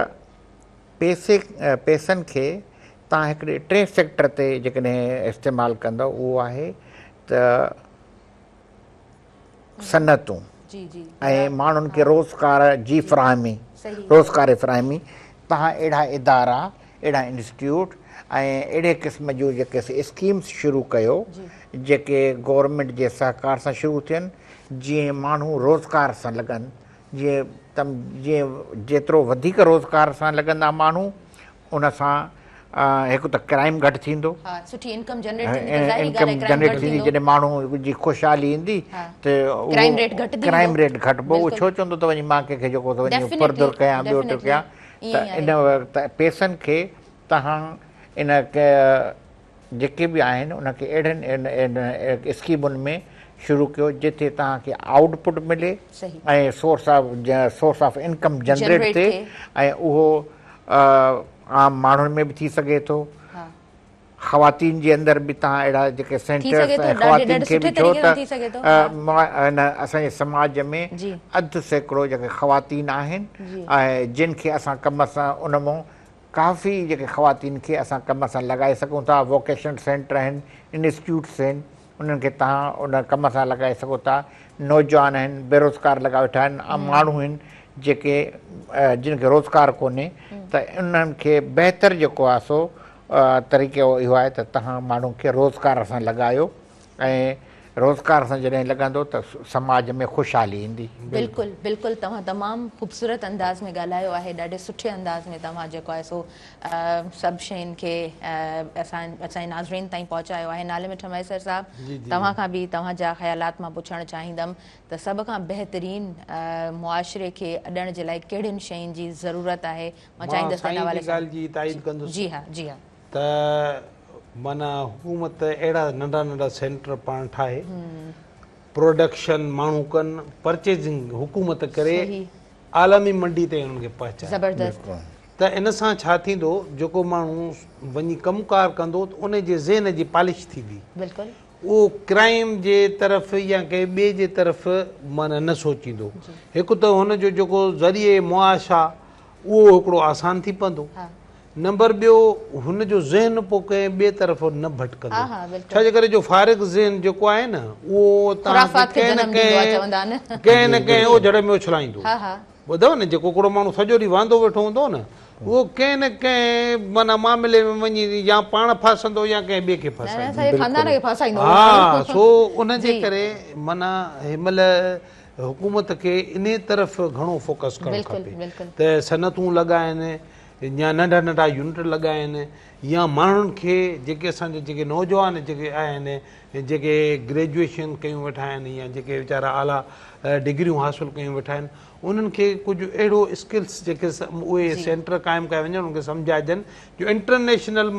پئسي پئسن کي توهان هڪڙي ٽئين سيڪٽر تي جيڪڏهن استعمال ڪندؤ اهو آهي ته صنعتون ۽ ماڻهن کي روزگار جي فراهمي روزگار فراهمي توهان اهڙا ادارا اهڙا انسٽيٽيوٽ ۽ اهڙي قسم جون جيڪي سي اسڪيمس شروع ڪيو جيڪي گورنمينٽ جي سهڪار سان شروع ٿين جيئن ماڻهو روزگار سان لڳن جيئن تم جيئن جيترو وڌيڪ روزگار سان لڳندا ماڻهو ان سان هڪ ته ڪرائيم گهٽ ٿيندو. ها سٺي انڪم جنريٽ ٿيندي ته ظاهري ڳالهه آهي ڪرائيم جنريٽ ٿيندي جڏهن ماڻهو جي خوشحالي ايندي ته ڪرائيم ريٽ گهٽ ڪرائيم ريٽ گهٽبو اهو ڇو چوندو ته وڃي مان ڪنهن کي جيڪو ٿو وڃي ڦر ڌر ڪيان ٻيو ٽيو ڪيان ته ان وقت پيسن کي توهان ان جيڪي به آهن ان کي اهڙن اسڪيمن ۾ شروع ڪيو جتي توهان کي آئوٽ پٽ ملي ۽ source of source of income generate ٿئي ۽ اهو عام ماڻهن ۾ به ٿي سگهي ٿو خواتين جي اندر به توهان اهڙا جيڪي سينٽرس ۽ خواتين کي به ڇو ته هن اسان جي سماج ۾ اڌ سيڪڙو جيڪي خواتين آهن ۽ جن کي اسان ڪم سان ان مون ڪافي جيڪي خواتين کي اسان ڪم سان لڳائي سگهون ٿا ووڪيشنل سينٽر آهن انسٽيٽيوٽس آهن انهن کي توهان ان ڪم سان لڳائي سگهو ٿا. نوجوان آهن، بيروزگار لڳا ويٺا آهن، عام ماڻهو آهن جيڪي جن کي روزگار ڪونهي ته انهن کي بهتر جيڪو آهي سو طريقو اهو آهي ته توهان ماڻهن کي روزگار سان لڳايو ۽ روزگار سان جڏهن لڳندو ته سماج ۾ خوشحالي ايندي. بلڪل بلڪل توهان تمام خوبصورت انداز ۾ ڳالهايو آهي ڏاڍي سٺي انداز ۾ توهان جيڪو آهي سو سڀ شين کي اسان اسان جي ناظرين تائين پهچايو آهي نالي مٺ مهيسر صاحب توهان کان به توهان جا خيالات مان پڇڻ چاهيندم ته سڀ کان بهترين معاشري کي اڏڻ جي لاء ڪهڙين شين جي ضرورت آهي مان چاهيندس ته ان حوالي سان ڳالهه جي تائيد ڪندس جي ها جي ها ته معنيٰ حڪومت اهڙا ننڍا ننڍا سينٽر پاڻ ٺاهي پروڊڪشن ماڻهو ڪن پرچيزنگ حڪومت ڪري عالمي منڊي تائين انهن کي پهچائي. زبردست. ته ان سان ڇا ٿيندو جيڪو ماڻهو وڃي ڪم ڪار ڪندو ته ان جي ذهن جي پالش ٿيندي. بلڪل. اهو ڪرائيم جي طرف يا ڪنهن ٻئي جي طرف معنيٰ نه سوچيندو. هڪ ته هن جو جيڪو ذريعي معاش آ اهو هڪڙو آسان ٿي پوندو. نمبر ٻيو هن جو ذهن پوء ڪنهن ٻئي طرف نه ڀٽڪندو. ڇا جي ڪري جو فارغ ذهن جيڪو آهي نه اهو توهان کي ڪنهن نه ڪنهن ڪنهن نه ڪنهن اوجهڙ ۾ اڇلائيندو. ٻڌو نه جيڪو هڪڙو ماڻهو سڄو ڏينهن واندو ويٺو هوندو نه اهو ڪنهن نه ڪنهن معنيٰ معاملي ۾ وڃي يا پاڻ ڦاسندو يا ڪنهن ٻئي کي ڦاسائيندو. ها سو ان جي ڪري معنيٰ هن مهل حڪومت کي انهي طرف گهڻو فوڪس ڪرڻ کپي ته صنعتون لڳائن يا ننڍا ننڍا يونٽ لڳائين يا ماڻهن کي جيڪي اسان جا جيڪي نوجوان جيڪي آهن جيڪي گريجوئيشن ڪيون ويٺا آهن يا جيڪي ويچارا اعليٰ ڊگريون حاصل ڪيون ويٺا آهن انهن کي ڪجهه اهڙو اسڪلس جيڪي اهي سينٽر قائم ڪيا وڃن انهن کي سمجهائجن جو انٽرنيشنل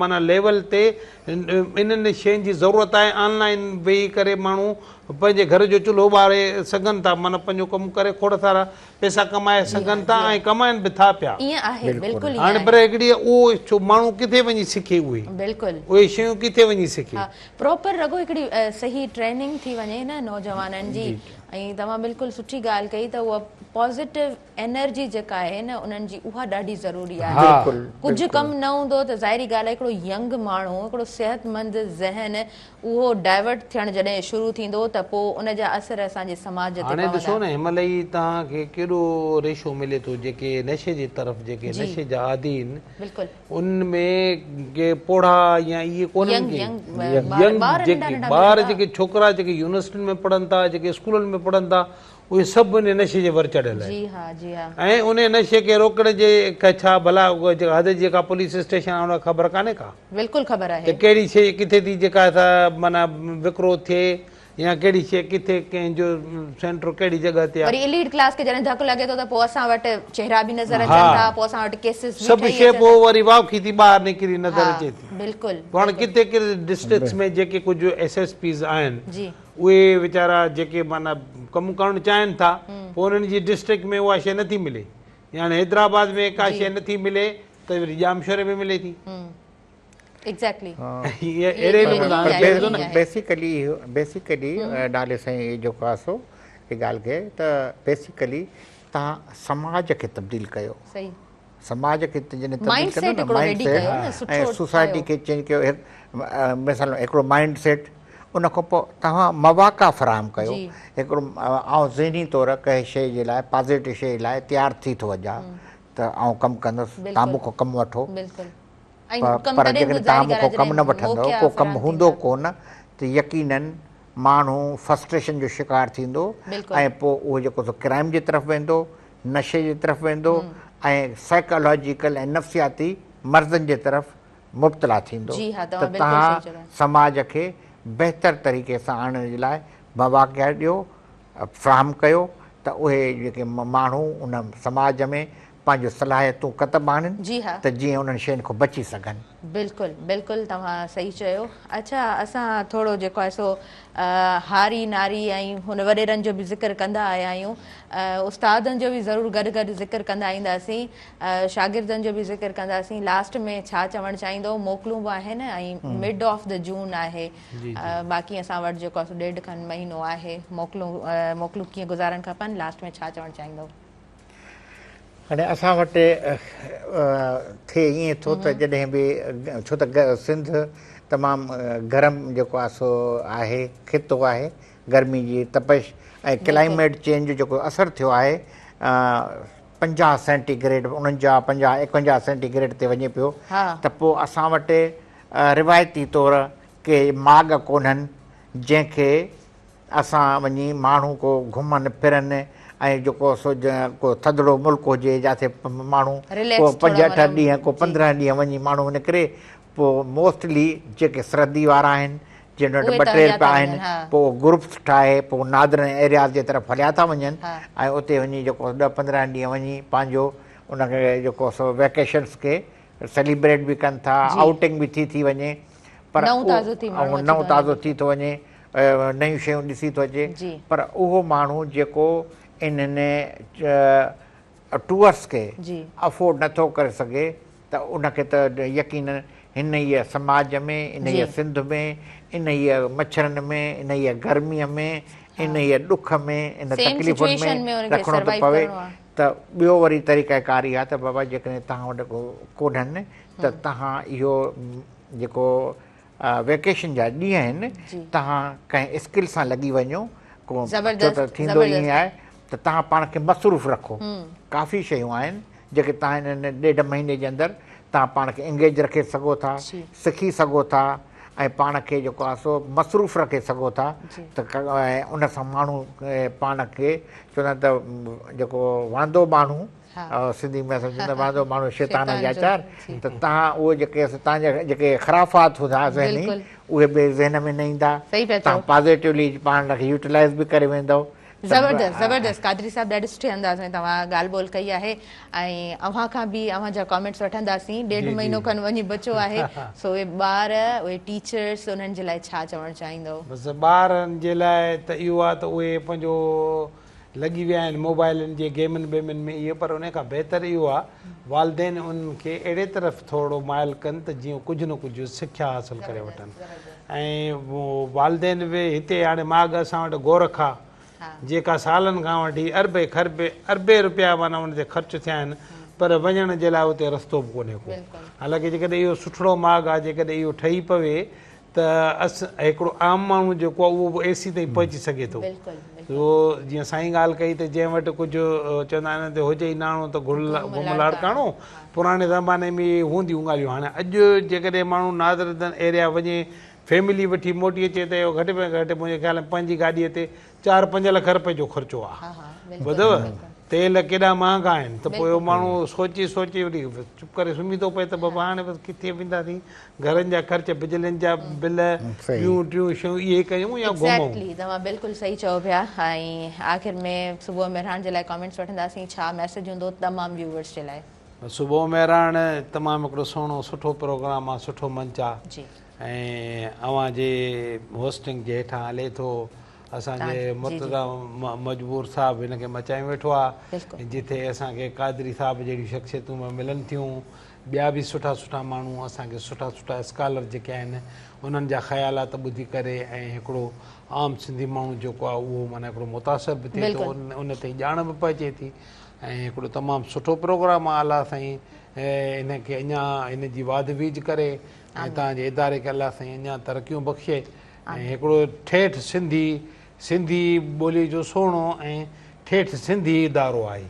معنيٰ ليول تي انهن شين جي ضرورت آهي آن لائن ويهي ڪري ماڻهو پنهنجي گهر جو چلهو ٻاري سگهن ٿا معنيٰ پنهنجو ڪم ڪري کوڙ سارا پئسا ڪمائي سگهن ٿا ۽ ڪمائن به ٿا پيا. ائين آهي بلڪل ائين هاڻي آهي. پر هڪڙي اهو ڇو ماڻهو ڪٿي وڃي سکي اهي بلڪل. اهي شيون ڪٿي وڃي سکي. ها پراپر رڳو هڪڙي صحيح ٽريننگ ٿي وڃي نه نوجوانن جي ۽ توهان بلڪل سٺي ڳالهه ڪئي ته اها پازيٽو انرجي جيڪا آهي نه انهن جي اها ڏاڍي ضروري آهي. بلڪل ڪجهه ڪم نه هوندو ته ظاهري ڳالهه آهي هڪڙو ينگ ماڻهو هڪڙو صحتمند ذهن اهو ڊائيورٽ ٿيڻ جڏهن شروع ٿيندو ته پوء ان جا اثر اسان جي سماج تي هاڻي ڏسو پوندا. نه هن مهل ئي توهان کي ڪيڏو ريشو ملي ٿو جيڪي نشي جي طرف جيڪي نشي جا عادي آهن بلڪل. ان ۾ ڪي پوڙها يا اهي ڪونهن ڪي ينگ جيڪي ٻار جيڪي ڇوڪرا جيڪي يونيورسٽين ۾ پڙهن ٿا جيڪي اسڪولن ۾ پڙهن ٿا اهي سڀ ان نشي جي ور چڙهيل آهن ۽ ان نشي کي روڪڻ جي ڇا ڀلا حد جي جيڪا پوليس اسٽيشن آهي ان کي خبر ڪانهي ڪا بلڪل خبر آهي ته ڪهڙي شي ڪٿي ٿي جيڪا سا معنيٰ وڪرو ٿئي يا ڪهڙي شيء ڪٿي ڪنهن جو سينٽر ڪهڙي جڳهه تي آهي. وري اليٽ ڪلاس کي جڏهن ڌڪ لڳي ٿو ته پوء اسان وٽ چهرا به نظر اچن ٿا پوء اسان وٽ ڪيسز به سڀ ٺهي شيء اچن پوء ٿا. وري واوکي ٿي ٻاهر نڪري نظر اچي ٿي. بلڪل پوء هاڻي ڪٿي ڪٿي ڊسٽرڪٽس ۾ جيڪي ڪجهه ايس ايس پيز آهن اهي ويچارا جيڪي معنيٰ ڪم ڪرڻ چاهين ٿا پوء انهن جي ڊسٽرڪٽ ۾ اها شيء نٿي ملي يعني حيدرآباد ۾ ڪا شيء نٿي ملي ته وري ڄامشوري ۾ ملي ٿي. ايگزيڪٽلي اهڙي نموني سان ٿئي ٿو نه. بيسيڪلي بيسيڪلي ڊالي سائين هي جيڪو آهي سو هي ڳالهه کي ته بيسيڪلي توهان سماج کي تبديل ڪيو صحيح سماج کي جڏهن تبديل مائنڊ ڪندو سيٽ نه هڪڙو مائنڊ ريڊي سيٽ ڪيو نه ۽ سٺو سوسائٽي ٺاهيو کي چينج ڪيو مثال هڪڙو مائنڊ سيٽ ان کان پوء توهان مواقع فراهم ڪيو جي هڪڙو آئون ذهني طور ڪنهن شيء جي لاء پازيٽو شيء لاء تيار ٿي ٿو وڃان ته آئون ڪم ڪندس توهان بلڪل مون کان ڪم وٺو بلڪل ۽ ڪم پر تڏهن جيڪڏهن به توهان ظاهري مون کان ڳالهه آهي ڪم نه جڏهن وٺندؤ، موقعا ڪو ڪم فراهم هوندو ٿيندا. ڪونه ته يقينن ماڻهو فرسٽريشن جو شڪار ٿيندو ۽ پوء اهو جيڪو سو ڪرائم جي طرف ويندو، نشي جي طرف ويندو ۽ سائيڪالاجيڪل ۽ نفسياتي مرضن جي طرف مبتلا ٿيندو جي ها ته توهان بلڪل صحيح توهان چيو ٿا. سماج کي بهتر طريقي سان آڻڻ جي لاء مواقع ڏيو، فراهم ڪيو ته اهي جيڪي ماڻهو ان سماج ۾ پنهنجون صلاحيتون ڪتب آڻين جي ها. ته جيئن انهن شين کان بچي سگهن. بلڪل بلڪل توهان صحيح چيو. اڇا اسان ٿورو جيڪو آهي سو هاري ناري ۽ هن وڏيرن جو به ذڪر ڪندا آيا آهيون استادن جو به ضرور گڏ گڏ ذڪر ڪندا اينداسين شاگردن جو به ذڪر ڪنداسين لاسٽ ۾ ڇا چوڻ چاهيندو موڪلون به آهن ۽ مڊ آف the جون آهي باقي اسان وٽ جيڪو آهي سو ڏيڍ کن مهينو آهي موڪلون موڪلون ڪيئن گذارڻ کپن لاسٽ ۾ ڇا چوڻ چاهيندو. هاڻي اسان وٽ ٿئي ائين ٿو ته جڏهن به ڇو ته سنڌ تمام گرم جيڪو آهي سو آهي خطو آهي گرمي جي تپش ۽ ڪلائميٽ چينج جو جيڪو اثر ٿيو آهي 50 سينٽي گريڊ 49 50 51 سينٽي گريڊ تي وڃي پيو ته پوء اسان وٽ روايتي طور ڪي ماڳ ڪونهن جنهن کي اسان وڃي ماڻهو ڪو گهمن ڦرن ۽ جيڪو سو ڪو ٿڌڙو ملڪ هجي جاٿي ماڻهو ڪو پنج اٺ ڏينهن ڪو 15 ڏينهن وڃي ماڻهو نڪري پوء موسٽلي جيڪي سرحدي وارا آهن جن وٽ ٻه ٽي رپيا آهن پوء گروپس ٺاهي پوء نادرن ايرياز جي طرف هليا ٿا وڃن ۽ اتي وڃي جيڪو 10 15 ڏينهن وڃي پنهنجو ان کي جيڪو سو ويڪيشنس کي سيليبريٽ به ڪن ٿا آئوٽنگ به ٿي ٿي وڃي پر نئون تازو ٿي ٿو وڃي نيون شيون ڏسي ٿو اچي پر اهو ماڻهو جيڪو انهن ٽوئرس کي افورڊ نٿو ڪري سگهي ته ان کي ته يقينن انهيء سماج ۾ انهيء سنڌ ۾ انهيء مڇرن ۾ انهيء گرميء ۾ انهيء ڏک ۾ ان تڪليفن ۾ رکڻو ٿو پوي ته ٻيو وري طريقه ڪار اها ته بابا جيڪڏهن توهان وٽ ڪونهن ته توهان اهو جيڪو ويڪيشن جا ڏينهن آهن توهان ڪنهن اسڪل سان لڳي وڃو ڪو ڇو ته ٿيندو ائين آهي ته توهان پاڻ کي مصروف رکو ڪافي شيون آهن جيڪي توهان هن ڏيڍ مهيني جي اندر توهان پاڻ کي انگيج رکي سگهو ٿا سکي سگهو ٿا ۽ پاڻ کي جيڪو آهي سو مصروف رکي سگهو ٿا ته ان سان ماڻهو پاڻ کي چوندا آهن ته جيڪو واندو ماڻهو سنڌي ۾ اسان چوندا واندو ماڻهو شيطان جا چار ته توهان اهي جيڪي توهان جا جيڪي خرافات هوندا ذهني اهي به ذهن ۾ نه ايندا توهان پازيٽولي پاڻ کي يوٽيلائز به ڪري ويندؤ. زبردست زبردست قادري صاحب ڏاڍي سٺي انداز ۾ توهان ڳالهه ٻولهه ڪئي آهي ۽ اوهان کان به اوهان جا ڪامينٽس وٺنداسين ڏيڍ مهينو کن وڃي بچو آهي سو اهي ٻار اهي ٽيچرس انهن جي لاء ڇا چوڻ چاهيندؤ. بس ٻارن جي لاء ته اهو آهي ته اهي پنهنجو لڳي ويا آهن موبائلن جي گيمن بيمن ۾ اهي پر انهي کان بهتر اهو آهي والدين انهن کي اهڙي طرف ٿورڙو مائل ڪن ته جيئن ڪجهه نه ڪجهه سکيا حاصل ڪري وٺن ۽ والدين به هتي هاڻي ماڳ اسان وٽ گورک آ جيڪا سالن کان وٺي اربين کربين اربين رپيا معنيٰ ان تي خرچ ٿيا آهن پر وڃڻ جي لاء اتي رستو به ڪونهي ڪو. حالانڪه جيڪڏهن اهو سٺڙو ماڳ آهي جيڪڏهن اهو ٺهي پوي ته اس هڪڙو عام ماڻهو جيڪو آهي اهو به ايسي تائين پهچي سگهي ٿو. سو جيئن سائين ڳالهه ڪئي ته جنهن وٽ ڪجهه چوندا آهن ته هجي ئي ناڻو ته گهم لاڙڪاڻو پراڻي زماني ۾ اهي هونديون ڳالهيون هاڻي اڄ جيڪڏهن ماڻهو ناردرن ايريا وڃي فيملي وٺي موٽي اچي ته اهو گهٽ ۾ گهٽ منهنجي خيال ۾ پنهنجي گاڏيء تي چار پنج لک رپين جو خرچو آ. ٻڌو تيل ڪيڏا مهانگا آهن ته پوء اهو ماڻهو سوچي سوچي وري چپ ڪري سمهي ٿو پئي ته بابا هاڻي بس ڪٿي وينداسين گهرن جا خرچ بجلين جا بل ٻيون ٽيون شيون اهي ڪيون يا گهمون. ايگزيڪٽلي توهان بلڪل صحيح چئو پيا ۽ آخر ۾ صبح مهراڻ جي لاء ڪامينٽس وٺنداسين ڇا ميسيج هوندو تمام ويوورس جي لاء. صبح مهراڻ تمام هڪڙو سهڻو سٺو پروگرام آ سٺو منچ آ. ۽ اوهان جي هوسٽنگ جي هيٺان هلي ٿو. اسان جي مرتضيٰ مجبور صاحب هن کي مچايون ويٺو آ. جتي اسان کي قادري صاحب جهڙيون شخصيتون به ملن ٿيون. ٻيا به سٺا سٺا ماڻهو اسان کي سٺا سٺا اسڪالر جيڪي آهن انهن جا خيالات ٻڌي ڪري ۽ هڪڙو عام سنڌي ماڻهو جيڪو آ اهو معنيٰ هڪڙو متاثر به ٿئي ٿو ان تائين ڄاڻ به پهچي ٿي ۽ هڪڙو تمام سٺو پروگرام آ الله سائين هن کي اڃا هن جي واڌ ويجهه ڪري ۽ توهان جي اداري کي الله سائين اڃا ترقيون بخشي ۽ هڪڙو ٺيٺ سنڌي سنڌي ٻولي جو سهڻو ۽ ٺيٺ سنڌي ادارو آهي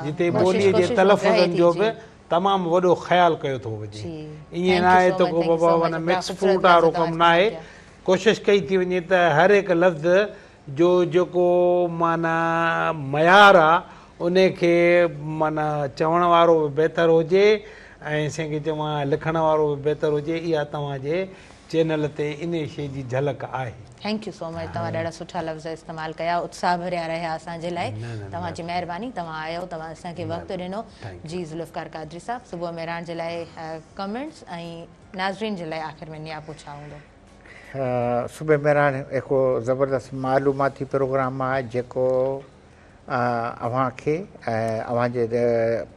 جتي ٻولي جي تلفظن جو به تمام وڏو خيال ڪيو ٿو وڃي ائين ناهي ته ڪو بابا معنيٰ مڪس فروٽ وارو ڪم ناهي ڪوشش ڪئي ٿي وڃي ته هر هڪ لفظ جو جيڪو معنيٰ معيار آ انهي کي معنيٰ چوڻ وارو به بهتر هجي ۽ سين کي چوان لکڻ وارو به بهتر هجي اها توهان جي چينل تي انهي شي جي جهلڪ آهي. Thank you so much توهان ڏاڍا سٺا لفظ استعمال ڪيا اتساهه ڀريا رهيا اسان جي لاء توهان جي مهرباني توهان آيو توهان اسان کي وقت ڏنو جي ذوالفقار قادري صاحب صبح مهراڻ جي لاء ڪمينٽس ۽ ناظرين جي لاء آخر ۾ نياپو ڇا هوندو. صبح مهراڻ هڪ زبردست معلوماتي پروگرام آهي جيڪو اوهان کي ۽ اوهان جي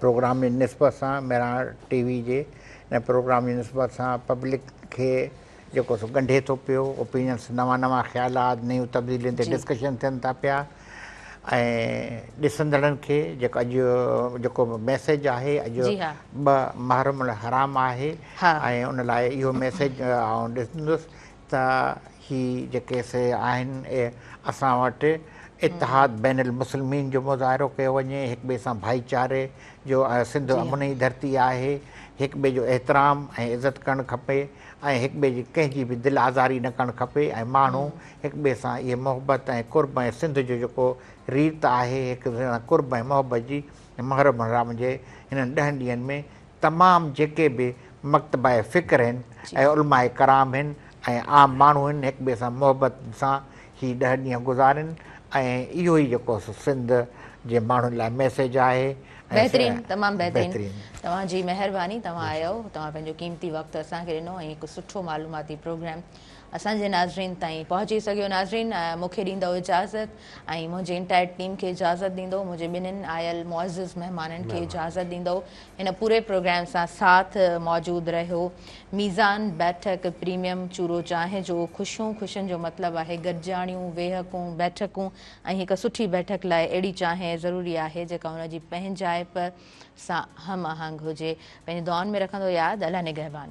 پروگرام جي نسبت سان مهراڻ ٽي وي جي ان پروگرام جي نسبت سان پبلڪ کي جيڪو سو ڳنڍي ٿو پيو اوپينينس نوان نوان خيالات نيون تبديلين تي ڊسڪشن ٿين ٿا پيا ۽ ڏسندڙن کي جيڪو اڄ جيڪو ميسيج آهي اڄ ٻه محرم الحرام آهي ۽ ان لاء اهو ميسيج آئون ڏسندس ته هي جيڪي سي آهن اسان وٽ اتحاد بين المسلمين جو مظاهرو ڪيو وڃي، هڪ ٻئي سان ڀائيچاري جو سنڌ امن جي ڌرتي آهي، هڪ ٻئي جو احترام ۽ عزت ڪرڻ کپي ۽ هڪ ٻئي جي ڪنهن جي به دل آزاري نه ڪرڻ کپي ۽ ماڻهو هڪ ٻئي سان اهي محبت ۽ قرب ۽ سنڌ جو جيڪو ريت آهي هڪ ٻئي سان قرب ۽ محبت جي محرم الحرام جي هنن ڏهن ڏينهن ۾ تمام جيڪي به مڪتبه فڪر هن ۽ علماء ڪرام هن ۽ عام ماڻهو هن هڪ ٻئي سان محبت سان هي ڏهه ڏينهن گذارين ۽ اهو ئي جيڪو سنڌ جي ماڻهن لاء ميسيج آهي ۽ بهترين تمام بهترين توهان جي مهرباني توهان آيو توهان پنهنجو قيمتي وقت اسان کي ڏنو ۽ هڪ سٺو معلوماتي پروگرام اسان جي ناظرين تائين پهچي سگهيو ناظرين مون کي ڏيندؤ اجازت ۽ منهنجي انٽائر ٽيم کي اجازت ڏيندؤ منهنجي ٻنهين آيل معزز مهمانن کي اجازت ڏيندؤ هن پوري پروگرام سان ساٿ موجود رهيو ميزان بيٺڪ پريميم چورو چانهه جو خوشيون خوشين جو مطلب آهي گڏجاڻيون ويهڪون بيٺڪون ۽ هڪ سٺي بيٺڪ لاء اهڙي چانهه ضروري آهي جيڪا ان جي پنهنجائپ سان هم آهنگ هجي پنهنجي دعائن ۾ رکندو ياد الله نگهبان.